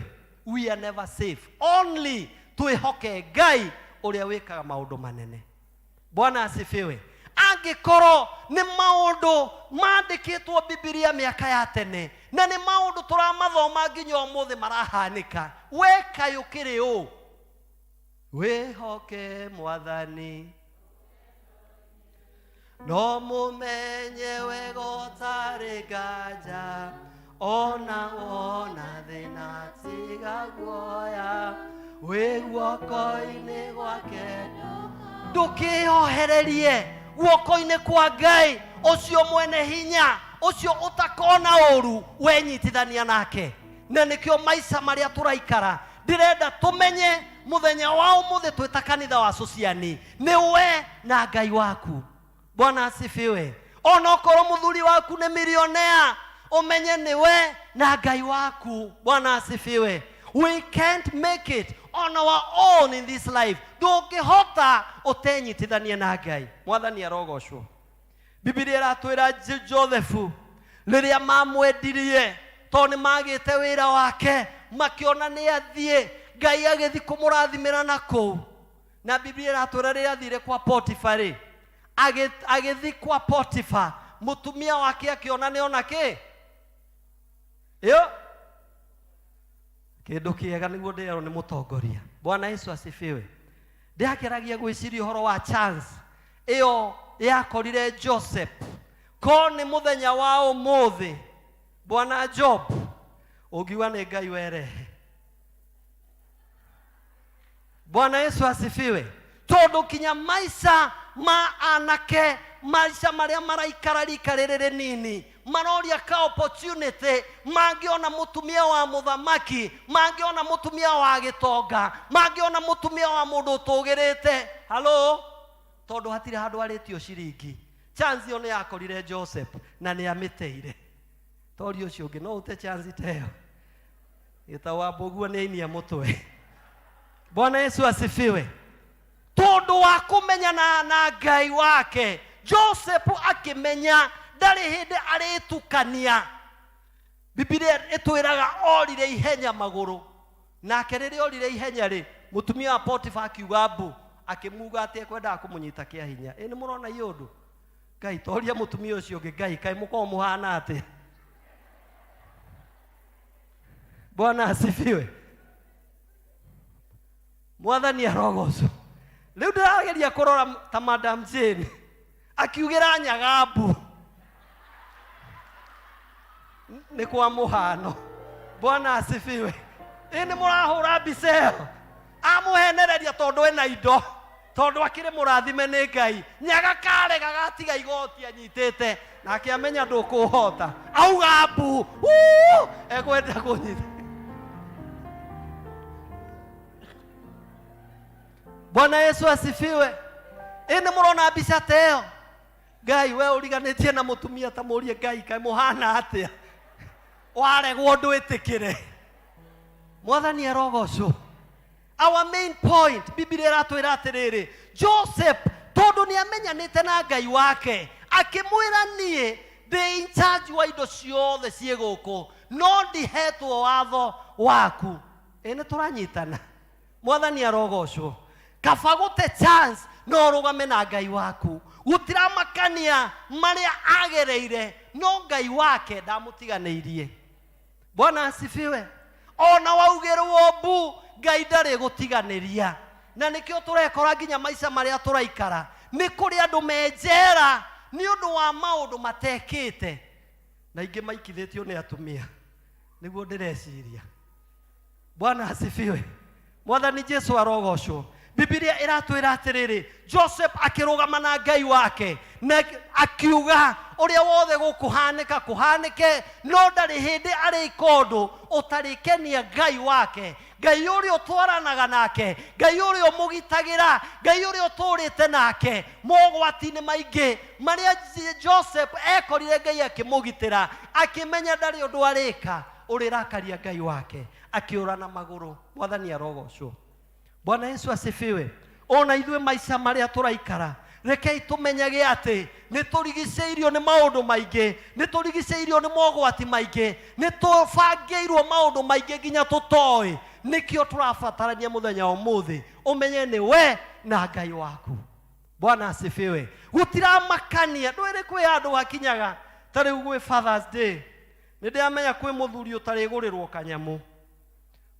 We are never safe, only twĩhoke Ngai ũrĩa wĩkaga maũndũ manene. Bwana asifiwe. Angĩkorwo nĩ maũndũ mandĩkĩtwo Bibilia mĩaka ya tene na nĩ maũndũ tũramathoma nginya ũmũthĩ marahanĩka, we kaĩ ũkĩrĩ ũ? Wĩhoke Mwathani no mũmenye wega ũtarĩ nganja, ona wona thĩna tiga guoya, wĩ guoko-inĩ gwake, ndũkĩohererie guoko-inĩ kwa Ngai ũcio mwene hinya, ũcio ũtakona ũru wenyitithania nake. Na nĩkĩo maica marĩa tũraikara, ndĩrenda tũmenye mũthenya wa ũmũthĩ twĩ ta kanitha wa Sociani nĩ we na Ngai waku. Bwana asifiwe. Ona okorwo mũthuri waku nĩ milionea, ũmenye nĩ we na Ngai waku. Bwana asifiwe. We can't make it on our own in this life. Ndũngĩhota ũtenyitithania na Ngai. Mwathani arogocwo. Bibilia ĩratwĩra Josefu rĩrĩa mamwendirie, tondũ nĩ magĩte wĩra wake, makĩona nĩ athiĩ, Ngai agĩthiĩ kũmũrathimĩra na kũu. Na Bibilia ĩratwĩra rĩrĩa athire kwa Potifa rĩ, agĩthiĩ kwa Potifa, mũtumia wake akĩona nĩ ona kĩ ĩyo kĩndũ kĩega, nĩguo ndĩrerwo nĩ mũtongoria. Bwana Yesu asifiwe. Ndĩrakĩragia gwĩciria ũhoro wa chance ĩyo yakorire Joseph, ko nĩ mũthenya wa ũmũthĩ bwana Job ũngiuga nĩ Ngai werehe. Bwana Yesu asifiwe. Tondũ kinya maica ma anake, maica marĩa maraikara rika rĩrĩ rĩnini, maroria ka opportunity, mangĩona mũtumia wa mũthamaki, mangĩona mũtumia wa gĩtonga, mangĩona mũtumia wa mũndũ ũtũgĩrĩte. Halo, tondũ hatirĩ handũ arĩtio ciringi. Chance ĩyo nĩ yakorire Joseph na nĩ amĩteire. Tori ũcio ũngĩ no ũte chance ta ĩyo gĩtau wa mbũguo nĩ ainia mũtwe. Bwana Yesu asifiwe. Tondũ wa kũmenyana na Ngai wake, Joseph akĩmenya ndarĩ hĩndĩ arĩtukania. Bibilia ĩtwĩraga orire ihenya magũrũ, nake rĩrĩa orire ihenya rĩ, mũtumia wa Potifa akiuga mbu, akĩmuga atĩ ekwendaga kũmũnyita kĩa hinya. Ĩ nĩ mũrona i ũndũ Ngai toria mũtumia ũcio ũngĩ, Ngai kaĩ mũkoragwo mũhana atĩa? Bwana asifiwe. Mwathani arogocwo. Rĩu ndĩrageria kũrora ta Madam Jane akiugĩra nyagambu nĩ kwa mũhano. Bwana asifiwe. Ĩ nĩ mũrahũra mbica ĩyo, amũhenereria tondũ ena indo, tondũ akĩrĩ mũrathime nĩ Ngai. Nyaga karega gatiga igoti anyitĩte, nake amenya ndũkũhota, auga mbu. Uu, ekwenda kũnyita. Bwana Yesu asifiwe. Ĩ nĩ mũrona mbica ta ĩyo? Ngai we ũriganĩtie na mũtumia ta mũrie Ngai kaĩ mũhana atĩa? Waregwo ndwĩtĩkĩre. Mwathani arogocwo. Our main point, Bibilia ĩratwĩra atĩrĩrĩ, Joseph tondũ nĩ amenyanĩte na Ngai wake, akĩmwĩra niĩ ndĩ in charge wa indo ciothe ciĩ gũkũ, no ndihetwo watho waku. Ĩ nĩ tũranyitana? Mwathani arogocwo. Kaba gũte chance no ũrũgame na Ngai waku. Gũtiramakania marĩa agereire, no Ngai wake ndamũtiganĩirie. Bwana asifiwe. Ona waugĩrwo mbu, Ngai ndarĩ gũtiganĩria. Na nĩkĩo tũrekora nginya maica marĩa tũraikara, nĩ kũrĩ andũ me njera nĩ ũndũ wa maũndũ matekĩte, na ingĩ maikithĩtio nĩ atumia. Nĩguo ndĩreciria. Bwana asifiwe. Mwathani Jesu arogocwo. Bibilia ĩratwĩra atĩrĩrĩ, Joseph akĩrũgama na Ngai wake na akiuga ũrĩa wothe gũkũhanĩka kũhanĩke, no ndarĩ hĩndĩ arĩka ũndũ ũtarĩkenia Ngai wake, Ngai ũrĩa ũtwaranaga nake, Ngai ũrĩa ũmũgitagĩra, Ngai ũrĩa ũtũrĩte nake mogwati-inĩ maingĩ marĩa Joseph ekorire Ngai akĩmũgitĩra, akĩmenya ndarĩ ũndũ arĩka ũrĩrakaria Ngai wake, akĩũra na magũrũ. Mwathani arogocwo. Bwana Yesu asifiwe. Ona ithuĩ maica marĩa tũraikara, rekei tũmenyage atĩ nĩ tũrigicĩirio nĩ maũndũ maingĩ, nĩ tũrigicĩirio nĩ mogwati maingĩ, nĩ tũbangĩirwo maũndũ maingĩ nginya tũtoĩ. Nĩkĩo tũrabatarania mũthenya wa ũmũthĩ ũmenye nĩ we na Ngai waku. Bwana asifiwe. Gũtiramakania ndwĩrĩ kwĩ handũ hakinyaga ta rĩu gwĩ Father's Day, nĩ ndĩramenya kwĩ mũthuri ũtarĩgũrĩrwo kanyamũ,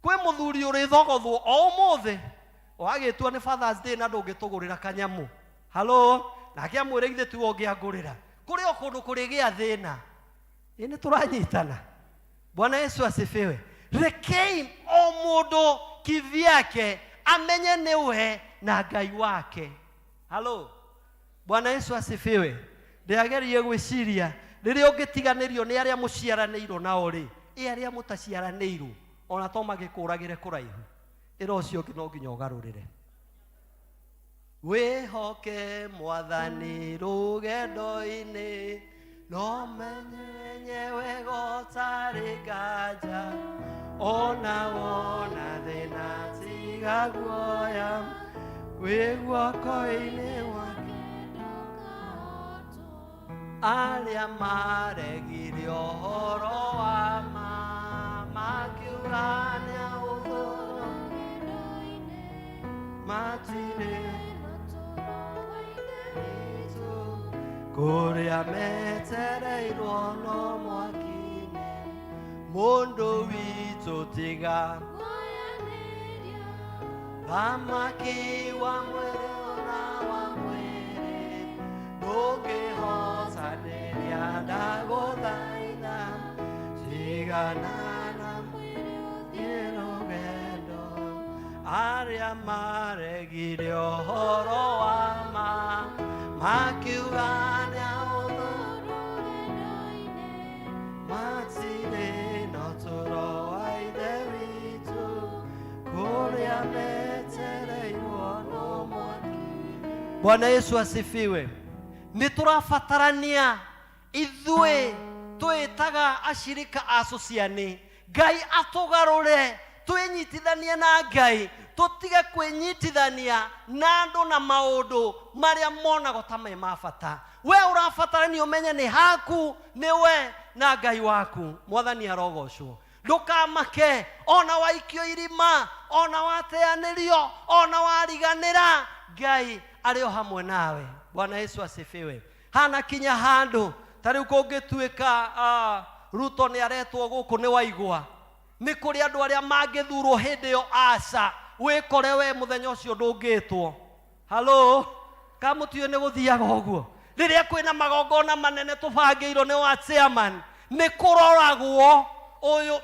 kwĩ mũthuri ũrĩthogothwo o ũmũthĩ wagĩtua nĩ Father's Day na ndũngĩtũgũrĩra kanyamũ. Halo, nake amwĩre ithe tiwe ũngĩangũrĩra. Kũrĩ o kũndũ kũrĩgĩa thĩna. Ĩ nĩ tũranyitana. Bwana Yesu asifiwe. Rekei o mũndũ kivyake amenye nĩwe na Ngai wake. Halo, Bwana Yesu asifiwe. Ndĩrageria gwĩciria rĩrĩa ũngĩtiganĩrio nĩ arĩa mũciaranĩirwo nao rĩ, ĩ arĩa mũtaciaranĩirwo ona to magĩkũragĩre kũraihu, ĩra ũcio ũngĩ no nginya ũgarũrĩre. Wĩhoke Mwathani rũgendo-inĩ, no menye wega ũtarĩ nganja, ona wona thĩna tiga guoya, wĩ guoko-inĩ gwake. Arĩa maregire ũhoro wa ma, makiuga nĩ ahũthũ, matirĩ kũrĩa metereirwo no mwaki-inĩ, mũndũ witũ tiga thamaki wa mwĩrĩ ona wa mwĩrĩ, ndũngĩhotanĩria ndagũthaitha, tigana na thiĩ rũgendo. Arĩa maregire ũhoro wa ma, makiuga nĩ ahũthũ, matirĩ na ũtũũro wa Ithe witũ, kũrĩa metereirwo no mwaki. Bwana Yesu asifiwe. Nĩ tũrabatarania ithuĩ twĩtaga ashirika a Sociani, Ngai atũgarũre twĩnyitithanie na Ngai, tũtige kwĩnyitithania na andũ na maũndũ marĩa monagwo ta me ma bata. We ũrabatarania ũmenye nĩ haku, nĩ we na Ngai waku. Mwathani arogocwo. Ndũkamake ona waikio irima, ona wateanĩrio, ona wariganĩra, Ngai arĩ o hamwe nawe. Bwana Yesu asifiwe. Hana kinya handũ ta rĩu kũngĩtuĩka Ruto nĩ aretwo gũkũ nĩ waigua, nĩ kũrĩ andũ arĩa mangĩthurwo hĩndĩ ĩyo, aca wĩkore we mũthenya ũcio ndũngĩtwo. Halo, kamũtiũĩ nĩ gũthiaga ũguo rĩrĩa kwĩna magongona manene tũbangĩirwo nĩ wa chairman, nĩ kũroragwo ũyũ,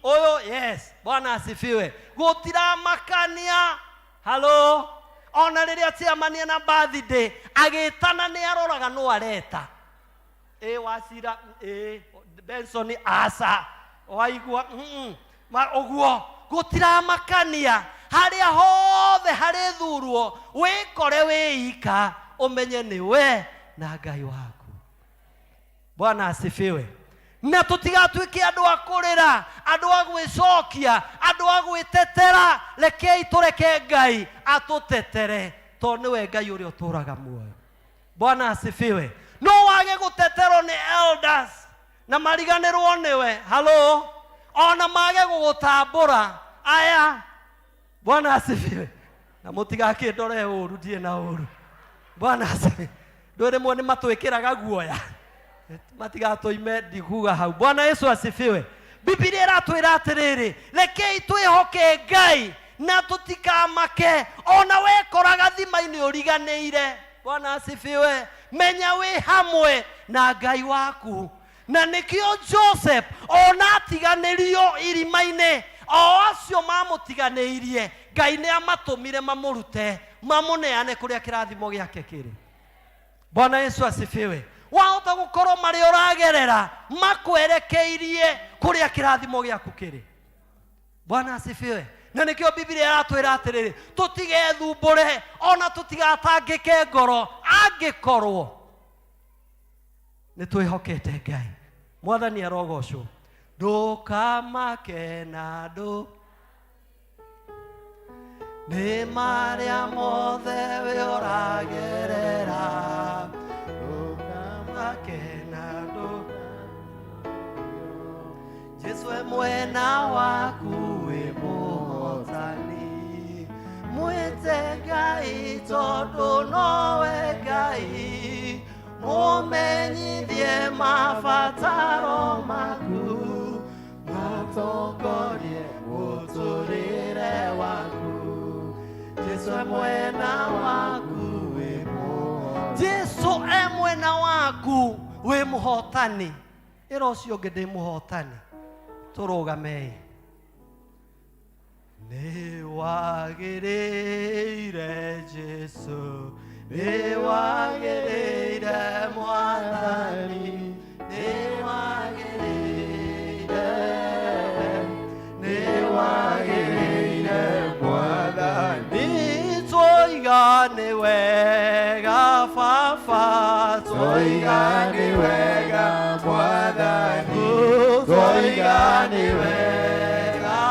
ũyũ, yes. Bwana asifiwe. Gũtiramakania. Halo, ona rĩrĩa chairman ena birthday agĩtana nĩ aroraga no areta ĩ Wacira, ĩ Benson, aca waigua, ma ũguo gũtiramakania. Harĩa hothe harĩthurwo wĩkore wĩika, ũmenye nĩ we na Ngai waku. Bwana asifiwe. Na tũtigatuĩke andũ a kũrĩra, andũ a gwĩcokia, andũ a gwĩtetera. Rekei tũreke Ngai atũtetere, tondũ nĩwe Ngai ũrĩa ũtũraga muoyo. Bwana asifiwe. No wage gũteterwo nĩ elders na mariganĩrwo nĩwe. Halo, ona mage gũgũtambũra aya. Bwana asifiwe. Na mũtigakĩndore ũru, ndirĩ na ũru. Bwana asifiwe. Ndũĩ rĩmwe nĩ matwĩkĩraga guoya, matigatũime ndikuga hau. Bwana Yesu asifiwe. Bibilia ĩratwĩra atĩrĩrĩ, rekei twĩhoke Ngai na tũtikamake, ona wekora gathima-inĩ ũriganĩire. Bwana asifiwe. Menya wĩ hamwe na Ngai waku. Na nĩkĩo Joseph ona atiganĩrio irima-inĩ, o acio mamũtiganĩirie, Ngai nĩ amatũmire mamũrute mamũneane kũrĩa kĩrathimo gĩake kĩrĩ. Bwana Yesu asifiwe. Wahota gũkorwo marĩa ũragerera makwerekeirie kũrĩa kĩrathimo gĩaku kĩrĩ. Bwana asifiwe. Na nĩkĩo Bibilia ĩratwĩra atĩrĩrĩ, tũtigethumbũre ona tũtigatangĩke ngoro angĩkorwo nĩ twĩhokete Ngai. Mwathani arogocwo. Ndũkamake na ndũ nĩ marĩa mothe we ũragerera, ndũkamake na ndũ Jesu e mwena waku wĩ mũhotani, mwĩte Ngai tondũ nowe Ngai, mũmenyithie mabataro maku, mũtongorie mũtũrĩre waku. Jesu e mwena waku wĩ mũhotani. Jesu e mwena waku wĩ mũhotani. Ĩra ũcio ũngĩ ndĩ mũhotani. Tũrũgamei. Nĩ wagĩrĩire Jesu, nĩ wagĩrĩire Mwathani, nĩ wagĩrĩire, nĩ wagĩrĩire Mwathani. Twoiga nĩ wega Baba, Twoiga nĩ wega Mwathani, twoiga nĩ wega,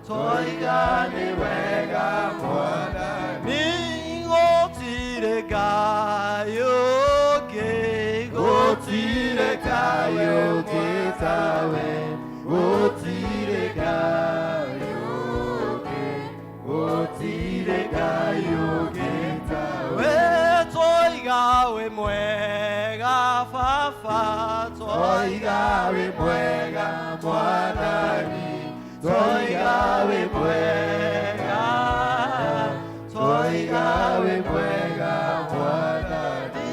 twoiga nĩ wega Mwathani. Gũtirĩ Ngai ũngĩ, Gũtirĩ Ngai ũngĩ tawe, gũtirĩ Ngai ũngĩ, gũtirĩ Ngai ũngĩ tawe. We twoiga wĩ mwega Baba, Twoiga wĩ mwega Mwathani, twoiga wĩ mwega, twoiga wĩ mwega Mwathani.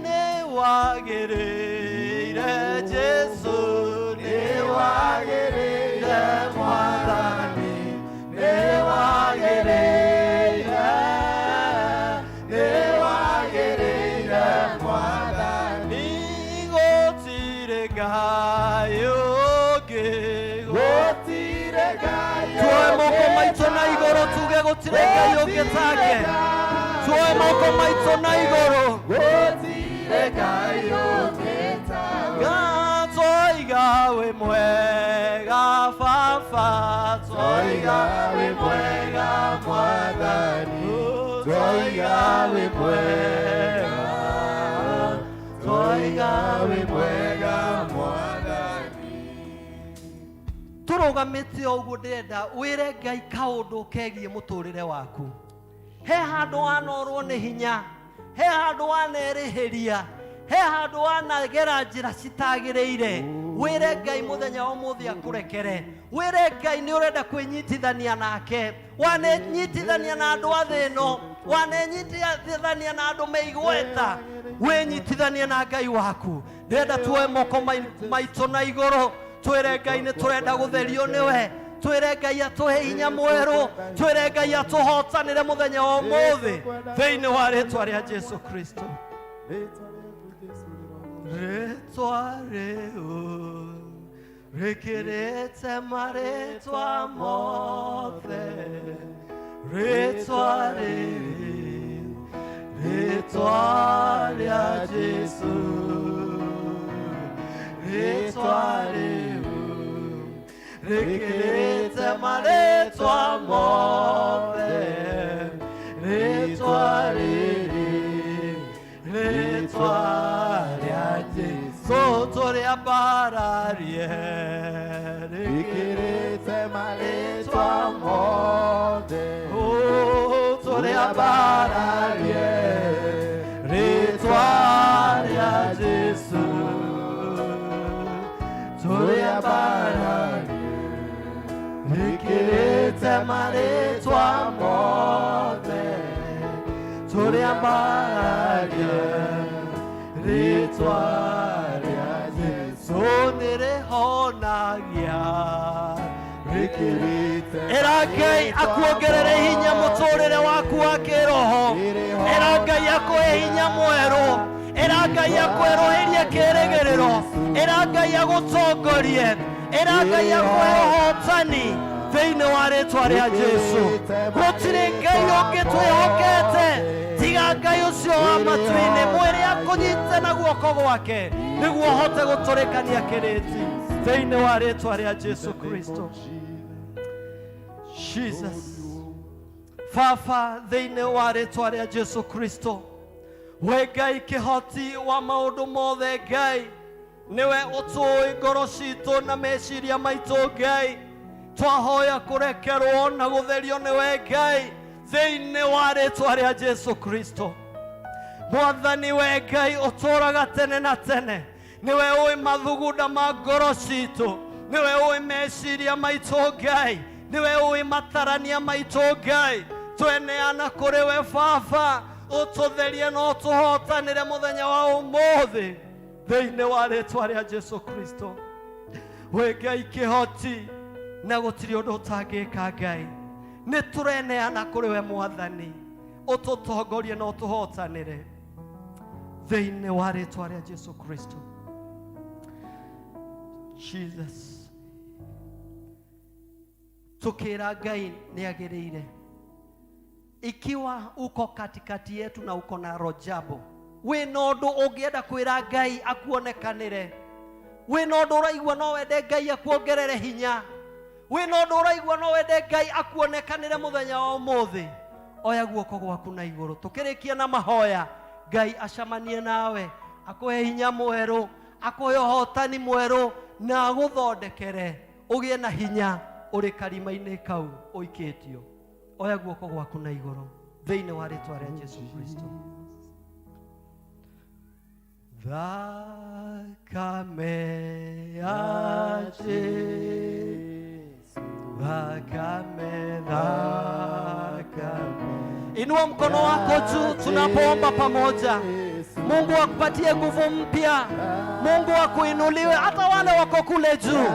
Nĩ wagĩrĩire Jesu, nĩ wagĩrĩire Mwathani, nĩ wagĩrĩire, nĩ wagĩrĩire Mwathani. Gũtirĩ Ngai ũngĩ, Gũtirĩ Ngai Tuoe moko ũngĩ maitũ na igũrũ tuge gũtirĩ Ngai ũngĩ take. Tuoe moko maitũ na igũrũ. Gũtirĩ Ngai ũngĩ tawe. Twoiga wĩ mwega Baba, Twoiga wĩ mwega Mwathani, twoiga wĩ mwega, twoiga wĩ mwega Mwathani. Tũrũgamĩte o ũguo ndĩrenda wĩre Ngai kaũndũ kegiĩ mũtũrĩre waku. He handũ wanorwo nĩ hinya, he handũ wanerĩhĩria, he handũ wanagera njĩra citagĩrĩire. Wĩre Ngai mũthenya wa ũmũthĩ akũrekere. Wĩre Ngai nĩ ũrenda kwĩnyitithania nake. Wanenyitithania na andũ a thĩ ĩno, wanenyitithania na andũ me igweta, wĩnyitithanie na Ngai waku. Ndĩrenda tuoe moko maitũ na igũrũ, twĩre Ngai nĩ tũrenda gũtherio nĩwe, twĩre Ngai atũhe hinya mwerũ, twĩre Ngai atũhotanĩre mũthenya wa ũmũthĩ thĩinĩ wa rĩtwa rĩa Jesu Kristo. Rĩtwa rĩu rĩkĩrĩte marĩtwa mothe, rĩtwa rĩrĩ, rĩtwa rĩa Jesu, rĩtwa rĩu rĩkĩrĩte marĩtwa mothe, rĩtwa rĩrĩ, rĩtwa rĩa Jesu, tũrĩambararie Rĩkĩrĩte marĩtwa mothe, tũrĩambararie rĩtwa rĩa Jesu, tũrĩambararie rĩkĩrĩte marĩtwa mothe, tũrĩambararie rĩtwa rĩa Jesu, nĩrĩhonagia rĩkĩrĩte Ĩra Ngai akuongerere hinya mũtũrĩre waku wa kĩroho. Ĩra Ngai akũhe hinya mwerũ. Ĩra Ngai akwerũhĩrie kĩrĩgĩrĩro. Ĩra Ngai agũtongorie. Ĩra Ngai akũhe ũhotani thĩinĩ wa rĩtwa rĩa Jesu. Gũtirĩ Ngai ũngĩ twĩhokete tiga Ngai ũcio wa matu-inĩ. Mwĩre akũnyite na guoko gwake nĩguo ũhote gũtũrĩkania kĩrĩti thĩinĩ wa rĩtwa rĩa Jesu Kristo. Jesus. Baba, thĩinĩ wa rĩtwa rĩa Jesu Kristo, we Ngai kĩhoti wa maũndũ mothe, Ngai nĩwe ũtũĩ ngoro citũ na meciria maitũ. Ngai, twahoya kũrekerwo na gũtherio nĩwe Ngai thĩinĩ wa rĩtwa rĩa Jesu Kristo. Mwathani, we Ngai ũtũraga tene na tene, nĩwe ũĩ mathugunda ma ngoro citũ, nĩwe ũĩ meciria maitũ. Ngai, nĩwe ũĩ matarania maitũ. Ngai, tweneana kũrĩ we Baba, ũtũtherie na ũtũhotanĩre mũthenya wa ũmũthĩ thĩinĩ wa rĩtwa rĩa Jesu Kristo. We Ngai kĩhoti na gũtirĩ ũndũ ũtangĩka, Ngai, nĩ tũreneana kũrĩ we Mwathani, ũtũtongorie na ũtũhotanĩre thĩinĩ wa rĩtwa rĩa Jesu Kristo. Jesus, tukira Ngai nĩ agĩrĩire. Ikiwa uko katikati yetu na uko na rojabo, wĩna ũndũ ũngĩenda kwĩra Ngai akuonekanĩre, wĩna ũndũ ũraigua no wende Ngai akuongerere hinya, wĩna ũndũ ũraigua no wende Ngai akuonekanĩre mũthenya wa ũmũthĩ, oya guoko gwaku na igũrũ. Tũkĩrĩkia na mahoya, Ngai acamanie nawe, akũhe hinya mwerũ, akũhe ũhotani mwerũ, na agũthondekere ũgĩe na hinya ũrĩ karima-inĩ kau ũikĩtio. Oya guoko gwaku na igũrũ thĩinĩ wa rĩtwa rĩa Jesu Kristo. Thakame ya Jesu, thakame, thakame. Inua mkono wako juu tunapoomba pamoja. Mungu akupatie nguvu mpya, Mungu akuinuliwe, hata wale wako kule juu.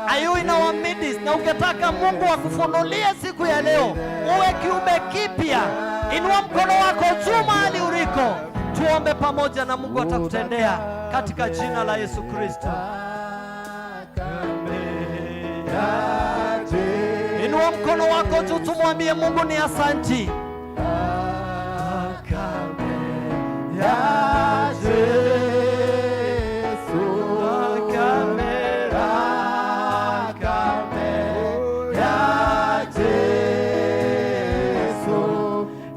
Are you in our midst? Na ungetaka Mungu akufunulie siku ya leo uwe kiumbe kipya, inua mkono wako juu mahali uliko, tuombe pamoja na Mungu atakutendea katika jina la Yesu Kristo. Inua mkono wako juu, tumwambie Mungu ni asanti. Ya Jesu, thakame, thakame ya Jesu,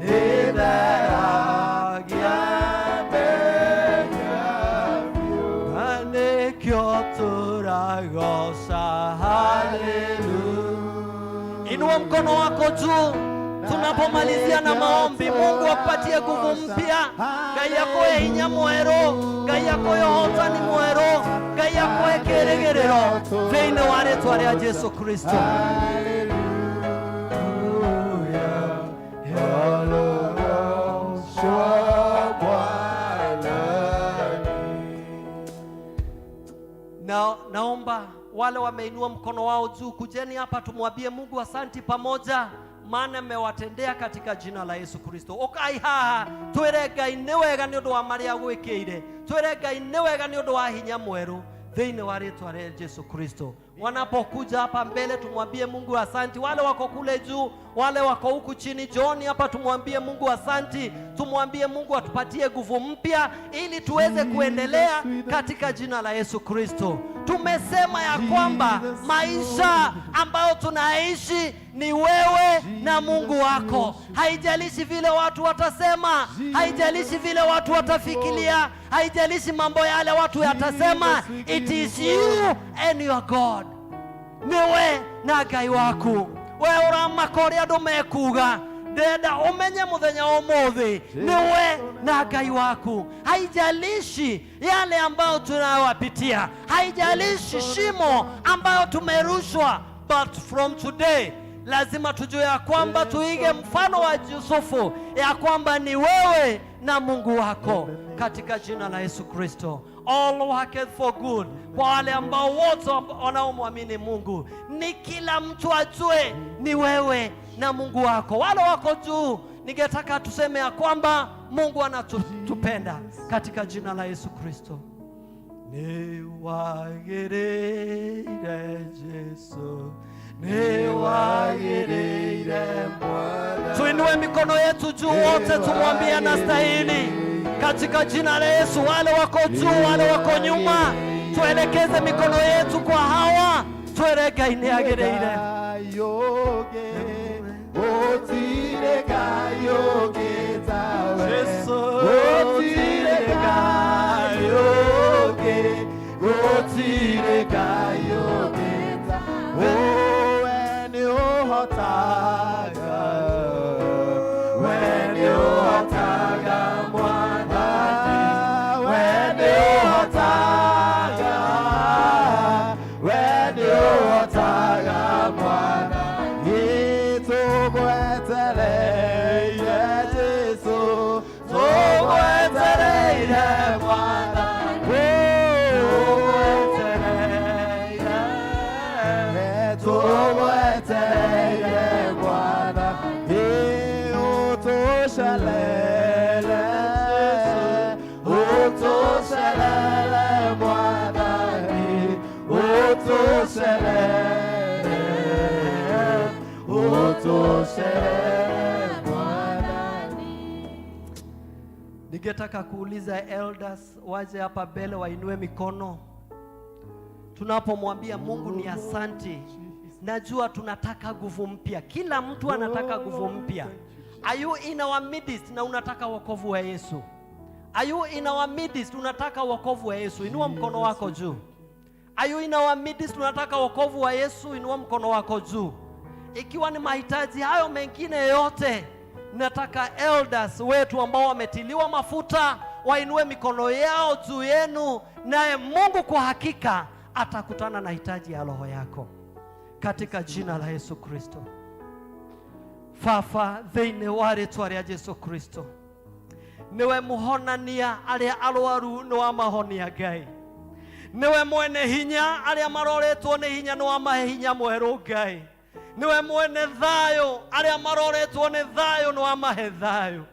ĩtheragia mehia na nĩkĩo tũragoca. Haleluya. Inua mkono wako juu tunapomalizia na maombi. Mungu akupatie nguvu mpya, Ngai akũhe hinya mwerũ, Ngai akũhe ũhotani mwerũ, Ngai akũhe kĩrĩgĩrĩro thĩinĩ wa rĩtwa rĩa Jesu Kristo. Na naomba wale wameinua mkono wao juu, kujeni hapa tumwambie Mungu asanti pamoja, maana amewatendea katika jina la Yesu Kristo. Ukai haha twĩre Ngai nĩ wega nĩ ũndũ wa marĩa gwĩkĩire, twĩre Ngai nĩ wega nĩ ũndũ wa hinya mwerũ thĩinĩ wa rĩtwa rĩa Jesu Kristo. Wanapokuja hapa mbele tumwambie Mungu asanti. Wale wako kule juu, wale wako huku chini, njooni hapa tumwambie Mungu asanti, tumwambie Mungu atupatie nguvu mpya ili tuweze kuendelea katika jina la Yesu Kristo. Tumesema ya kwamba maisha ambayo tunaishi ni wewe na Mungu wako. Haijalishi vile watu watasema, haijalishi vile watu watafikiria, haijalishi mambo yale watu yatasema. It is you and your God. Niwe na Ngai waku. We ũramaka ũrĩa andũ mekuga, ndenda umenye muthenya wa umuthi niwe na Ngai waku. Haijalishi yale ambayo tunayowapitia, haijalishi shimo ambayo tumerushwa, but from today let Lazima tujue ya kwamba tuige mfano wa Yusufu, ya kwamba ni wewe na Mungu wako, katika jina la Yesu Kristo. All worketh for good, kwa wale ambao wote wanaomwamini Mungu. Ni kila mtu ajue ni wewe na Mungu wako. Wale wako juu, ningetaka tuseme ya kwamba Mungu anatupenda katika jina la Yesu Kristo. Niwagĩrĩire Jesu, niwagĩrĩire Mwana. Tuinue mikono yetu juu wote, tumwambie anastahili katika jina la Yesu. Wale wako juu, wale wako nyuma, tuelekeze mikono yetu kwa hawa, twere Ngai nĩagĩrĩire. Ningetaka kuuliza elders waje hapa mbele wainue mikono. Tunapomwambia Mungu ni asanti, najua tunataka nguvu mpya. Kila mtu anataka nguvu mpya. Are you in our midst na unataka wokovu wa Yesu? Are you in our midst unataka wokovu wa Yesu? Inua mkono wako juu. Are you in our midst unataka wokovu wa Yesu? Inua mkono wako juu. Ikiwa ni mahitaji hayo mengine yote, nataka elders wetu ambao wametiliwa mafuta wainue mikono yao juu yenu, naye Mungu kwa hakika atakutana na hitaji ya roho yako katika jina la Yesu Kristo. Baba, thĩinĩ wa rĩtwa rĩa Jesu Kristo, nĩwe mũhonania arĩa arwaru nĩ wamahonia Ngai, nĩwe mwene hinya arĩa maroretwo nĩ hinya nĩ wamahe hinya mwerũ Ngai, nĩwe mwene thayũ arĩa maroretwo nĩ thayũ nĩ wamahe thayũ,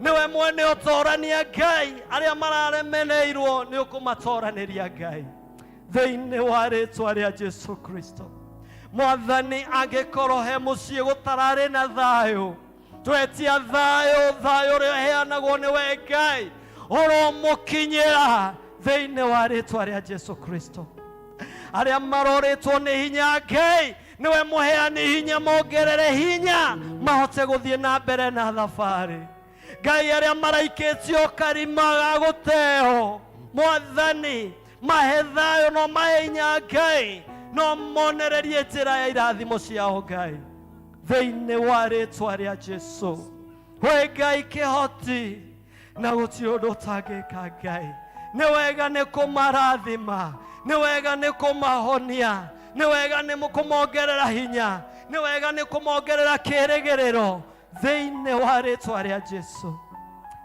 nĩwe mwene ũtorania Ngai arĩa mararemeneirwo nĩ ũkũmatoranĩria Ngai, thĩinĩ wa rĩtwa rĩa Jesu Kristo. Mwathani, angĩkorwo he mũciĩ gũtararĩ na thayũ, twetia thayũ, thayũ ũrĩa ũheanagwo nĩ we Ngai ũromũkinyĩra thĩinĩ wa rĩtwa rĩa Jesu Kristo. Arĩa maroretwo nĩ hinya Ngai, nĩwe mũheani hinya, mongerere hinya mahote gũthiĩ na mbere na thabarĩ. Ngai, arĩa maraikĩtio karima ga gũteo, Mwathani mahe thayũ, no mahe hinya Ngai, no monererie njĩra ya irathimo ciao Ngai, thĩinĩ wa rĩtwa rĩa Jesu. We Ngai kĩhoti, na gũtirĩ ũndũ ũtangĩka Ngai. Nĩ wega nĩ kũmarathima, nĩ wega nĩ kũmahonia, nĩ wega nĩ kũmongerera hinya, nĩ wega nĩ kũmongerera kĩĩrĩgĩrĩro thĩinĩ wa rĩtwa rĩa Jesu.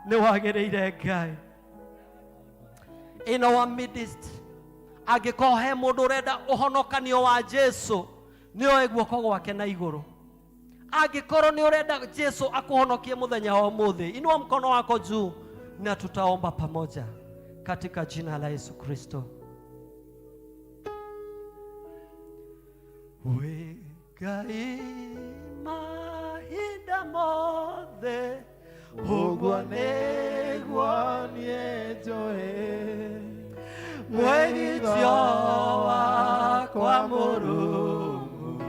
Nĩ wagĩrĩire Ngai. In our midst, angĩkorwo he mũndũ ũrenda ũhonokanio wa Jesu, nĩoe guoko gwake na igũrũ. Angĩkorwo nĩ ũrenda Jesu akũhonokie mũthenya wa ũmũthĩ, inua mkono wako juu na tutaomba pamoja katika jina la Yesu Kristo. We Ngai mahinda mothe, ũguo nĩguo niĩ njũĩ, mwĩgitio wakwa Mũrungu,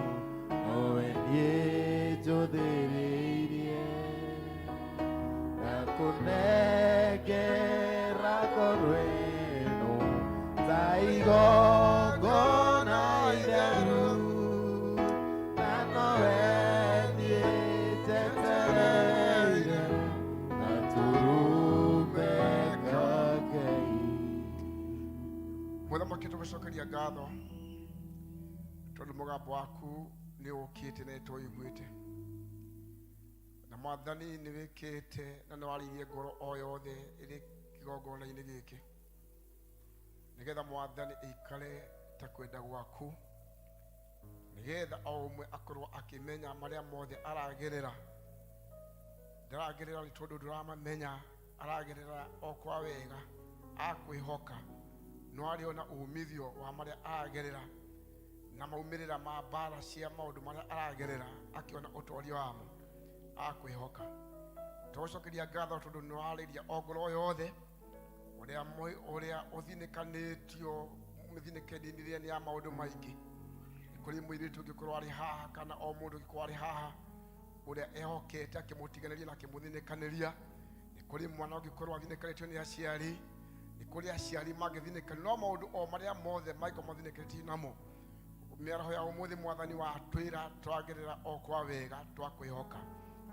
nowe niĩ njũthĩrĩirie, na kũnengera ngoro ĩno ta igongona itheru, na nowe niĩ njetereire, na tũrũme ka Ngai. Mũthamaki, tũgũcokeria ngatho tondũ mũgambo waku Nĩ ũkĩte na nĩtũiguĩte na Mwathani nĩ wĩkĩte na nĩ warĩirie ngoro o yothe ĩrĩ kĩgongona-inĩ gĩkĩ, nĩgetha Mwathani ĩikare ta kwenda gwaku, nĩgetha o ũmwe akorwo akĩmenya marĩa mothe aragerera. Ndaragerera nĩ tondũ ndũramamenya, aragerera o kwa wega akwĩhoka no arĩona umithio wa marĩa aragerera na maumĩrĩra ma mbara cia maũndũ marĩa aragerera, akĩona ũtoria wamo akwĩhoka. Tũgũcokeria ngatho tondũ nĩ warĩria o ngoro yothe ũrĩa ũrĩa ũthinĩkanĩtio mĩthinĩkanĩrie nĩ ya maũndũ maingĩ. Kũrĩ mũirĩtu ũngĩkorwo arĩ haha kana o mũndũ ũngĩkorwo arĩ haha ũrĩa ehokete akĩmũtiganĩria na akĩmũthinĩkanĩria. Nĩ kũrĩ mwana ũngĩkorwo athinĩkanĩtio nĩ aciari, nĩ kũrĩ aciari mangĩthinĩkanio no maũndũ o marĩa mothe mangĩkorwo mathinĩkanĩtio namo. Mĩaraho ya ũmũthĩ, Mwathani, watwĩra twagerera o kwa wega twakwĩhoka.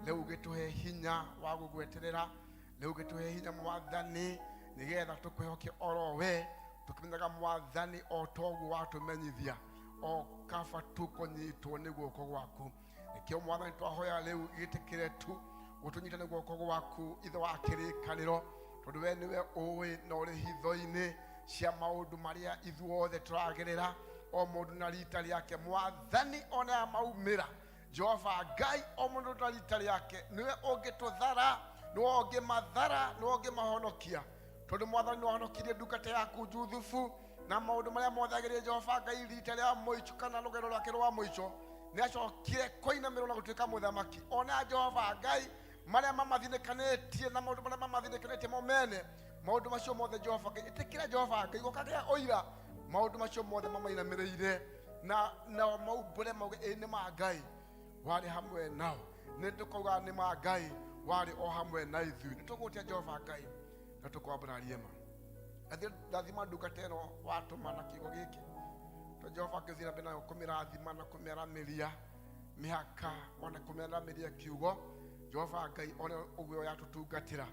Rĩu gĩtũhe hinya wa gũgweterera, rĩu gĩtũhe hinya Mwathani, nĩgetha tũkwĩhoke oro we, tũkĩmenyaga Mwathani o toguo watũmenyithia o kaba tũkũnyitwo nĩ guoko gwaku. Nĩkĩo Mwathani twahoya rĩu gĩtĩkĩre tu gũtũnyita nĩ guoko gwaku, Ithe wa kĩrĩkanĩro, tondũ we nĩwe ũĩ na ũrĩ hitho-inĩ cia maũndũ marĩa ithuothe tũragerera, o mũndũ na rita rĩake. Mwathani, ona ya maumĩra, Jehova Ngai, o mũndũ na rita rĩake, nĩwe ũngĩtũthara, nĩwe ũngĩmathara, nĩwe ũngĩmahonokia, tondũ Mwathani nĩwahonokirie ndungata yaku Juthubu na maũndũ marĩa mothe agereire. Jehova Ngai, rita rĩa mũico kana rũgendo rwake rwa mũico nĩ acokire kũinamĩrwo na gũtuĩka mũthamaki. Ona Jehova Ngai, marĩa mamathinĩkanĩtie na maũndũ marĩa mamathinĩkanĩtie mo mene, maũndũ macio mothe, Jehova Ngai, ĩtĩkĩra Jehova Ngai gũkagĩa ũira maũndũ macio mothe mamainamĩrĩire na nao maumbũre mauge ĩ nĩ ma Ngai warĩ hamwe nao. Nĩ tũkauga nĩ ma Ngai warĩ o hamwe na ithuĩ. Nĩ tũgũtia Jehova Ngai na tũkwambararie ma. Rathima ndungata ĩno watũma na kiugo gĩkĩ to Jehova ngĩthiĩ na mbere nayo kũmĩrathima na kũmĩaramĩria mĩhaka, ona kũmĩaramĩria kiugo. Jehova Ngai, one ũguo yatũtungatĩra,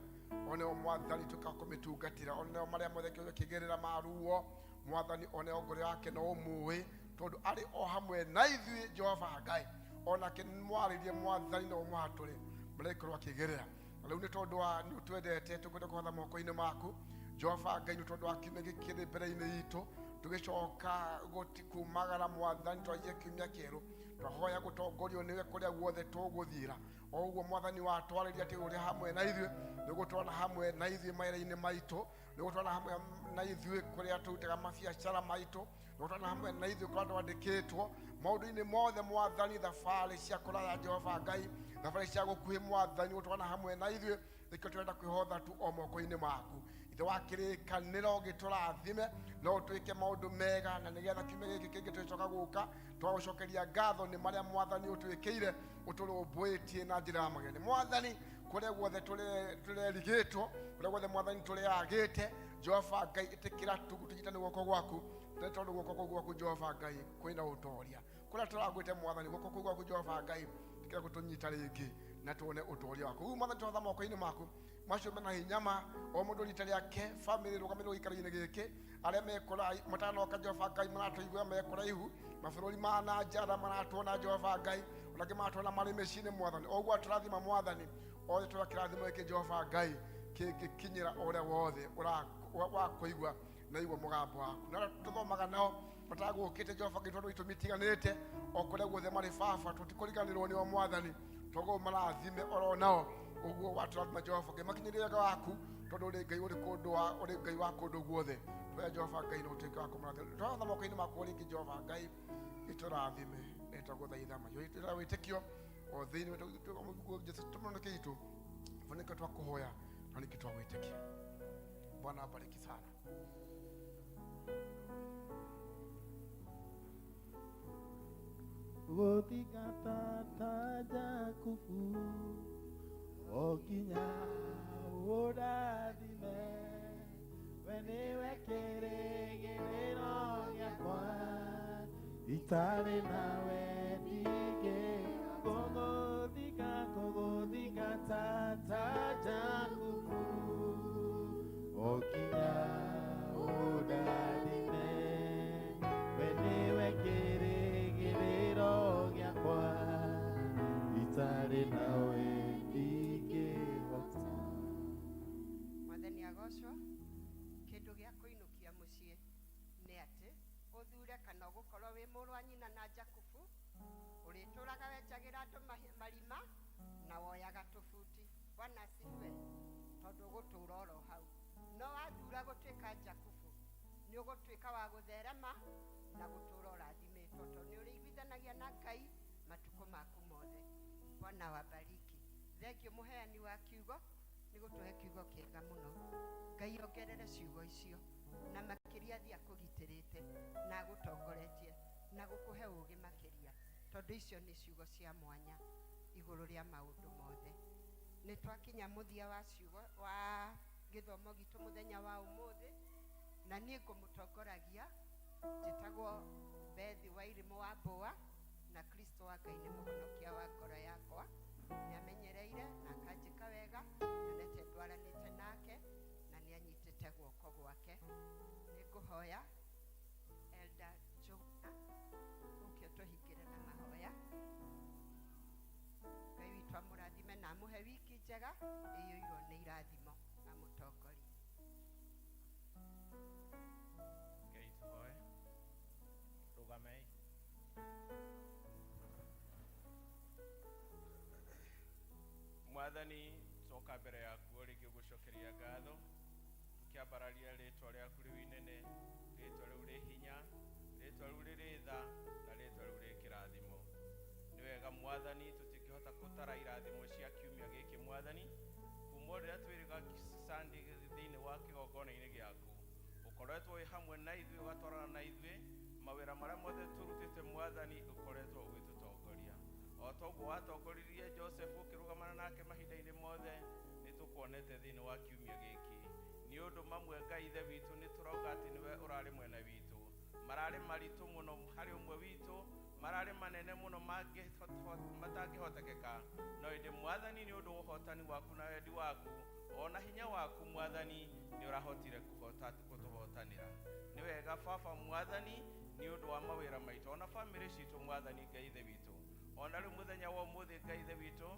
one o Mwathani tuka kũmĩtungatĩra, one o marĩa mothe kĩũria kĩgerera maruo. Mwathani, one o ngoro yake no ũmũĩ tondũ arĩ o hamwe na ithuĩ. Jehova Ngai, onake mwarĩrie Mwathani no ũmũhatũre marĩa ikorwo akĩgerera. Na rĩu nĩ tondũ wa nĩ ũtwendete, tũkwenda kũhotha moko-inĩ maku, Jehova Ngai, nĩ tondũ wa kiumia gĩkĩ kĩrĩ mbere-inĩ itũ tũgĩcoka kumagara. Mwathani, twanjie kiumia kĩerũ, twahoya gũtongorio nĩwe kũrĩa guothe tũgũthiĩra. O ũguo Mwathani watwarĩria atĩ ũrĩ hamwe na ithuĩ, nĩ gũtwana hamwe na ithuĩ mawĩra-inĩ maitũ, nĩ gũtwana hamwe na ithuĩ kũrĩa tũrutaga mabiacara maitũ, nĩ gũtwana hamwe na ithuĩ kũrĩa twandĩkĩtwo maũndũ-inĩ mothe. Mwathani, thabarĩ cia kũraya, Jehova Ngai, thabarĩ cia gũkuhĩ, Mwathani, gũtwana hamwe na ithuĩ. Nĩkĩo tũrenda kwĩhotha tu o moko-inĩ maku, Ithe wa kĩrĩkanĩro. Gĩtũrathime no ũtwĩke maũndũ mega, na nĩgetha kiumia gĩkĩ kĩngĩ tũgĩcoka gũka twagũcokeria ngatho nĩ marĩa Mwathani ũtwĩkĩire, ũtũrũmbũĩtie na njĩra ya mageni. Mwathani, kũrĩa guothe tũrerigĩtwo, kũrĩa guothe Mwathani tũrĩagĩte, Jehova Ngai, ĩtĩkĩra tu tũnyitane guoko gwaku, nĩ tondũ guoko kũu gwaku, Jehova Ngai, kwĩna ũtoria. Kũrĩa tũragwĩte, Mwathani, guoko kũu gwaku, Jehova Ngai, ĩtĩkĩra gũtũnyita rĩngĩ na tuone ũtoria waku. Rĩu Mwathani, twatha moko-inĩ maku macio mena hinya ma o mũndũ rita rĩake, bamĩrĩ rũgamĩrĩrwo gĩikaro-inĩ gĩkĩ, arĩa mekũrai matanoka, Jehova Ngai, maratũigua me kũraihu, mabũrũri ma na nja, arĩa maratuona, Jehova Ngai, ona angĩ maratuona marĩ mĩciĩ-inĩ. Mwathani, o ũguo atũrathima, Mwathani, othe tũra kĩrathimo gĩkĩ, Jehova Ngai, kĩngĩkinyĩra ũrĩa wothe wa kũigua na igua mũgambo waku. Na arĩa tũthomaga nao matagũkĩte, Jehova Ngai, tondũ itũmi itiganĩte, o kũrĩa guothe marĩ, Baba, tũtikũriganĩrwo nĩo. Mwathani, toguo marathime oro nao ũguo watũrathima. Jehova Ngai, makinyĩrie wega waku, tondũ ũrĩ Ngai ũrĩ kũndũ wa ũrĩ Ngai wa kũndũ guothe. Tũhoya, Jehova Ngai, na ũtuĩke wa kũmũrathima. Twatha moko-inĩ maku rĩngĩ, Jehova Ngai, gĩtũrathime. Nĩ twagũthaitha maiyũrĩte wĩtĩkio o thĩinĩ Jesu tũmonoke itũ nĩkĩo twakũhoya na nĩkĩo twagwĩtĩkia. Bwana abariki sana. Gũthingata ta Jakubu o nginya ũrathime, we nĩwe kĩrĩgĩrĩro gĩakwa, itarĩ nawe ndingĩ kũgũthinga, kũgũthingata ta Jakubu o nginya ũndathime, we nĩwe kĩrĩgĩrĩro gĩakwa. Bwana asifiwe. Tondũ ũgũtũra oro hau. No wathura gũtuĩka Jakubu, nĩ ũgũtuĩka wa gũtherema na gũtũra ũrathimĩtwo, tondũ nĩ ũrĩiguithanagia na Ngai matukũ maku mothe. Bwana wabariki. Thengiũ mũheani wa kiugo nĩ gũtũhe kiugo kĩega mũno. Ngai ongerere ciugo icio na makĩria athiĩ akũgitĩrĩte na agũtongoretie na gũkũhe ũũgĩ makĩria, tondũ icio nĩ ciugo cia mwanya igũrũ rĩa maũndũ mothe. Nĩ twakinya mũthia wa ciugo wa gĩthomo gitũ mũthenya wa ũmũthĩ, na niĩ ngũmũtongoragia njĩtagwo Bethi wa Irimũ wa Mbũa, na Kristo wa Ngai nĩ mũhonokia wa ngoro yakwa. Nĩ amenyereire na akanjĩka wega, nyonete ndwaranĩte nake na nĩ anyitĩte guoko gwake. Nĩ ngũhoya Elder Njũgũna ũke ũtũhingĩre na mahoya. Ngai witũ amũrathime na amũhe wiki njega ĩiyũirwo nĩ irathimo, amũtongorie. Ngai tũhoe. Rũgamei. Mwathani, coka mbere yaku o rĩngĩ gũcokeria ngatho, tũkĩambararia rĩtwa rĩaku rĩu inene, rĩtwa rĩu rĩ hinya, rĩtwa rĩu rĩrĩ tha, na rĩtwa rĩu rĩ kĩrathimo. Nĩ wega Mwathani, tũtingĩhota gũtara irathimo cia kiumia gĩkĩ Mwathani, kuma o rĩrĩa twĩrĩga Sunday thĩinĩ wa kĩgongona-inĩ gĩaku, ũkoretwo wĩ hamwe na ithuĩ, ũgatwarana na ithuĩ mawĩra marĩa mothe tũrutĩte Mwathani, ũkoretwo ũgĩtũtongoria o toguo watongoririe Joseph ũkĩrũgamana nake mahinda-inĩ mothe. Nĩ tũkuonete thĩinĩ wa kiumia gĩkĩ. Nĩ ũndũ mamwe Ngai ithe witũ nĩ tũrauga atĩ nĩwe ũrarĩ mwena witũ. Mararĩ maritũ mũno harĩ ũmwe witũ, mararĩ manene mũno matangĩhotekeka, no ĩndĩ Mwathani, nĩ ũndũ wa ũhotani waku na wendi waku ona hinya waku Mwathani, nĩ ũrahotire kũhota kũtũhotanĩra. Nĩ wega baba Mwathani, nĩ ũndũ wa mawĩra maitũ ona bamĩrĩ citũ Mwathani Ngai ithe witũ. Ona rĩu mũthenya wa ũmũthĩ Ngai ithe witũ,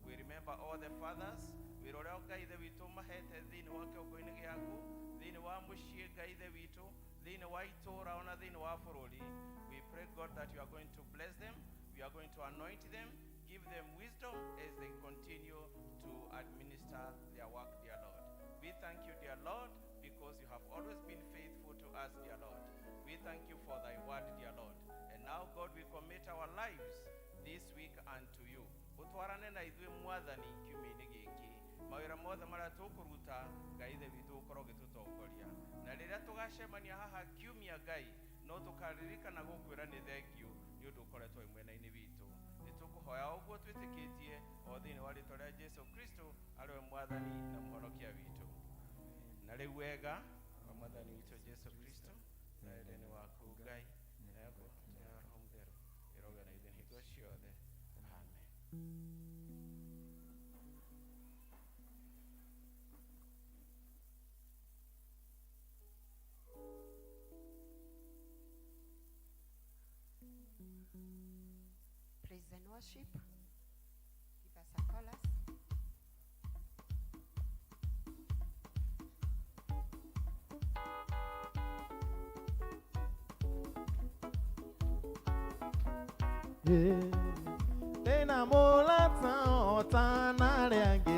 we remember all the fathers, wĩra ũrĩa Ngai ithe witũ mahete thĩinĩ wa kĩongo-inĩ gĩaku, thĩinĩ wa mũciĩ Ngai ithe witũ, thĩinĩ wa itũũra ona thĩinĩ wa bũrũri. We pray, God, that you are going to bless them, you are going to anoint them, give them wisdom as they continue to administer their work, dear Lord. We thank you, dear Lord, because you have always been faithful to us, dear Lord. We thank you for thy word, dear Lord. And now, God, we commit our lives this week unto you. Ũtwarane na ithuĩ Mwathani kiumia-inĩ gĩkĩ, mawĩra mothe marĩa tũkũruta Ngai ithe witũ ũkorwo ũgĩtũtongoria, na rĩrĩa tũgacemania haha kiumia Ngai, no tũkaririkana gũkwĩra nĩ thengiũ nĩ ũndũ ũkoretwo wĩ mwena-inĩ witũ. Nĩ tũkũhoya ũguo twĩtĩkĩtie o thĩinĩ wa rĩtwa rĩa Jesu Kristo arĩ we Mwathani na Mũhonokia witũ. Na rĩu wega wa Mwathani witũ Jesu Kristo na wendani waku Ngai na ya Roho Mũtheru ĩrogĩa na ithuĩ hingo ciothe. Amen. Praise and worship. Give us a chorus. Ndĩna mũrata o ta na arĩa angĩ.